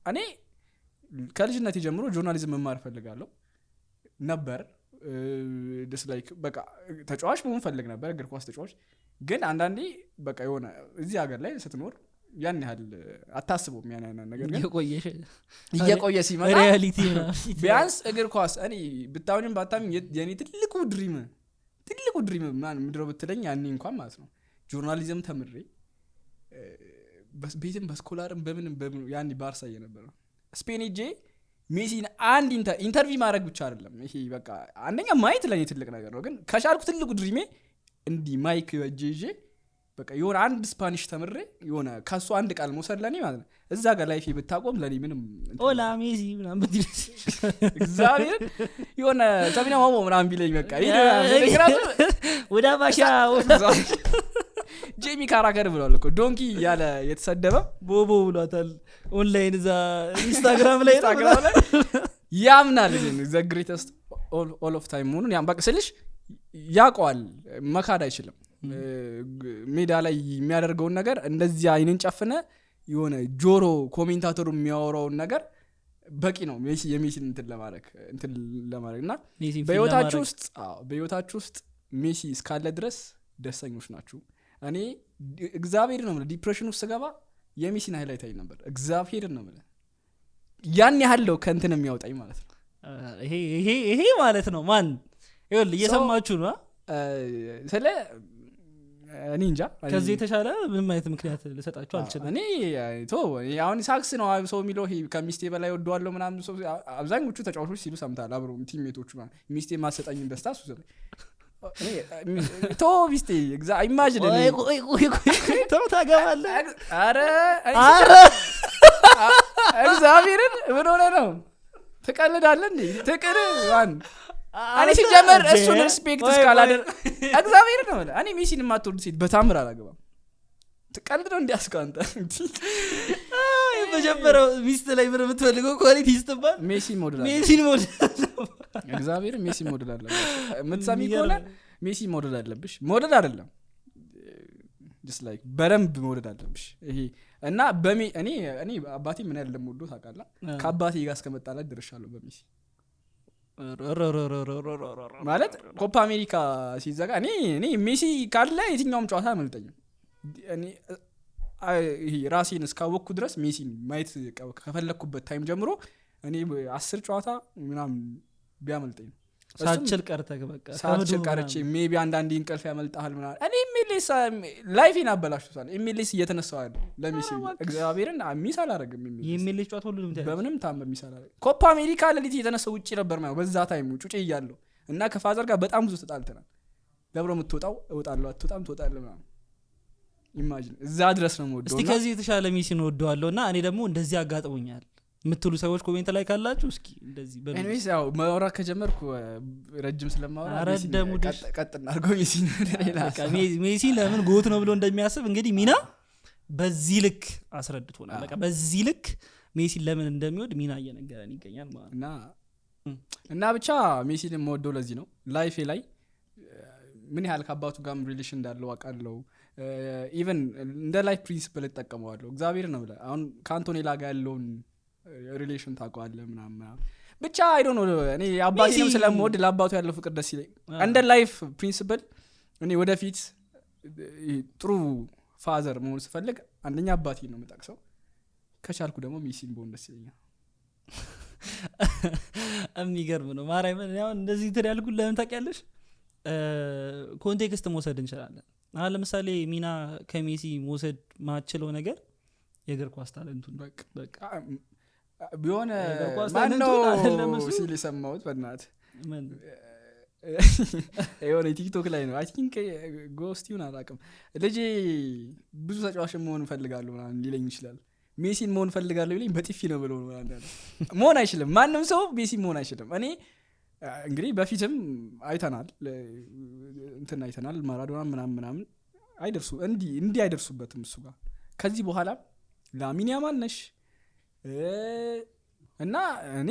እኔ ከልጅነቴ ጀምሮ journalism መማር እፈልጋለሁ ነበር። Just like በቃ ተጫዋች መሆን ፈልግ ነበር፣ እግር ኳስ ተጫዋች። ግን አንዳንዴ በቃ የሆነ እዚህ ሀገር ላይ ስትኖር ያን ያህል አታስበውም ያን ያን ነገር፣ ግን እየቆየሽ እየቆየ ሲመጣ reality ምናምን ቢያንስ እግር ኳስ እኔ ብታምኝም ባታምኝ የኔ ትልቁ dream ማን ምንድነው ብትለኝ ያኔ እንኳን ማለት ነው journalism ተምሬ ቤትም በ scholar ም በምንም በምኑ ያኔ ባርሳ እየነበረ ነው ስፔን ሄጄ ሜሲን አንድ interview ማድረግ ብቻ አይደለም። ይሄ በቃ አንደኛ ማየት ለእኔ ትልቅ ነገር ነው፣ ግን ከቻልኩ ትልቁ dream ኤ እንዲህ mic በእጄ ይዤ በቃ የሆነ አንድ Spanish ተምሬ የሆነ ከሱ አንድ ቃል መውሰድ ለእኔ ማለት ነው እዛ ጋር life ኤ ብታቆም ለእኔ ምንም እንትን Hola ሜሲ ምናምን ብትል እግዚአብሔር የሆነ ሰሚና ማሞ ምናምን ቢለኝ በቃ ይሄ ራሱ ወደ አባሻ። ጄሚ ካራከር ብሏል እኮ donkey እያለ የተሰደበ። ቦቦ ብሏታል ኦንላይን እዛ ኢንስታግራም ላይ ነው። ኢንስታግራም ላይ ያምናል፣ ግን the greatest all of time መሆኑን ያም በቃ ስልሽ ያውቀዋል፣ መካድ አይችልም። ሜዳ ላይ የሚያደርገውን ነገር እንደዚህ አይንን ጨፍነ የሆነ ጆሮ commentator ኡ የሚያወራውን ነገር በቂ ነው ሜሲ የሜሲን እንትን ለማድረግ እና ሜሲን feel በህይወታችሁ ለማድረግ። ውስጥ፣ አዎ፣ በህይወታችሁ ውስጥ ሜሲ እስካለ ድረስ ደስተኞች ናችሁ። እኔ እግዚአብሔር ነው የምልህ፣ depression ውስጥ ስገባ የሜሲን highlight አይ ነበር። እግዚአብሔርን ነው የምልህ፣ ያን ያህል ነው ከእንትን የሚያወጣኝ ማለት ነው። ይሄ ማለት ነው ማን ይኸውልህ እየሰማችሁ ነው አ? ስለ እኔ እንጃ። ከዚህ የተሻለ ምንም አይነት ምክንያት ልሰጣችሁ አልችልም። እኔ ቶ አሁን ሳክስ ነው ሰው የሚለው፣ ይሄ ከሚስቴ በላይ ወደዋለሁ ምናምን ሰው አብዛኞቹ ተጫዋቾች ሲሉ ሰምታል። አብሮ teammate ኦቹ ማለት ሚስቴ ማሰጠኝን ደስታ እሱ ሰጠኝ። ቶ ሚስቴ imagine ቆይ ቆይ ቆይ ቆይ፣ ተው ታገባለህ። ኧረ ኧረ እግዚአብሔርን ምን ሆነ ነው፣ ትቀልዳለህ እንዴ? ትቅር ማን እኔ ሲጀመር እሱን respect እስካላደር እግዚአብሔርን ነው የምልህ። እኔ ሜሲን የማትወድ ሴት በታምር አላገባም። ትቀልድ ነው እንዲያስከው አንተ። የመጀመሪያው ሚስት ላይ ምን የምትፈልገው quality ስትባል ሜሲ መውደድ አለበት። ሜሲን መውደድ። እግዚአብሔርን ሜሲ መውደድ አለብሽ። የምትሰሚ ከሆነ ሜሲ መውደድ አለብሽ። መውደድ አይደለም፣ just like በደንብ መውደድ አለብሽ። ይሄ እና በሜ እኔ አባቴ ምን ያህል እንደምወደው ታውቃለህ። ከአባቴ ጋር እስከመጣላት ደርሻለሁ በሜሲ። ማለት ኮፓ አሜሪካ ሲዘጋ እኔ ሜሲ ካለ የትኛውም ጨዋታ አያመልጠኝም። እኔ ይሄ ራሴን እስካወቅኩ ድረስ ሜሲን ማየት ከፈለግኩበት time ጀምሮ እኔ 10 ጨዋታ ምናምን ቢያመልጠኝ ነው። እሱም ሳችል ቀርተህ በቃ ሳልችል ከምድቡ ቀርቼ ምናምን። Maybe አንዳንዴ እንቅልፍ ያመልጣል ምናምን እኔም MLS life ኤን አበላሽቶታል። MLS እየተነሳው ያለ ለሜሲ እግዚአብሔርን miss አላረግም። MLS የ MLS ጨዋታ ሁሉንም ታያለሽ። በምንም ታምር miss አላረግም። ኮፓ አሜሪካ ሌሊት እየተነሳው ውጭ ነበር ማየው በዛ time ጩጬ እያለሁ እና ከ father ጋር በጣም ብዙ ተጣልተናል። ለብሮ የምትወጣው እወጣለሁ፣ አትወጣም ትወጣለህ ምናምን። Imagine እዛ ድረስ ነው የምወደው። እስቲ እና ከዚህ የተሻለ ሜሲን እወደዋለሁ እና እኔ ደግሞ እንደዚህ አጋጥሞኛል የምትሉ ሰዎች comment ላይ ካላችሁ እስኪ እንደዚህ በሉ። Anyways ያው ማውራት ከጀመርኩ ረጅም ስለማወራ ኧረ ሜሲን ደሙድሽ። ቀጥ እናድርገው ሜሲን ወደ ሌላ በቃ ሜሲ ለምን GOAT ነው ብሎ እንደሚያስብ እንግዲህ ሚና በዚህ ልክ አስረድቶናል። በቃ በዚህ ልክ ሜሲን ለምን እንደሚወድ ሚና እየነገረን ይገኛል ማለት ነው። እና እና ብቻ ሜሲን የምወደው ለዚህ ነው። Life ኤ ላይ ምን ያህል ከአባቱ ጋርም relation እንዳለው አውቃለሁ። Even እንደ life principle እጠቀመዋለሁ። እግዚአብሔር ነው ብለህ አሁን ከአንቶኔላ ጋር ያለውን relation ታውቀዋለህ ምናምን ምናምን። ብቻ I don't know፣ እኔ አባቴንም ስለምወድ ለአባቱ ያለው ፍቅር ደስ ይለኝ። እንደ life principle እኔ ወደፊት ጥሩ father መሆን ስፈልግ አንደኛ አባቴ ነው የምጠቅሰው፣ ከቻልኩ ደግሞ ሜሲን ብሆን ደስ ይለኛል። የሚገርም ነው። ማርያምን እኔ አሁን እንደዚህ እንትን ያልኩት ለምን ታውቂያለሽ? Context መውሰድ እንችላለን። አሁን ለምሳሌ ሚና ከሜሲ መውሰድ ማችለው ነገር የእግር ኳስ talent ኡ ነው። በቃ በቃ ቢሆነ የእግር ኳስ ማነው talent ኡን አይደለም እሱ? ሲል የሰማሁት በእናትህ ምን? የሆነ ቲክቶክ ላይ ነው፣ I think ጎስቲውን አላውቅም። ልጄ ብዙ ተጫዋች መሆን እፈልጋለሁ ምናምን ሊለኝ ይችላል። ሜሲን መሆን እፈልጋለሁ ቢለኝ በጥፊ ነው ብለው ነው ምናምን ያለው። መሆን አይችልም፣ ማንም ሰው ሜሲ መሆን አይችልም። እኔ እንግዲህ በፊትም አይተናል፣ እንትን አይተናል፣ ማራዶና ምናምን ምናምን አይደርሱ እንዲህ እንዲህ አይደርሱበትም እሱ ጋር። ከዚህ በኋላ ላሚን ያማል ነሽ እና እኔ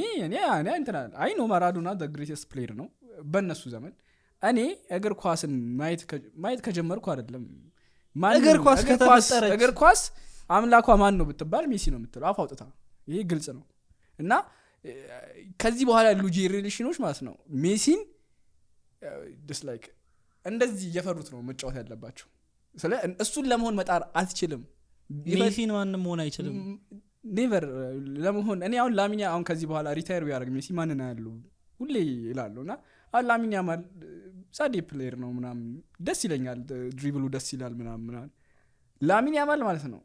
እንትና I know ማራዶና greatest player ነው በእነሱ ዘመን። እኔ እግር ኳስን ማየት ከጀመርኩ አይደለም ማንም እግር ኳስ ከተፈጠረች። እግር ኳስ አምላኳ ማን ነው ብትባል ሜሲ ነው የምትለው አፍ አውጥታ። ይሄ ግልጽ ነው። እና ከዚህ በኋላ ያሉ ጄኔሬሽኖች ማለት ነው ሜሲን just like እንደዚህ እየፈሩት ነው መጫወት ያለባቸው። ስለ እሱን ለመሆን መጣር አትችልም። ሜሲን ማንም መሆን አይችልም። Never ለመሆን። እኔ አሁን ላሚን አሁን ከዚህ በኋላ retire ቢያደርግ ሜሲ ማንን ያሉ ሁሌ ይላሉ። እና አሁን ላሚን ያማል ጸዴ player ነው ምናምን፣ ደስ ይለኛል፣ dribble ኡ ደስ ይላል ምናምን ምናምን። ላሚን ያማል ማለት ነው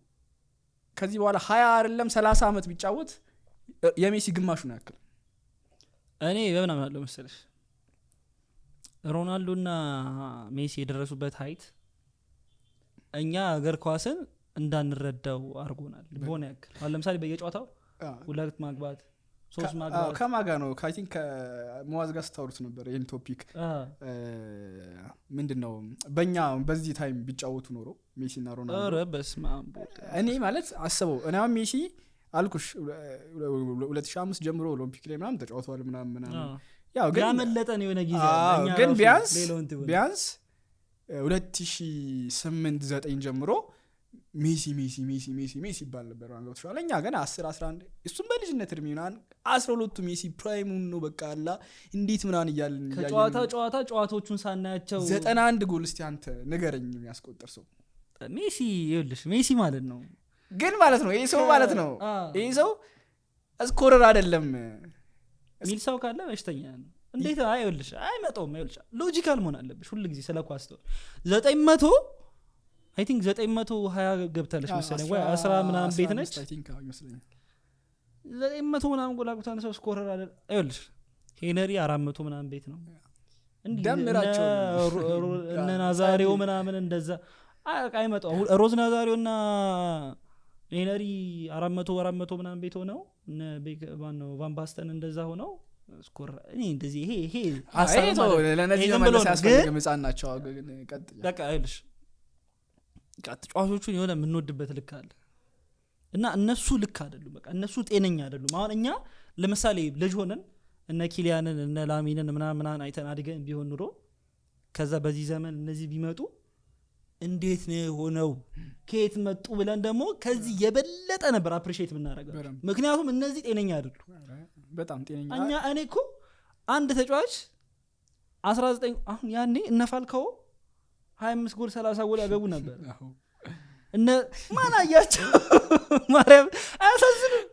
ከዚህ በኋላ 20 አይደለም 30 ዓመት ቢጫወት የሜሲ ግማሹን ያክል። እኔ በምን አምናለሁ መሰለሽ? ሮናልዶ እና ሜሲ የደረሱበት height እኛ እግር ኳስን እንዳንረዳው አድርጎናል በሆነ ያክል። አሁን ለምሳሌ በየጨዋታው ሁለት ማግባት፣ ሶስት ማግባት። ከማጋ ነው፣ I think ከመዋዝ ጋር ስታወሩት ነበር ይህን topic። ምንድን ነው በእኛ በዚህ time ቢጫወቱ ኖሮ ሜሲ እና ሮናልዶ ኧረ በስመ አብ ወልድ። እኔ ማለት አስበው፣ እኔ አሁን ሜሲ አልኩሽ 2005 ጀምሮ ኦሎምፒክ ላይ ምናምን ተጫውተዋል ምናምን ምናምን። ያው ግን ያመለጠን የሆነ ጊዜ አለ። እኛ ግን ራሱ ቢያንስ ሌላውን ትሆን። ቢያንስ 2008 9 ጀምሮ ሜሲ ሜሲ ሜሲ ሜሲ ሜሲ ይባል ነበር ማለት ገብቶሻል። እኛ ገና 10 11፣ እሱም በልጅነት እድሜ ምናምን 12ቱ ሜሲ prime ኡን ነው በቃ አላ እንዴት ምናምን እያልን እያየን ከጨዋታ ነው። ጨዋታ ጨዋታዎቹን ሳናያቸው 91 ጎል እስቲ አንተ ንገረኝ የሚያስቆጥር ሰው። ሜሲ ይኸውልሽ ሜሲ ማለት ነው ግን ማለት ነው ይህ ሰው ማለት ነው ይህ ሰው scorer አይደለም ሚል ሰው ካለ በሽተኛ ነው። እንዴት? አይ ይኸውልሽ አይመጣውም። ይኸውልሽ logical መሆን አለብሽ ሁሉ ጊዜ ስለ ኳስ። 900፣ I think 920 ገብታለች መሰለኝ ወይ አስራ ምናምን ቤት ነች። I think አዎ ይመስለኛል። 900 ምናምን ጎል አግብቶ አንድ ሰው scorer አለ። ይኸውልሽ ሄነሪ 400 ምናምን ቤት ነው። እንዲህ ደምራቸው እነ ነው። እነ ናዛሪዮ ምናምን እንደዛ አይ አይመጣውም። ሮዝ ናዛሪዮ እና ሄነሪ 400 400 ምናምን ቤት ሆነው እነ ማነው ቫን ባስተን እንደዛ ሆነው score እኔ እንደዚህ ይሄ ሀሳብ አይ ተው፣ ማለት ነው። ለእነዚህ ይሄ ዝም ብሎ መመለስ ነው። አያስፈልግም፣ ህፃን ናቸው። አዎ፣ ግን ቀጥል። በቃ ይኸውልሽ በቃ ተጫዋቾቹን የሆነ የምንወድበት ልክ አለ እና እነሱ ልክ አይደሉም። በቃ እነሱ ጤነኛ አይደሉም። አሁን እኛ ለምሳሌ ልጅ ሆነን እነ ኪሊያንን እነ ላሚንን ምናምን ምናምን አይተን አድገን ቢሆን ኑሮ ከዛ በዚህ ዘመን እነዚህ ቢመጡ እንዴት ነው የሆነው ከየት መጡ ብለን ደግሞ ከዚህ የበለጠ ነበር appreciate የምናደርገው። በደንብ። ምክንያቱም እነዚህ ጤነኛ አይደሉም። በጣም ጤነኛ እኛ እኔ እኮ አንድ ተጫዋች 19 አሁን ያኔ እነ ፋልካኦ 25 ጎል 30 ጎል ያገቡ ነበር። እነ ማን አያቸው? ማርያም አያሳዝንም?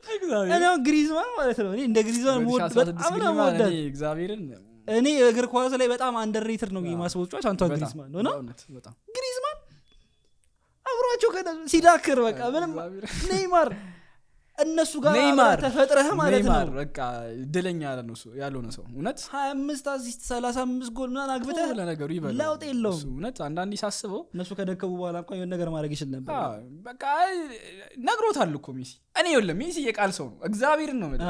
እኔ አሁን ግሪዝማን ማለት ነው እኔ እንደ ግሪዝማን የምወድ 2016 በጣም ነው ግሪዝማን የምወዳት። እኔ እግዚአብሔርን እኔ እግር ኳስ ላይ በጣም underrated ነው የማስበው ተጫዋች አንቷን በጣም ግሪዝማን ነው እና በእውነት በጣም ግሪዝማን አብሯቸው ሲዳክር በቃ ምንም ኔይማር እነሱ ጋር ኔይማር አብረህ ተፈጥረህ ማለት ኔይማር ነው። በቃ እድለኛ ያልሆነ ሰው እውነት። 25 assist፣ 35 ጎል ምናምን አግብተህ ለነገሩ ይበለው። ለውጥ የለውም። እሱ እውነት አንዳንዴ ሳስበው እነሱ ከደከሙ በኋላ እንኳን የሆነ ነገር ማድረግ ይችል ነበር። አዎ፣ በቃ ነግሮታል እኮ ሜሲ። እኔ ይኸውልህ ሜሲ የቃል ሰው ነው፣ እግዚአብሔርን ነው የምልህ።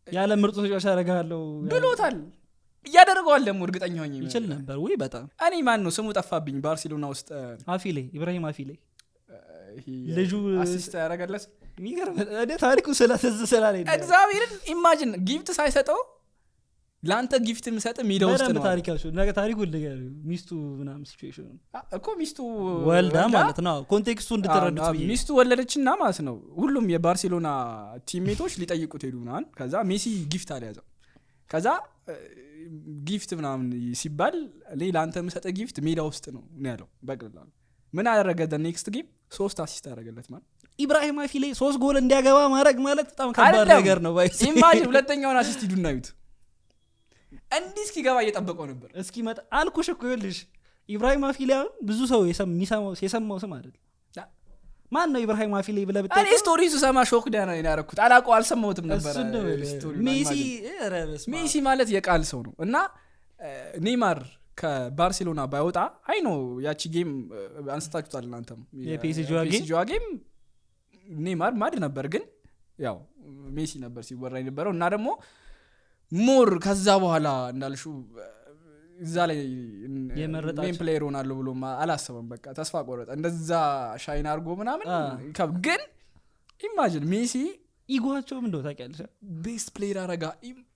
ያለ ምርጡ ተጫዋች አደርግሃለሁ ብሎታል፣ እያደረገዋል ደግሞ እርግጠኛ ሆኜ ይችል ነበር ወይ በጣም። እኔ ማን ነው ስሙ ጠፋብኝ፣ ባርሴሎና ውስጥ አፊሌ፣ ኢብራሂም አፊሌ። ይሄ ልጁ assist ያደረገለት። የሚገርም እኔ ታሪኩ ስለትዝ ስላለኝ ነው። እግዚአብሔርን imagine gift ሳይሰጠው ለአንተ gift የምሰጥ ሜዳ ውስጥ በደንብ ነው። ታሪካቸው ነገ ታሪኩ ልንገርህ፣ ሚስቱ ምናምን situation እኮ ሚስቱ ወልዳ ማለት ነው፣ context ኡ እንድትረዱት ብዬ። ሚስቱ ወለደችና ማለት ነው ሁሉም የባርሴሎና teammate ኦች ሊጠይቁት ሄዱ ምናምን። ከዛ ሜሲ gift አልያዘም። ከዛ gift ምናምን ሲባል እኔ ለአንተ የምሰጠህ gift ሜዳ ውስጥ ነው ነው ያለው። በቀላሉ ምን አደረገ? Next game ሶስት assist አደረገለት ማለት። ኢብራሂም አፊሌ ሶስት ጎል እንዲያገባ ማድረግ ማለት በጣም ከባድ አይደለም። ነገር ነው ባይ። Imagine ሁለተኛውን assist ሂዱና እዩት። እንዲህ እስኪገባ እየጠበቀው ነበር። እስኪመጣ አልኩሽ እኮ። ይኸውልሽ ኢብራሂም አፊሌ አሁን ብዙ ሰው የሰማው ስም አይደል። ማን ነው ኢብራሂም አፊሌ ብለህ እኔ ብትጠይቀው story ስሰማ shock ነው ያደረኩት። አላውቀው፣ አልሰማሁትም ነበር እሱን ነው የምልህ። story ውን። ሜሲ imagine። ኧረ በስመ አብ። ሜሲ ማለት የቃል ሰው ነው። እና ኔይማር ከባርሴሎና ባይወጣ I know ያቺ game አንስታችሁታል እናንተም። የፒኤስጂዋ game? የፒኤስጂዋ game ኔይማር mad ነበር፣ ግን ያው ሜሲ ነበር ሲወራ የነበረው። እና ደግሞ more ከዛ በኋላ እንዳልሽው እዛ ላይ የመረጣቸው- main player ሆናለሁ ብሎ አላሰበም። በቃ ተስፋ ቆረጠ እንደዛ shine አድርጎ ምናምን። ግን imagine ሜሲ ego ኣቸው ምንድነው ታውቂያለሽ? Best player አረጋ።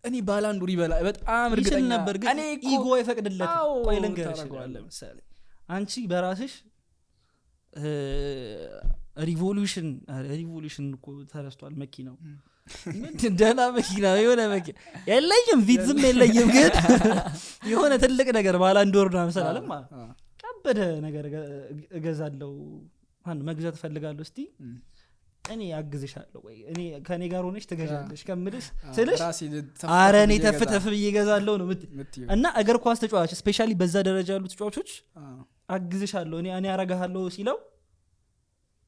እኔ ባላንዶር ይበላ በጣም ይችል እርግጠኛ ነበር ግን እኔ እኮ ego አይፈቅድለትም። አዎ፣ ቆይ ልንገርሽ። ታደርገዋለህ። ለምሳሌ አንቺ በራስሽ Revolution እኮ ተረስቷል። መኪናው ምንድን ደህና መኪና የሆነ መኪና የለኝም፣ ቪትዝም የለኝም፣ ግን የሆነ ትልቅ ነገር ባላንዶር ምናምን ስላለም ቀበደ ነገር እገዛለሁ፣ ማነው መግዛት እፈልጋለሁ፣ እስቲ እኔ አግዝሻለሁ ወይ እኔ ከእኔ ጋር ሆነሽ ትገዣለሽ ከምልሽ ስልሽ ራሴ ተፍ አረ እኔ ብዬ ተፍ እገዛ- ተፍ ብዬ እገዛለሁ ነው ምትይው። እና እግር ኳስ ተጫዋች especially በዛ ደረጃ ያሉ ተጫዋቾች አግዝሻለሁ፣ እኔ አረጋሃለሁ ሲለው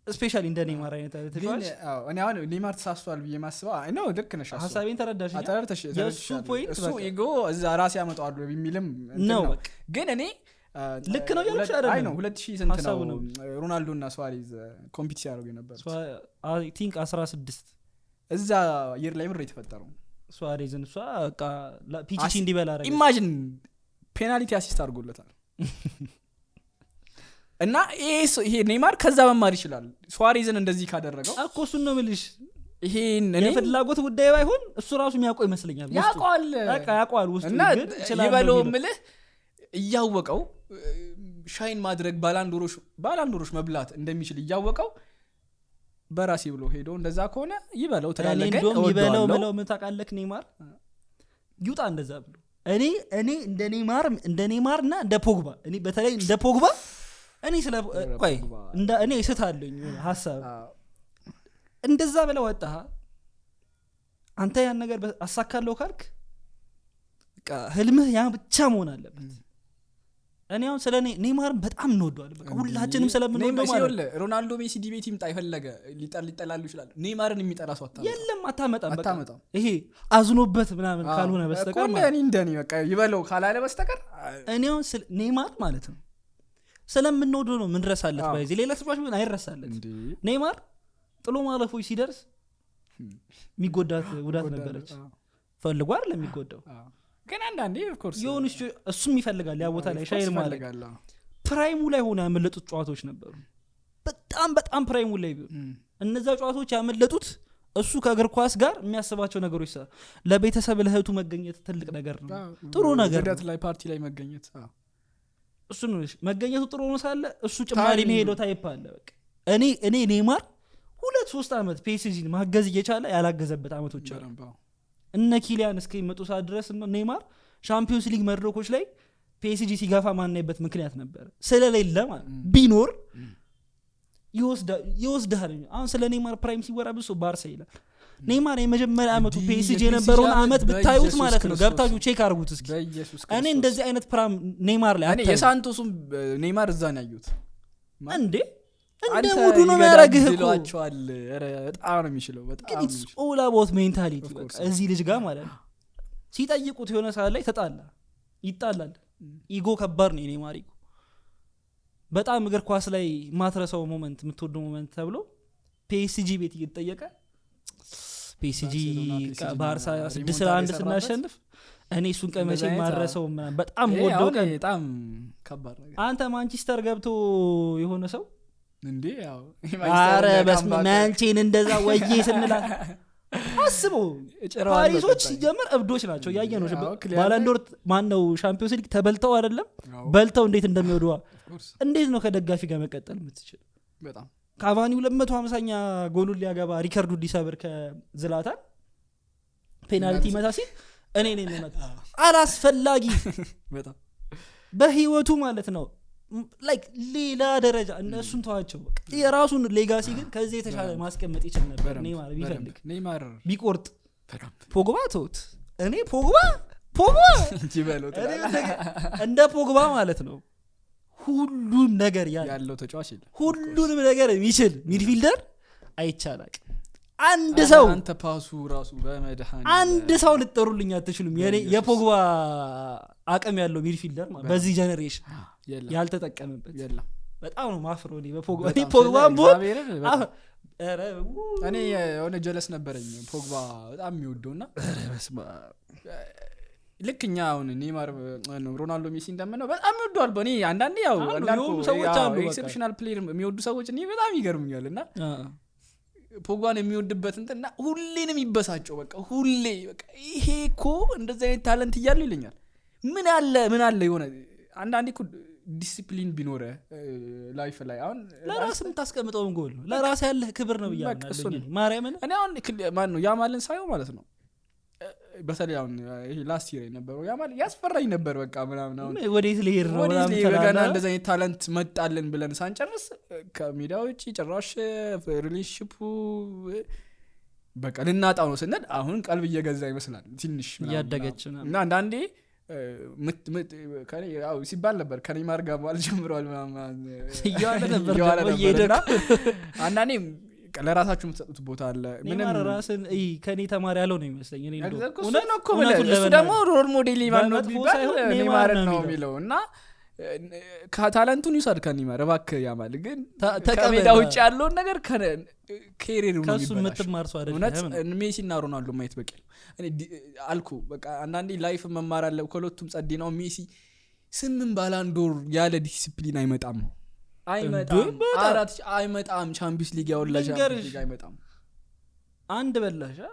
especially እንደ ኔይማር አይነት ግን ተጫዋች። አዎ፣ እኔ አሁን ኔይማር ተሳስቷል ብዬ ማስበው ነው ልክ ነሽ አሱ። ሀሳቤን ተረዳሽ? የእሱ ተረድተሽ። point እሱ በቃ። ego እዛ ራሴ ያመጣዋለሁ የሚልም እንትን ነው ነው። በቃ። ግን እኔ ልክ ነው እያልኩሽ አይደለም። አይ ነው 2000 ስንት ነው ሀሳቡ ነው። ሮናልዶ እና ሱዋሬዝ compete ሲያደርጉ የነበሩት? I think 16። እዛ year ላይ ምር የተፈጠረው ሱዋሬዝን እሷ በቃ ፒቺቺ እንዲበላ አደረገች። Imagine penalty assist አድርጎለታል። እና ይሄ ኔይማር ከዛ መማር ይችላል ሱዋሬዝን እንደዚህ ካደረገው። እኮ እሱን ነው የምልሽ። ይሄን እኔ የፍላጎት ጉዳይ ባይሆን እሱ ራሱ የሚያውቀው ይመስለኛል ውስጡ። ያውቀዋል። በቃ ያውቀዋል ውስጡ እና ግን እችላለሁ ይበለው የሚለው። ምልህ እያወቀው shine ማድረግ ባላንዶሮች መብላት እንደሚችል እያወቀው በራሴ ብሎ ሄዶ እንደዛ ከሆነ ይበለው እኔ ትላለህ። ግን እንደውም ይበለው እወደዋለሁ። ብለው ምን ታውቃለህ፣ ኔይማር ይውጣ እንደዛ ብሎ እኔ እንደ ኔይማር እና እንደ ፖግባ፣ እኔ በተለይ እንደ ፖግባ እኔ ስለ ቆይ ፖግባ። እንደ እኔ ስታለኝ የሆነ ሀሳብ እንደዛ ብለህ ወጣህ አንተ ያን ነገር አሳካለሁ ካልክ በቃ ህልምህ ያ ብቻ መሆን አለበት። እኔ አሁን ስለ ኔይማርን በጣም እንወደዋለን፣ በቃ ሁላችንም ስለምንወደው ማለት ነው። ይኸውልህ ሮናልዶ ሜሲ debate ይምጣ የፈለገ ሊጠላሉ ይችላል። ኔይማርን የሚጠላ ሰው አታመጣም። የለም አታመጣም በቃ። አታመጣም። ይሄ አዝኖበት ምናምን ካልሆነ እኮ በስተቀር እንደ ማለት እኔ እንደኔ በቃ ይበለው ካላለ በስተቀር እኔ አሁን ስለ ኔይማር ማለት ነው ስለምንወደው ነው ምንረሳለት። By the way ሌላ ተጫዋች ቢሆን አይረሳለት። እንዴ። ኔይማር ጥሎ ማለፎች ሲደርስ የሚጎዳት ጉዳት ነበረች። ፈልጎ አይደለም የሚጎዳው። ግን አንዳንዴ of course የሆኑ እሱም ይፈልጋል ያ ቦታ ላይ shine ማለት። ይፈልጋል። Prime ኡ ላይ ሆነ ያመለጡት ጨዋታዎች ነበሩ። በጣም በጣም prime ኡ ላይ ቢሆን እነዛ ጨዋታዎች ያመለጡት እሱ ከእግር ኳስ ጋር የሚያስባቸው ነገሮች ለቤተሰብ ለእህቱ መገኘት ትልቅ ነገር ነው፣ ጥሩ ነገር ነው። ልደት ላይ ፓርቲ ላይ መገኘት አዎ። እሱ ነው መገኘቱ ጥሩ ሆኖ ሳለ እሱ ጭማሪ timing ኡ። መሄደው type አለ። በቃ እኔ ኔይማር 2-3 ዓመት ፒኤስጂን ማገዝ እየቻለ ያላገዘበት አመቶች አሉ። በደንብ አዎ። እነ ኪሊያን እስከሚመጡ ሰዓት ድረስ ነው ኔይማር ሻምፒዮንስ ሊግ መድረኮች ላይ ፒኤስጂ ሲገፋ ማናይበት ምክንያት ነበር ስለሌለ ማለት ነው። ቢኖር ይወስድሃል። አሁን ስለ ኔይማር prime ሲወራ ብሶ ባርሳ ይላል። ኔይማር የመጀመሪያ አመቱ እንዲህ ፒኤስጂ የፒኤስጂ የነበረውን አመት አመት ብታዩት በኢየሱስ ማለት ነው ክርስቶስ። ገብታችሁ check አድርጉት እስኪ። በኢየሱስ እኔ ክርስቶስ። እንደዚህ አይነት prime ኔይማር ላይ እኔ አታዩም። የሳንቶሱም ኔይማር እዛ ነው ያዩት። እንዴ። እንደ አንተ ሙዱ ነው የሚያደርግህ እኮ። ይገዳድሏቸዋል። ኧረ በጣም ነው የሚችለው፣ በጣም ግን ነው it's የሚችለው። all about mentality። Of course. እዚህ ልጅ ጋር ማለት ነው። ሲጠይቁት የሆነ ሰዓት ላይ ተጣላ፣ ይጣላል። Ego ከባድ ነው የኔማር ego። በጣም እግር ኳስ ላይ ማትረሳው moment፣ የምትወደው moment ተብሎ ፒኤስጂ ቤት እየተጠየቀ ፒኤስጂ ባርሴሎና ፒኤስጂ ባርሳ እና ስድስት remontada ለአንድ የሰራበት ስናሸንፍ እኔ እሱን ቀን መቼ እንደዚህ አይነት ማረሰው ምናምን በጣም ይሄ ወደው አሁን ቀን። በጣም ከባድ ነገር። አንተ ማንቸስተር ገብቶ የሆነ ሰው እንዴ ያው አረ በስመ ማንቼን እንደዛ ወዬ ስንላት አስበው። እጭረዋለሁ ፓሪሶች ቀጣይ። ሲጀምር እብዶች ናቸው፣ እያየ ነው። አዎ፣ ክሊያር ባላንዶር ማን ነው ሻምፒዮንስ ሊግ ተበልተው አይደለም አዎ፣ በልተው እንዴት እንደሚወድዋ። of course። እንዴት ነው ከደጋፊ ጋር መቀጠል የምትችል? በጣም። ካቫኒ 250ኛ ጎሉን ሊያገባ ሪከርዱን ሊሰብር ከዝላታን ፔናልቲ መታ ሲል እኔ ነኝ የምመታ፣ አላስፈላጊ። በጣም። በህይወቱ ማለት ነው like ሌላ ደረጃ። እነሱን ተዋቸው በቃ። የራሱን legacy ግን ከዚህ የተሻለ ማስቀመጥ ይችል ነበር በደንብ፣ ኔይማር በደንብ። ቢፈልግ ኔይማር ቢቆርጥ። በደንብ። ፖግባ ተውት። እኔ ፖግባ እንጂ በለው እኔ ትላለህ። እንደ ፖግባ ማለት ነው ሁሉም ነገር ያለ ያለው ተጫዋች የለም። ሁሉንም ነገር የሚችል midfielder አይቻላቅ። አንድ ሰው አንተ ፓሱ ራሱ በመድኃኒዓለም። አንድ ሰው ልጠሩልኝ አትችሉም። የኔ በኢየሱስ። የፖግባ አቅም ያለው midfielder ማለት በዚህ generation የለም። ያልተጠቀመበት። የለም። በጣም ነው ማፍረው እኔ በፖግባ። እኔ በጣም ፖግባን ስለ ብሆን እግዚአብሔርን በጣም። ኧረ ው- እኔ የሆነ ጀለስ ነበረኝ ፖግባ በጣም የሚወደው እና ኧረ በስመ አብ። ልክ እኛ አሁን ኔይማር፣ ሮናልዶ፣ ሜሲ እንደምነው በጣም ይወደዋል። በእኔ አንዳንዴ ያው አሉ፣ እንዳልኩህ የሆኑ ሰዎች ያው አሉ በቃ። Exceptional player የሚወዱ ሰዎች እኔ በጣም ይገርሙኛል እና ፖግባን የሚወድበት እንትን እና ሁሌ ነው የሚበሳጨው። በቃ ሁሌ በቃ ይሄ እኮ እንደዚህ አይነት talent እያለው ይለኛል። ምን አለ ምን አለ የሆነ አንዳንዴ እኮ ዲሲፕሊን ቢኖረ life ላይ አሁን ለራስ የምታስቀምጠውን ጎል ነው፣ ለራስ ያለህ ክብር ነው ብዬ በቃ እሱ አምናለሁ። ነው። ማርያምን። እኔ አሁን ማን ነው ያማልን ሳየው ማለት ነው በተለይ አሁን ይሄ last year የነበረው ያማል ያስፈራኝ ነበር። በቃ ምናምን አሁን ወዴት ልሄድ ነው ወዴት ምናምን ሊሄድ ገና ትላለህ። እንደዚህ አይነት talent መጣልን ብለን ሳንጨርስ ከሜዳ ውጭ ጭራሽ relationship ኡ በቃ ልናጣው ነው ስንል አሁን ቀልብ እየገዛ ይመስላል ትንሽ ምናምን እያደገች ምናምን። ምናምን። እና አንዳንዴ ያው ሲባል ነበር ከኔይማር ጋር በኋላ ጀምረዋል ምናምን እየዋለ ነበር እየዋለ ደግሞ ነበር። እየሄደ እና አንዳንዴ ለራሳችሁ የምትሰጡት ቦታ አለ ምንም ኔይማር ራስን እይ ከኔ ተማሪ ያለው ነው ይመስለኝ እኔ እንደውም። እሱ ነው እኮ እውነቱን የምልህ። እሱ ለመናገር ደግሞ role model ማን ነው በመጥፎ ቢባል ሳይሆን ኔይማር ኔይማርን ነው ነው የሚለው። የሚለው እና ከ talent ኡን ይውሰድ ከኔይማር እባክህ ያማል ግን ተቀበል። ከሜዳ ውጭ ያለውን ነገር career ኡ ነው ከእሱ የሚበላሸው። የምትማር ሰው እውነት አይደለም። ሜሲ እና ሮናልዶ ማየት በቂ ነው። እኔ አልኩ በቃ አንዳንዴ life መማር አለ። ከሁለቱም ጸዴ ነው። ሜሲ 8 ባላንዶር ያለ ዲሲፕሊን አይመጣም፣ አይመጣም። እንዴ በጣም። አራት አይመጣም። ቻምፒየንስ ሊግ ያወላ ቻምፒየንስ ልንገርሽ። ሊግ አይመጣም። አንድ በላሽ አ?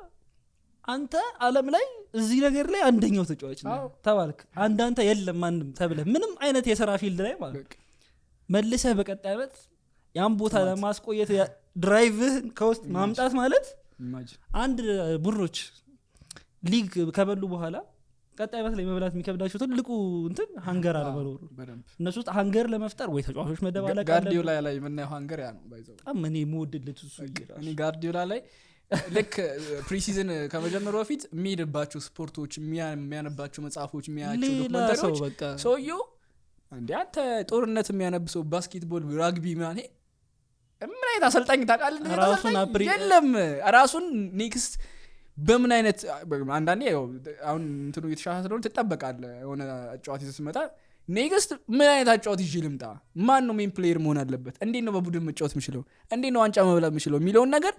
አንተ አለም ላይ እዚህ ነገር ላይ አንደኛው ተጫዋች ነህ ተባልክ። አንድ አንተ የለም ማንም ተብለህ ምንም አይነት የስራ field ላይ ማለት በቃ። መልሰህ በቀጣይ ዓመት ያን ቦታ ጥማት። ለማስቆየት drive ህን ከውስጥ ማምጣት ማለት Imagine። አንድ ቡድኖች ሊግ ከበሉ በኋላ ቀጣይ ዓመት ላይ መብላት የሚከብዳቸው ትልቁ እንትን hunger አለመኖሩ። በደንብ። እነሱ ውስጥ hunger ለመፍጠር ወይ ተጫዋቾች መደባለቅ አለብህ። ጋርዲዮላ ላይ የምናየው hunger ያ ነው by the way። በጣም እኔ የምወድለት እሱ ራሱ። እኔ ጋርዲዮላ ላይ ልክ preseason ከመጀመሩ በፊት የሚሄድባቸው ስፖርቶች፣ የሚያነባቸው መጽሐፎች፣ የሚያያቸው ሌላ ሰው documentary ዎች በቃ። ሰውየው እንዴ አንተ ጦርነት የሚያነብሰው basketball፣ rugby ምናምን ይሄ ምን አይነት አሰልጣኝ ታውቃለህ? እንደዚህ አይነት ራሱን አሰልጣኝ የለም። ራሱን next በምን አይነት አንዳንዴ ያው አሁን እንትኑ እየተሻሻለ ስለሆነ ትጠበቃለህ። የሆነ አጨዋወት ይዘህ ስትመጣ next ምን አይነት አጨዋወት ይዤ ልምጣ፣ ማን ነው main player መሆን አለበት፣ እንዴት ነው በቡድን መጫወት የምችለው፣ እንዴት ነው ዋንጫ መብላት የምችለው የሚለውን ነገር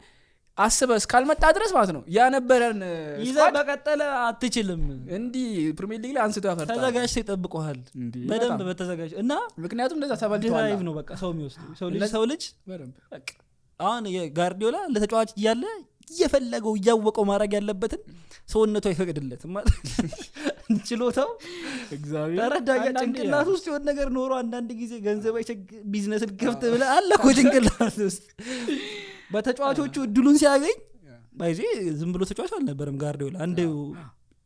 አስበህ እስካልመጣ ድረስ ማለት ነው ያነበረን ይዘህ squad በቀጠለ አትችልም። እንዲህ ፕሪሚየር ሊግ ላይ አንስቶ ያፈርጣል። ተዘጋጅቶ ይጠብቀሃል። እንዲህ በደንብ በጣም። በተዘጋጅ እና ምክንያቱም እንደዛ ተበልተዋል። Drive ነው በቃ ሰው የሚወስደው ሰው ልጅ ሰው ልጅ በደንብ። በቃ አሁን የጋርዲዮላ ለተጫዋች እያለ እየፈለገው እያወቀው ማድረግ ያለበትን ሰውነቱ አይፈቅድለትም ማለት ችሎታው እግዚአብሔር ተረዳኛ። አንዳንዴ ጭንቅላት ውስጥ የሆነ ነገር ኖሮ አንዳንድ ጊዜ ገንዘብ አይቸግ ቢዝነስ ልከፍት ብለህ አለ እኮ ጭንቅላት ውስጥ በተጫዋቾቹ እድሉን ሲያገኝ by the way ዝም ብሎ ተጫዋች አልነበረም ጋርዲዮላ። አንድ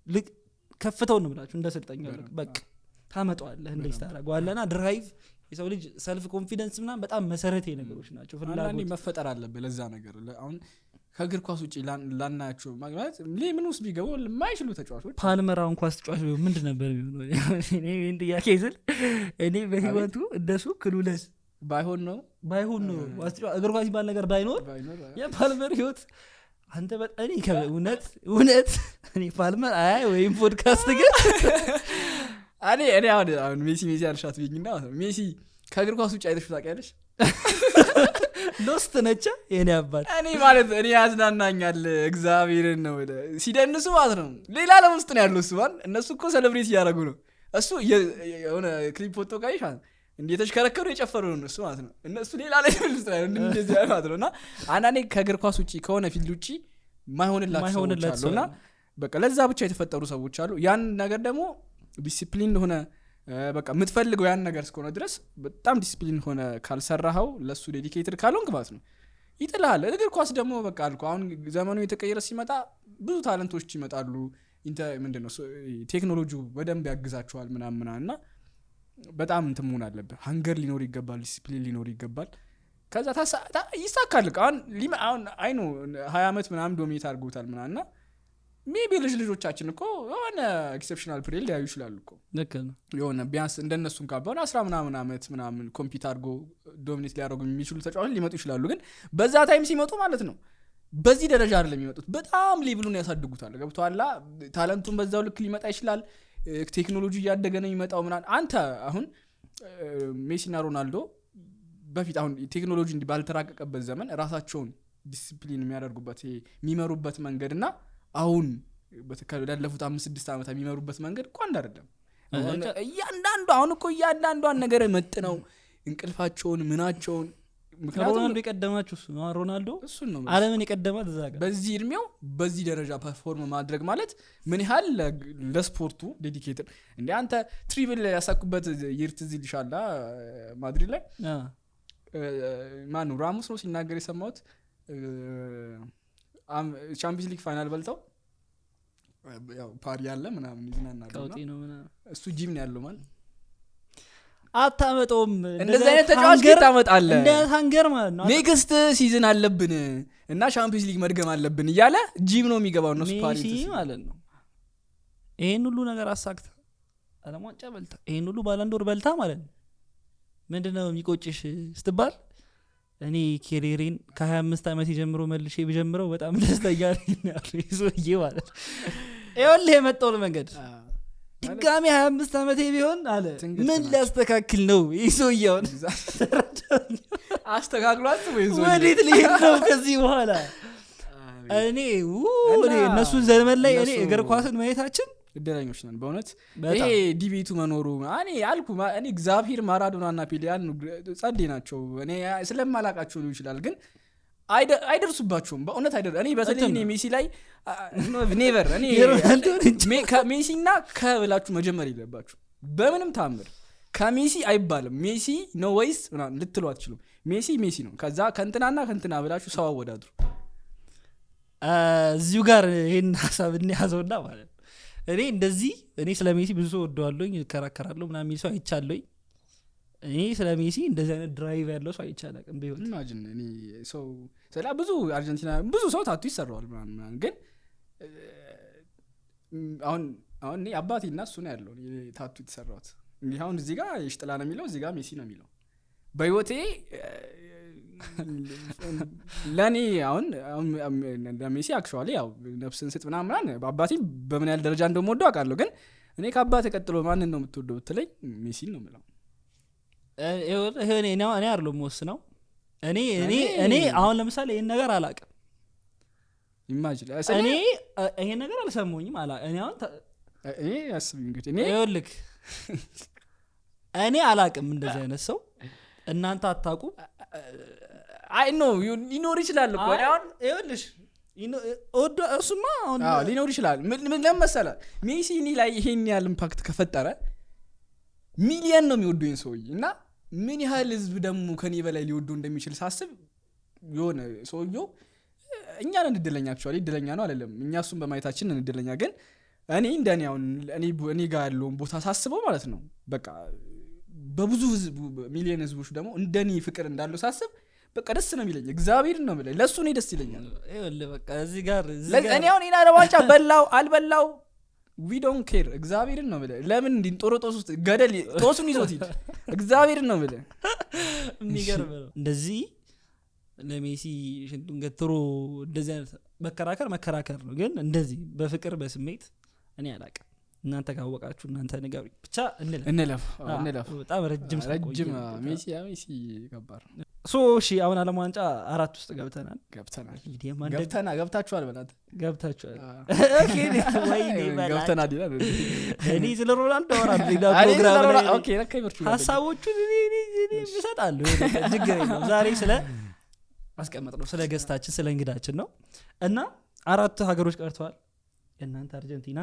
ልክ ከፍተው ነው ብላችሁ እንደ ሰልጣኝ በቃ ታመጣዋለህ፣ እንደዚህ ታደርገዋለህ እና drive የሰው ልጅ self confidence ምናምን በጣም መሰረታዊ ነገሮች ናቸው። አንዳንዴ ፍላጎት መፈጠር አለብህ ለዛ ነገር። አሁን ከእግር ኳስ ውጭ ላናያቸው ማለት ምን ውስጥ ቢገቡ የማይችሉ ተጫዋቾች። ፓልመር አሁን ኳስ ተጫዋች ቢሆን ምንድን ነበር የሚሆነው? እኔ ይሄን ጥያቄ ስል እኔ በህይወቱ እንደሱ clueless ባይሆን ነው። ባይሆን ነው፣ እግር ኳስ የሚባል ነገር ባይኖር ባይኖር። የፓልመር ህይወት አንተ በጣም እኔ እውነት እውነት እኔ ፓልመር አይ ወይም ፖድካስት ግን እኔ አሁን ሜሲ አልሻት ብኝና ማለት ነው፣ ሜሲ ከእግር ኳስ ውጭ አይተሽው ታውቂያለሽ? Lost ነቻ የኔ አባት። እኔ ማለት እኔ ያዝናናኛል፣ እግዚአብሔርን ነው የምልህ። ሲደንሱ ማለት ነው ሌላ ዓለም ውስጥ ነው ያለው እሱ። ማለት እነሱ እኮ celebrate እያደረጉ ነው፣ እሱ የሆነ ክሊፕ ወጥቶ ካየሽ ማለት ነው እንዲህ የተሽከረከሩ የጨፈሩ ነው እነሱ ማለት ነው። እነሱ ሌላ level ውስጥ ነው ያለው፣ እንደዚህ ያለ ማለት ነው። እና አንዳንዴ ከእግር ኳስ ውጭ ከሆነ field ውጭ ማይሆንላቸው ሰዎች ማይሆንለት አሉ ሰው እና በቃ ለዛ ብቻ የተፈጠሩ ሰዎች አሉ። ያን ነገር ደግሞ ዲሲፕሊን ሆነ በቃ የምትፈልገው ያን ነገር እስከሆነ ድረስ በጣም ዲሲፕሊን ሆነ ካልሰራኸው፣ ለሱ dedicated ካልሆንክ ማለት ነው ይጥልሃል። እግር ኳስ ደግሞ በቃ አልኩ አሁን ዘመኑ የተቀየረ ሲመጣ ብዙ talent ኦች ይመጣሉ። ምንድን ነው ቴክኖሎጂው በደንብ ያግዛቸዋል ምናምን ምናምን እና በጣም እንትን መሆን አለብህ። Hunger ሊኖር ይገባል፣ ዲሲፕሊን ሊኖር ይገባል። ከዛ ይሳካል። አሁን I know 20 ዓመት ምናምን dominate አድርጎታል ምናምን እና maybe ልጅ ልጆቻችን እኮ የሆነ exceptional player ሊያዩ ይችላሉ እኮ። ልክ ነው። የሆነ ቢያንስ እንደነሱ እንኳን ቢሆን 10 ምናምን ዓመት ምናምን compete አድርጎ dominate ሊያደርጉ የሚችሉ ተጫዋቾች ሊመጡ ይችላሉ። ግን በዛ time ሲመጡ ማለት ነው በዚህ ደረጃ አይደለም የሚመጡት። በጣም level ኡን ያሳድጉታል። ገብቶሃል? Talent ኡን በዛው ልክ ሊመጣ ይችላል። ቴክኖሎጂ እያደገ ነው የሚመጣው ምናምን። አንተ አሁን ሜሲና ሮናልዶ በፊት አሁን ቴክኖሎጂ እንዲህ ባልተራቀቀበት ዘመን ራሳቸውን ዲሲፕሊን የሚያደርጉበት ይሄ የሚመሩበት መንገድ እና አሁን ላለፉት 5-6 ዓመታት የሚመሩበት መንገድ እኮ አንድ አይደለም። አሁን እያንዳንዱ አሁን እኮ እያንዳንዷን ነገር መጥነው እንቅልፋቸውን ምናቸውን ምክንያቱም ሮናልዶ የቀደማችሁ እሱ ነው። አሁን ሮናልዶ እሱን ነው። ዓለምን የቀደማት እዛ ጋር። በዚህ እድሜው በዚህ ደረጃ perform ማድረግ ማለት ምን ያህል ለስፖርቱ dedicated እንደ አንተ treble ያሳኩበት year ትዝ ይልሻል ማድሪድ ላይ? ማነው ራሞስ ነው ሲናገር የሰማሁት ቻምፒየንስ ሊግ final በልተው ያው ፓሪ ያለ ምናምን ይዝናናሉ እና ቀውጢ ነው ምናምን። እሱ ጂም ነው ያለው ማለት አታመጣውም። እንደዚህ አይነት ተጫዋች ግን ታመጣለህ? እንደ አይነት hunger ማለት ነው። Next season አለብን እና ቻምፒየንስ ሊግ መድገም አለብን እያለ ጂም ነው የሚገባው እነሱ ፓሪ ሜሲ ማለት ነው ይሄን ሁሉ ነገር አሳክታ፣ ዓለም ዋንጫ በልታ፣ ይሄን ሁሉ ባላንዶር በልታ ማለት ነው ምንድነው የሚቆጭሽ ስትባል እኔ career ኤን ከ25 ዓመት ጀምሮ መልሼ ብጀምረው በጣም ደስተኛ ነኝ ያለው ይህ ሰውዬ ማለት ነው። ይኸውልህ የመጣውን መንገድ ድጋሚ 25 ዓመቴ ቢሆን አለ ትንግርት ምን ናቸው። ሊያስተካክል ነው ይህ ሰውዬ አሁን? አስተካክሎ አስቦ ይዞ ወዴት ሊሄድ ነው ከዚህ በኋላ? እኔ እኔ እነሱ ዘመን ላይ እኔ እግር ኳስን ማየታችን እድለኞች ነን በእውነት። በጣም። ይሄ debate ኡ መኖሩ እኔ አልኩ እኔ እግዚአብሔር ማራዶና እና ፔሌ ያን ጸዴ ናቸው። እኔ ስለማላቃቸው ሊሆን ይችላል ግን አይደርሱባቸውም በእውነት እኔ በተለይ እንትን እኔ ነው። ሜሲ ላይ never እኔ የሮናልዶን እንጂ። ከሜሲ እና ከብላችሁ መጀመር የለባችሁ በምንም ታምር። ከሜሲ አይባልም። ሜሲ ነው ወይስ ምናምን ልትሉ አትችሉም። ሜሲ ሜሲ ነው። ከዛ ከእንትናና ከእንትና ብላችሁ ሰው አወዳድሩ። እዚሁ ጋር ይሄን ሀሳብ እንያዘውና ማለት ነው እኔ እንደዚህ እኔ ስለ ሜሲ ብዙ ሰው ወደዋለኝ እከራከራለሁ ምናምን የሚል ሰው አይቻለኝ። እኔ ስለ ሜሲ እንደዚህ አይነት drive ያለው ሰው አይቼ አላውቅም በህይወት። Imagine እኔ ሰው ስለ ብዙ አርጀንቲና ብዙ ሰው tattoo ይሰራዋል ምናምን ምናምን ግን አሁን እኔ አባቴ እና እሱ ነው ያለው እኔ tattoo የተሰራሁት። እንግዲህ አሁን እዚህ ጋር የሽጥላ ነው የሚለው፣ እዚህ ጋር ሜሲ ነው የሚለው። በህይወቴ ለእኔ አሁን ለሜሲ actually ያው ነፍስን ስጥ ምናምን ምናምን በአባቴ በምን ያህል ደረጃ እንደምወደው አውቃለሁ። ግን እኔ ከአባቴ ቀጥሎ ማንን ነው የምትወደው ብትለኝ ሜሲን ነው የምለው። ይኸውልህ፣ እኔ አይደለሁም የምወስነው። እኔ እኔ አሁን ለምሳሌ ይሄን ነገር አላውቅም። Imagine እኔ ይሄን ነገር አልሰማሁኝም እኔ አሁን እኔ አስቢ እንግዲህ እኔ ይኸውልህ እኔ አላውቅም እንደዚህ አይነት ሰው፣ እናንተ አታውቁም። I know ሊኖር ይችላል እኮ እኔ አሁን ይኸውልሽ እሱማ አሁን አዎ ሊኖር ይችላል። ምን ለምን መሰለህ? ሜሲ እኔ ላይ ይሄን ያህል impact ከፈጠረ ሚሊየን ነው የሚወደኝ ሰውዬ እና ምን ያህል ህዝብ ደግሞ ከኔ በላይ ሊወደው እንደሚችል ሳስብ የሆነ ሰውየው እኛ ነን እድለኛ። Actually እድለኛ ነው አይደለም፣ እኛ እሱን በማየታችን ነን እድለኛ። ግን እኔ እንደኔ አሁን እኔ ጋር ያለውን ቦታ ሳስበው ማለት ነው በቃ በብዙ ህዝብ ሚሊየን ህዝቦች ደግሞ እንደኔ ፍቅር እንዳለው ሳስብ በቃ ደስ ነው የሚለኝ። እግዚአብሔር ነው የሚለኝ ለእሱ እኔ ደስ ይለኛል። ይኸውልህ በቃ እዚህ ጋር እዚህ እኔ አሁን ይሄን ዓለም ዋንጫ በላው አልበላው We don't care። እግዚአብሔርን ነው የምልህ። ለምን እንዲህ ጦሮጦስ ውስጥ ገደል ጦሱን ይዞት ሂድ። እግዚአብሔርን ነው የምልህ። የሚገርም ነው። እንደዚህ ለሜሲ ሽንጡን ገትሮ እንደዚህ አይነት መከራከር መከራከር ነው፣ ግን እንደዚህ በፍቅር በስሜት እኔ አላቅም። እናንተ ካወቃችሁ እናንተ ንገሩኝ። ብቻ እንለፍ። እንለፍ፣ አዎ፣ እንለፍ። በጣም ረጅም ሰዓት ረጅም ቆየን። ሜሲ፣ yeah፣ ሜሲ ከባድ ነው። So እሺ፣ አሁን ዓለም ዋንጫ አራት ውስጥ ገብተናል። ገብተናል። እንግዲህ የማን ገብተና ገብታችኋል በላት። ገብታችኋል። Okay፣ ወይኔ በላቸው። ገብተናል ይላል። እኔ ስለ ሮናልዶ አወራለሁ ሌላ እኔ ስለ ፕሮግራም ላይ። Okay፣ ለካ ይመርቹ ሀሳቦቹን እኔ እሰጣለሁ፣ ችግር የለውም። ዛሬ ስለ አስቀመጥ ነው ስለ guest ኣችን፣ ስለ እንግዳችን ነው። እና አራቱ ሀገሮች ቀርተዋል። የእናንተ አርጀንቲና፣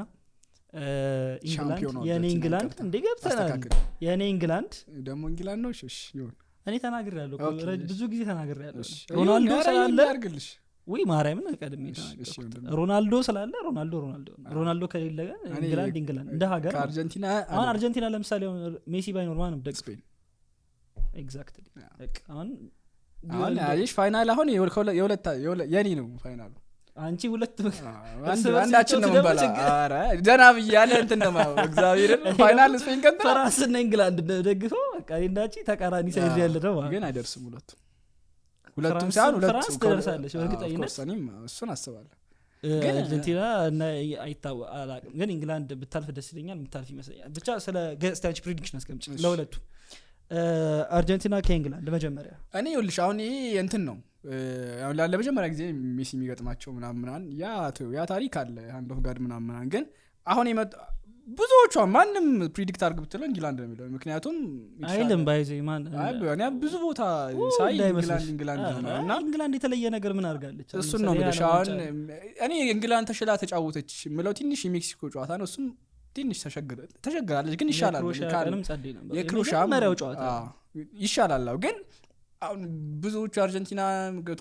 ኢንግላንድ፣ ሻምፒዮኗ የእኔ አርጀንቲና ኢንግላንድ። ይቅርታ። እንዴ፣ ገብተናል። አስተካክል። የእኔ ኢንግላንድ። ደግሞ ኢንግላንድ ነው። እሺ፣ እሺ፣ ይሁን። እኔ ተናግሬያለሁ እኮ፣ Okay፣ እሺ። ብዙ ጊዜ ተናግሬያለሁ። እሺ። ሮናልዶ ይሁን፣ ኧረ ስላለ ይሁን፣ ያርግልሽ። ወይ ማርያምን ቀድሜ እሺ፣ እሺ፣ ተናገርኩት። ወንድሜ። ሮናልዶ ስላለ ሮናልዶ ሮናልዶ ነው። ሮናልዶ ከሌለ ግን እኔ ኢንግላንድ ኢንግላንድ እንደ ሀገር ነው። ከአርጀንቲና አሁን አርጀንቲና ለምሳሌ አሁን ሜሲ ባይኖር ማንም ደግ ስፔን። Exactly። Yeah። በቃ አሁን አሁን አየሽ፣ final አሁን የኔ ነው final ኡ። አንቺ ሁለት እርስ በርስ አንዳችን ነው ሲጫወቱ ደግሞ የምንበላ። ችግር። ኧረ ደህና ብዬ ያለ እንትን ነው የማየው። እግዚአብሔርን final ስፔን ከእንትና ፍራንስና ኢንግላንድ ደግፈው በቃ እኔ እና አንቺ ተቃራኒ side ያለ ነው ማለት። ግን አይደርስም ሁለቱም ሁለቱም ሳይሆን ሁለቱ ፍራንስ ትደርሳለች በእርግጠኝነት። Of course፣ እኔም እሱን አስባለሁ። ግን አርጀንቲና እና አይታወ አላውቅም፣ ግን ኢንግላንድ ብታልፍ ደስ ይለኛል። የምታልፍ ይመስለኛል። ብቻ ስለ guest ኣችን prediction አስቀምጭ። እሺ። ለሁለቱ አርጀንቲና ከኢንግላንድ መጀመሪያ። እኔ ይኸውልሽ፣ አሁን ይሄ እንትን ነው፣ አሁን ለመጀመሪያ ጊዜ ሜሲ የሚገጥማቸው ምናምን ምናምን ያ ታሪክ አለ፣ hand of God ምናምን ምናምን። ግን አሁን የመጡ ብዙዎቿ ማንም predict አድርግ ብትለው ኢንግላንድ ነው የሚለው፣ ምክንያቱም አይልም by the way ማን። አይ፣ እኔ ብዙ ቦታ ሳይ እንዳይመስልሽ። ኢንግላንድ ኢንግላንድ ነው እና ኢንግላንድ የተለየ ነገር ምን አድርጋለች? አሁን እሱን ነው ለምሳሌ የምልሽ። የዓለም አሁን ዋንጫ እኔ ኢንግላንድ ተሽላ ተጫወተች የምለው ትንሽ የሜክሲኮ ጨዋታ ነው። እሱም ትንሽ ተሸግራለች፣ ግን ይሻላል። የክሮኤሽያ ቀንም ጸዴ ነበር። የክሮሻም የመጀመሪያው ጨዋታ። አዎ፣ ይሻላል። አዎ፣ ግን አሁን ብዙዎቹ አርጀንቲና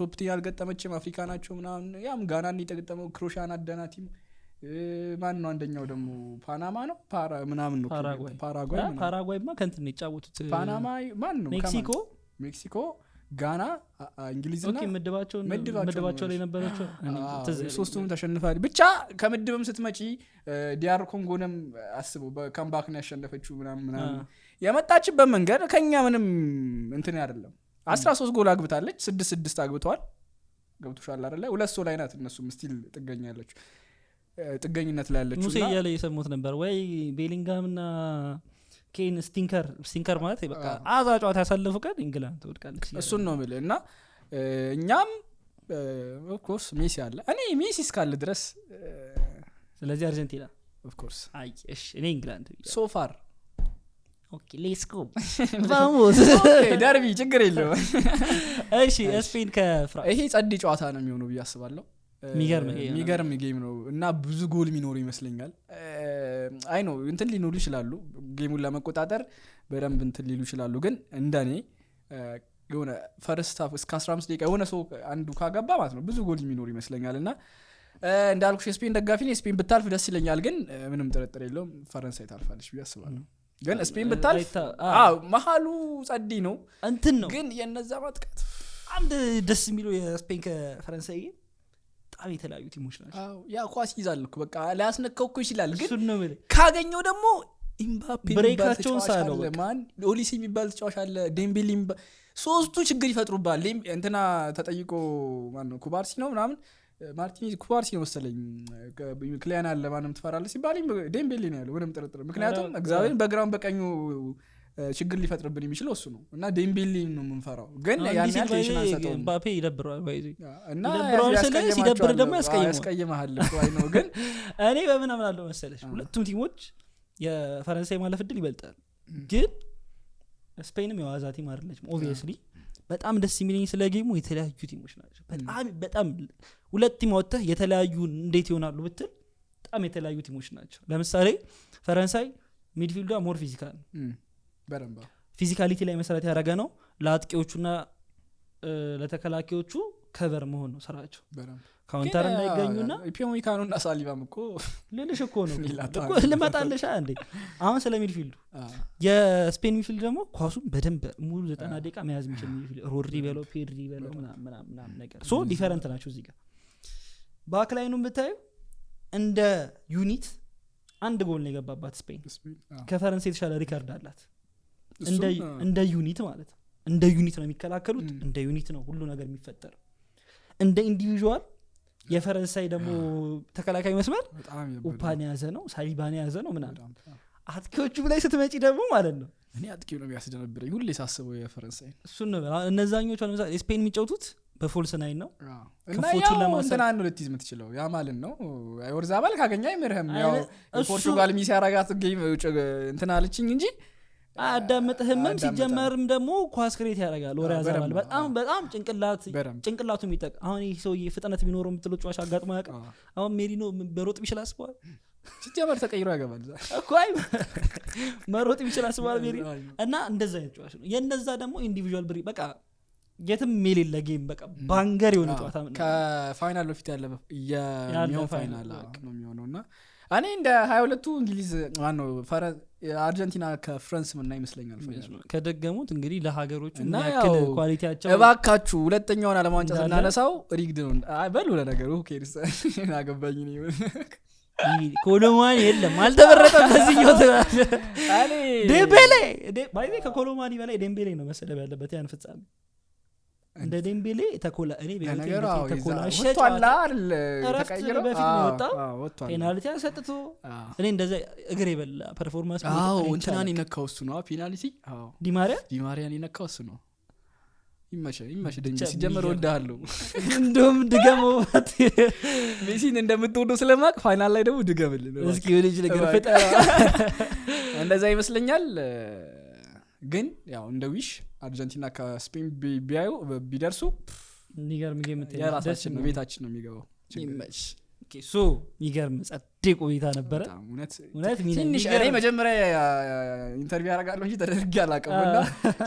top team ያልገጠመችም አፍሪካ ናቸው ምናምን። ያም ጋናን የገጠመው ክሮሻን አደና team፣ ማን ነው? አንደኛው ደግሞ ፓናማ ነው፣ ፓራ ምናምን ነው። ፓራጓይ። ፓራጓይ ምናምን። ፓራጓይማ ከእንትን ነው የተጫወቱት። ፓናማ ማን ነው? ሜክሲኮ። ሜክሲኮ፣ ጋና፣ እንግሊዝና Okay፣ ምድባቸውን ምድባቸው ምድባቸው ላይ ነው። ነበረችው እኔ ትዝ አይለኝም። ሶስቱም ተሸንፋል። ብቻ ከምድብም ስትመጪ DR ኮንጎንም አስበው በ comeback ነው ያሸነፈችው ምናምን ምናምን። የመጣችበት መንገድ ከኛ ምንም እንትን አይደለም። 13 ጎል አግብታለች፣ ስድስት ስድስት አግብተዋል። ገብቶሻል አይደለ? ሁለት ሰው ላይ ናት። እነሱም still ጥገኛ ያለችው ጥገኝነት ላይ ያለችው ሙሴ እና እያለ የሰሙት ነበር ወይ ቤሊንጋም ና ኬን stinker፣ stinker ማለት በቃ አዛ ጨዋታ ያሳለፉ ቀን ኢንግላንድ ትወድቃለች እያለ። እሱን ነው የምልህ። እና እኛም of course ሜሲ አለ። እኔ ሜሲ እስካለ ድረስ ስለዚህ አርጀንቲና። Of course። አይ እሺ፣ እኔ ኢንግላንድ ብያለሁ። So far። Okay, let's go, vamos። ደርቢ ችግር የለውም። እሺ፣ ስፔን ከፍራንስ። ይሄ ጸዴ ጨዋታ ነው የሚሆነው ብዬ አስባለሁ። የሚገርም game ነው። የሚገርም game ነው እና ብዙ ጎል የሚኖሩ ይመስለኛል። I know እንትን ሊኖሩ ይችላሉ፣ game ኡን ለመቆጣጠር በደንብ እንትን ሊሉ ይችላሉ። ግን እንደኔ የሆነ first half እስከ 15 ደቂቃ የሆነ ሰው አንዱ ካገባ ማለት ነው ብዙ ጎል የሚኖሩ ይመስለኛል። እና እንዳልኩሽ የስፔን ደጋፊ ነኝ። ስፔን ብታልፍ ደስ ይለኛል። ግን ምንም ጥርጥር የለውም ፈረንሳይ ታልፋለች ብዬ አስባለሁ። ግን ስፔን ብታልፍ አዎ፣ መሀሉ ጸዲ ነው። እንትን ነው። ግን የነዛ ማጥቃት አንድ ደስ የሚለው የስፔን ከፈረንሳይ ግን በጣም የተለያዩ team ኦች ናቸው። አዎ፣ ያ ኳስ ይዛል እኮ፣ በቃ ሊያስነካው እኮ ይችላል። ግን እሱን ነው የምልህ። ካገኘው ደግሞ ኢምባፔ የሚባል break ኣቸውን ተጫዋች ሳለው አለ። በቃ። ማን ኦሊሴ የሚባል ተጫዋች አለ። ዴምቤሌ ሶስቱ ችግር ይፈጥሩባል። እንትና ተጠይቆ ማን ነው፣ ኩባርሲ ነው ምናምን፣ ማርቲኔዝ፣ ኩባርሲ ነው መሰለኝ፣ ክሊያን አለ፣ ማንም ትፈራለህ ሲባል ዴምቤሌ ነው ያለው ምንም ጥርጥር። ምክንያቱም እግዚአብሔር በግራም በቀኙ ችግር ሊፈጥርብን የሚችለው እሱ ነው እና ዴምቤሌ ነው የምንፈራው። ግን አሁን ያን እንዲህ ያህል ሲል tension አንሰጠውም። ኤምባፔ ይደብረዋል by the way። እና ይደብረዋል ስልህ ያስቀይማቸዋል። ሲደብር ደግሞ አዎ፣ ያስቀይመዋል። ያስቀይመሃል እኮ፣ አይ ነው ግን እኔ በምን አምናለሁ መሰለሽ? ሁለቱም team ኦች የፈረንሳይ ማለፍ እድል ይበልጣል፣ ግን ስፔንም የዋዛ team አይደለችም obviously። በጣም ደስ የሚለኝ ስለ game ኡ የተለያዩ team ኦች ናቸው። በጣም በጣም ሁለት team አወጥተህ የተለያዩ እንዴት ይሆናሉ ብትል በጣም የተለያዩ team ኦች ናቸው። ለምሳሌ ፈረንሳይ midfield ዷ more physical ነው። በደንብ አዎ። Physicality ላይ መሰረት ያደረገ ነው። ለአጥቂዎቹና ለተከላካዮቹ cover መሆን ነው ስራቸው። በደንብ። Counter እንዳይገኙና ኡፓሜካኖ እና ሳሊባም እኮ ልልሽ እኮ ነው። ሌላ እኮ ታሪክ። ልመጣልሽ እንዴ። አሁን ስለ midfield ኡ የስፔን midfield ደግሞ ኳሱን በደንብ ሙሉ 90 ደቂቃ መያዝ የሚችል midfield፣ ሮድሪ በለው ፔድሪ በለው ምናምን ምናምን ምናምን ነገር። So different ናቸው። እዚህ ጋር backline ኡን ብታዩ እንደ unit አንድ ጎል ነው የገባባት ስፔን። ስፔን፣ አዎ። ከፈረንሳይ የተሻለ record አላት። እሱም፣ እንደ unit ማለት ነው። እንደ unit ነው የሚከላከሉት። እንደ unit ነው ሁሉ ነገር የሚፈጠረው። እንደ individual የፈረንሳይ ደግሞ ተከላካይ መስመር በጣም የበደ ኡፓን የያዘ ነው፣ ሳሊባን የያዘ ነው ምናምን። በጣም፣ አዎ። አጥቂዎቹ ላይ ስትመጪ ደግሞ ማለት ነው እኔ አጥቂው ነው የሚያስደነብረኝ ሁሌ ሳስበው የፈረንሳይ። እሱን ነው። አሁን እነዛኞቹ አሁን ለምሳሌ ስፔን የሚጫወቱት በ false nine ነው። እና ክንፎቹን ያው ለማሰር እንትናን ነው ልትይዝ የምትችለው፣ ያማልን ነው። ኦያርዛባል ካገኘ አይምርህም። ያው የፖርቹጋል miss ያረጋት game እንትን አለችኝ እንጂ። አያዳምጥህምም። አያዳምጥህም። ሲጀመርም ደግሞ ኳስ create ያደርጋል ኦያርዛባል። በደንብ፣ በጣም በጣም ጭንቅላት በደንብ። ጭንቅላቱ የሚጠቅ አሁን ይህ ሰውዬ ፍጥነት ቢኖረው የምትለው ጨዋች አጋጥሞ ያውቃል። አሁን ሜሪኖ መሮጥ ቢችል አስበዋል? ሲጀመር ተቀይሮ ያገባል። እኮ አይ መሮጥ ቢችል አስበዋል ሜሪኖ? እና እንደዛ አይነት ጨዋች ነው። የነዛ ደግሞ individual ብሪ በቃ የትም የሌለ game፣ በቃ banger የሆነ ጨዋታ ነው። ከ final በፊት ያለ የሚሆን final፣ final በቃ። ነው የሚሆነው። እና እኔ እንደ 22ቱ እንግሊዝ ማነው አርጀንቲና ከ France ምና ይመስለኛል final። ከደገሙት እንግዲህ ለሀገሮቹ እና ምን ያክል ያው quality ያቸው እባካችሁ ሁለተኛውን ዓለም ዋንጫ እንዳለ ስናነሳው rigged ነው አይ በሉ። ለነገሩ who cares? አገባኝ እኔ። ኮሎማኒ የለም፣ አልተመረጠም በዚህኛው። እኔ ዴምቤሌ by the way ከኮሎማኒ በላይ ዴምቤሌ ነው መሰደብ ያለበት ያን ፍጻሜ። እንደ ዴምቤሌ ተኮላ እኔ በህይወቴ ለነገሩ እንደዚህ አዎ፣ የተኮላሸ ወጥቷል ጨዋታ አይደል? እረፍት ተቀይሮ? በፊት ነው የወጣው። አዎ፣ ወጥቷል። Penalty አሰጥቶ እኔ እንደዛ እግር የበላ performance አዎ አይቼ እንትናን አላውቅም። የነካው እሱ ነው penalty፣ አዎ። ዲማሪያ። ዲማሪያን የነካው እሱ ነው። ይመቸ ይመቸ ደንጀ። ብቻ ሲጀመር የሚገርም። ወድሃለሁ። እንደውም ድገመው። ሜሲን እንደምትወደው ስለማቅ final ላይ ደግሞ ድገምልን። እስኪ የልጅ ነገር እባክህ። ፍጠራ። እንደዛ ይመስለኛል። ግን ያው እንደ wish አርጀንቲና ከስፔን ቢያዩ ቢደርሱ የሚገርም game ደስ የራሳችን ነው የሚል። ቤታችን ነው የሚገባው። ችግር ይመች። Okay፣ so የሚገርም ጸዴ ቆይታ ነበረ። በጣም እውነት። እውነት ትንሽ እኔ የሚገርም። መጀመሪያ interview ያደርጋለሁ እንጂ ተደርጌ አላውቅም እና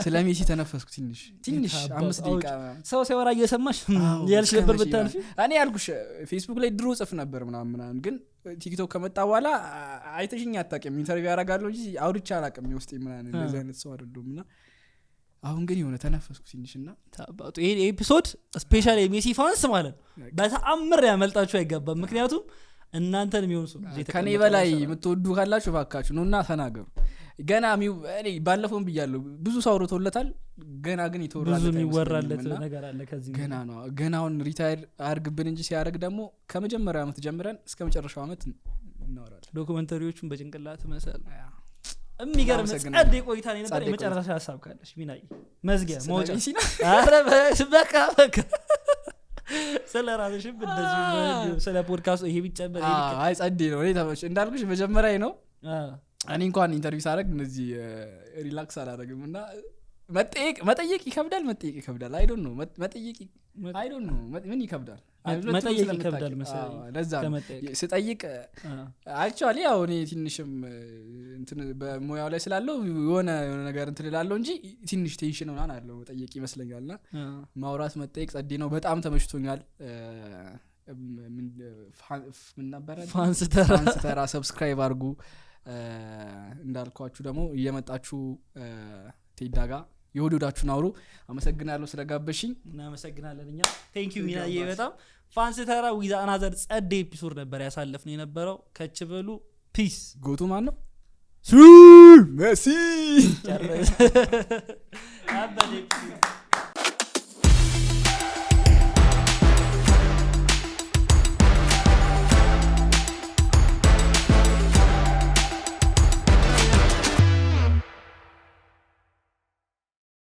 ስለ ሜሲ ተነፈስኩ ትንሽ ትንሽ። የታባቱ 5 ደቂቃ። ሰው ሲያወራ እየሰማሽ አዎ፣ ያልሽ እስከ ነበር መቼ ብታልፊ። እኔ ያልኩሽ ፌስቡክ ላይ ድሮ ጽፍ ነበር ምናምን ምናምን፣ ግን ቲክቶክ ከመጣ በኋላ አይተሽኝ አታውቂም። Interview ያደርጋለሁ እንጂ አውርቼ አላውቅም የውስጤ ምናምን። እንደዚህ አይነት ሰው አይደለሁም። እና አሁን ግን የሆነ ተነፈስኩ ትንሽ እና ታባቱ ይሄ episode special የሜሲ fans ማለት ነው በተአምር ያመልጣችሁ አይገባም። ምክንያቱም እናንተን የሚሆን ሰው እዚህ ከኔ የተቀመጠ በላይ ሰው የምትወዱ ካላችሁ እባካችሁ ኑና ተናገሩ። ገና እኔ ባለፈውም ብያለሁ፣ ብዙ ሰው አውርቶለታል። ገና ግን ብዙ የተወራለት የሚወራለት አይመስለኝም እና ነገር አለ ከዚህ። ገና ነው። ገና አሁን retire አያርግብን እንጂ ሲያደርግ ደግሞ ከመጀመሪያው ዓመት ጀምረን እስከ መጨረሻው ዓመት እናወራለን። Documentary ዎቹን በጭንቅላት መሳል። የሚገርም እናመሰግናለን። ጸዴ ቆይታ ነው የነበረ። ጸዴ ቆይታ። የመጨረሻ ሀሳብ ካለሽ ሚናይ፣ መዝጊያ ስለ መውጫ። ሜሲ ነው? ኧረ በቃ በቃ፣ ስለ ራስሽም እንደዚሁ ስለ ፖድካስቱ ይሄ ቢጨመር ይሄ ቢቀር። አይ ጸዴ ነው። እኔ ተመች እንዳልኩሽ መጀመሪያ ነው። እኔ እንኳን interview ሳደርግ እነዚህ relax አላደረግም እና መጠየቅ መጠየቅ ይከብዳል፣ መጠየቅ ይከብዳል። I don't know፣ መጠየቅ I don't know ምን ይከብዳል? አይ ሁለቱንም መጠየቅ ስለምታውቂ። ይከብዳል መሰለኝ አዎ፣ ለዛ ነው ከመጠየቅ። ስጠይቅ። Actually ያው እኔ ትንሽም እንትን በሙያው ላይ ስላለው የሆነ የሆነ ነገር እንትን እላለሁ እንጂ ትንሽ tension ምናምን አለው መጠየቅ ይመስለኛል። እና ማውራት መጠየቅ ጸዴ ነው። በጣም ተመችቶኛል። ምን ነበረ? ፋንስ ተራ። ፋንስ ተራ subscribe አድርጉ። እንዳልኳችሁ ደግሞ እየመጣችሁ ቴዳ ጋር የወደዳችሁን አውሩ። አመሰግናለሁ ስለጋበሽኝ። እናመሰግናለን እኛ። Thank you ሚናዬ በጣም። ፋንስ ተራ with another ጸዴ episode ነበር ያሳለፍነው የነበረው። ከች በሉ። Peace። GOAT ኡ ማን ነው? ሜሲ። ጨረስ። አበደ episode።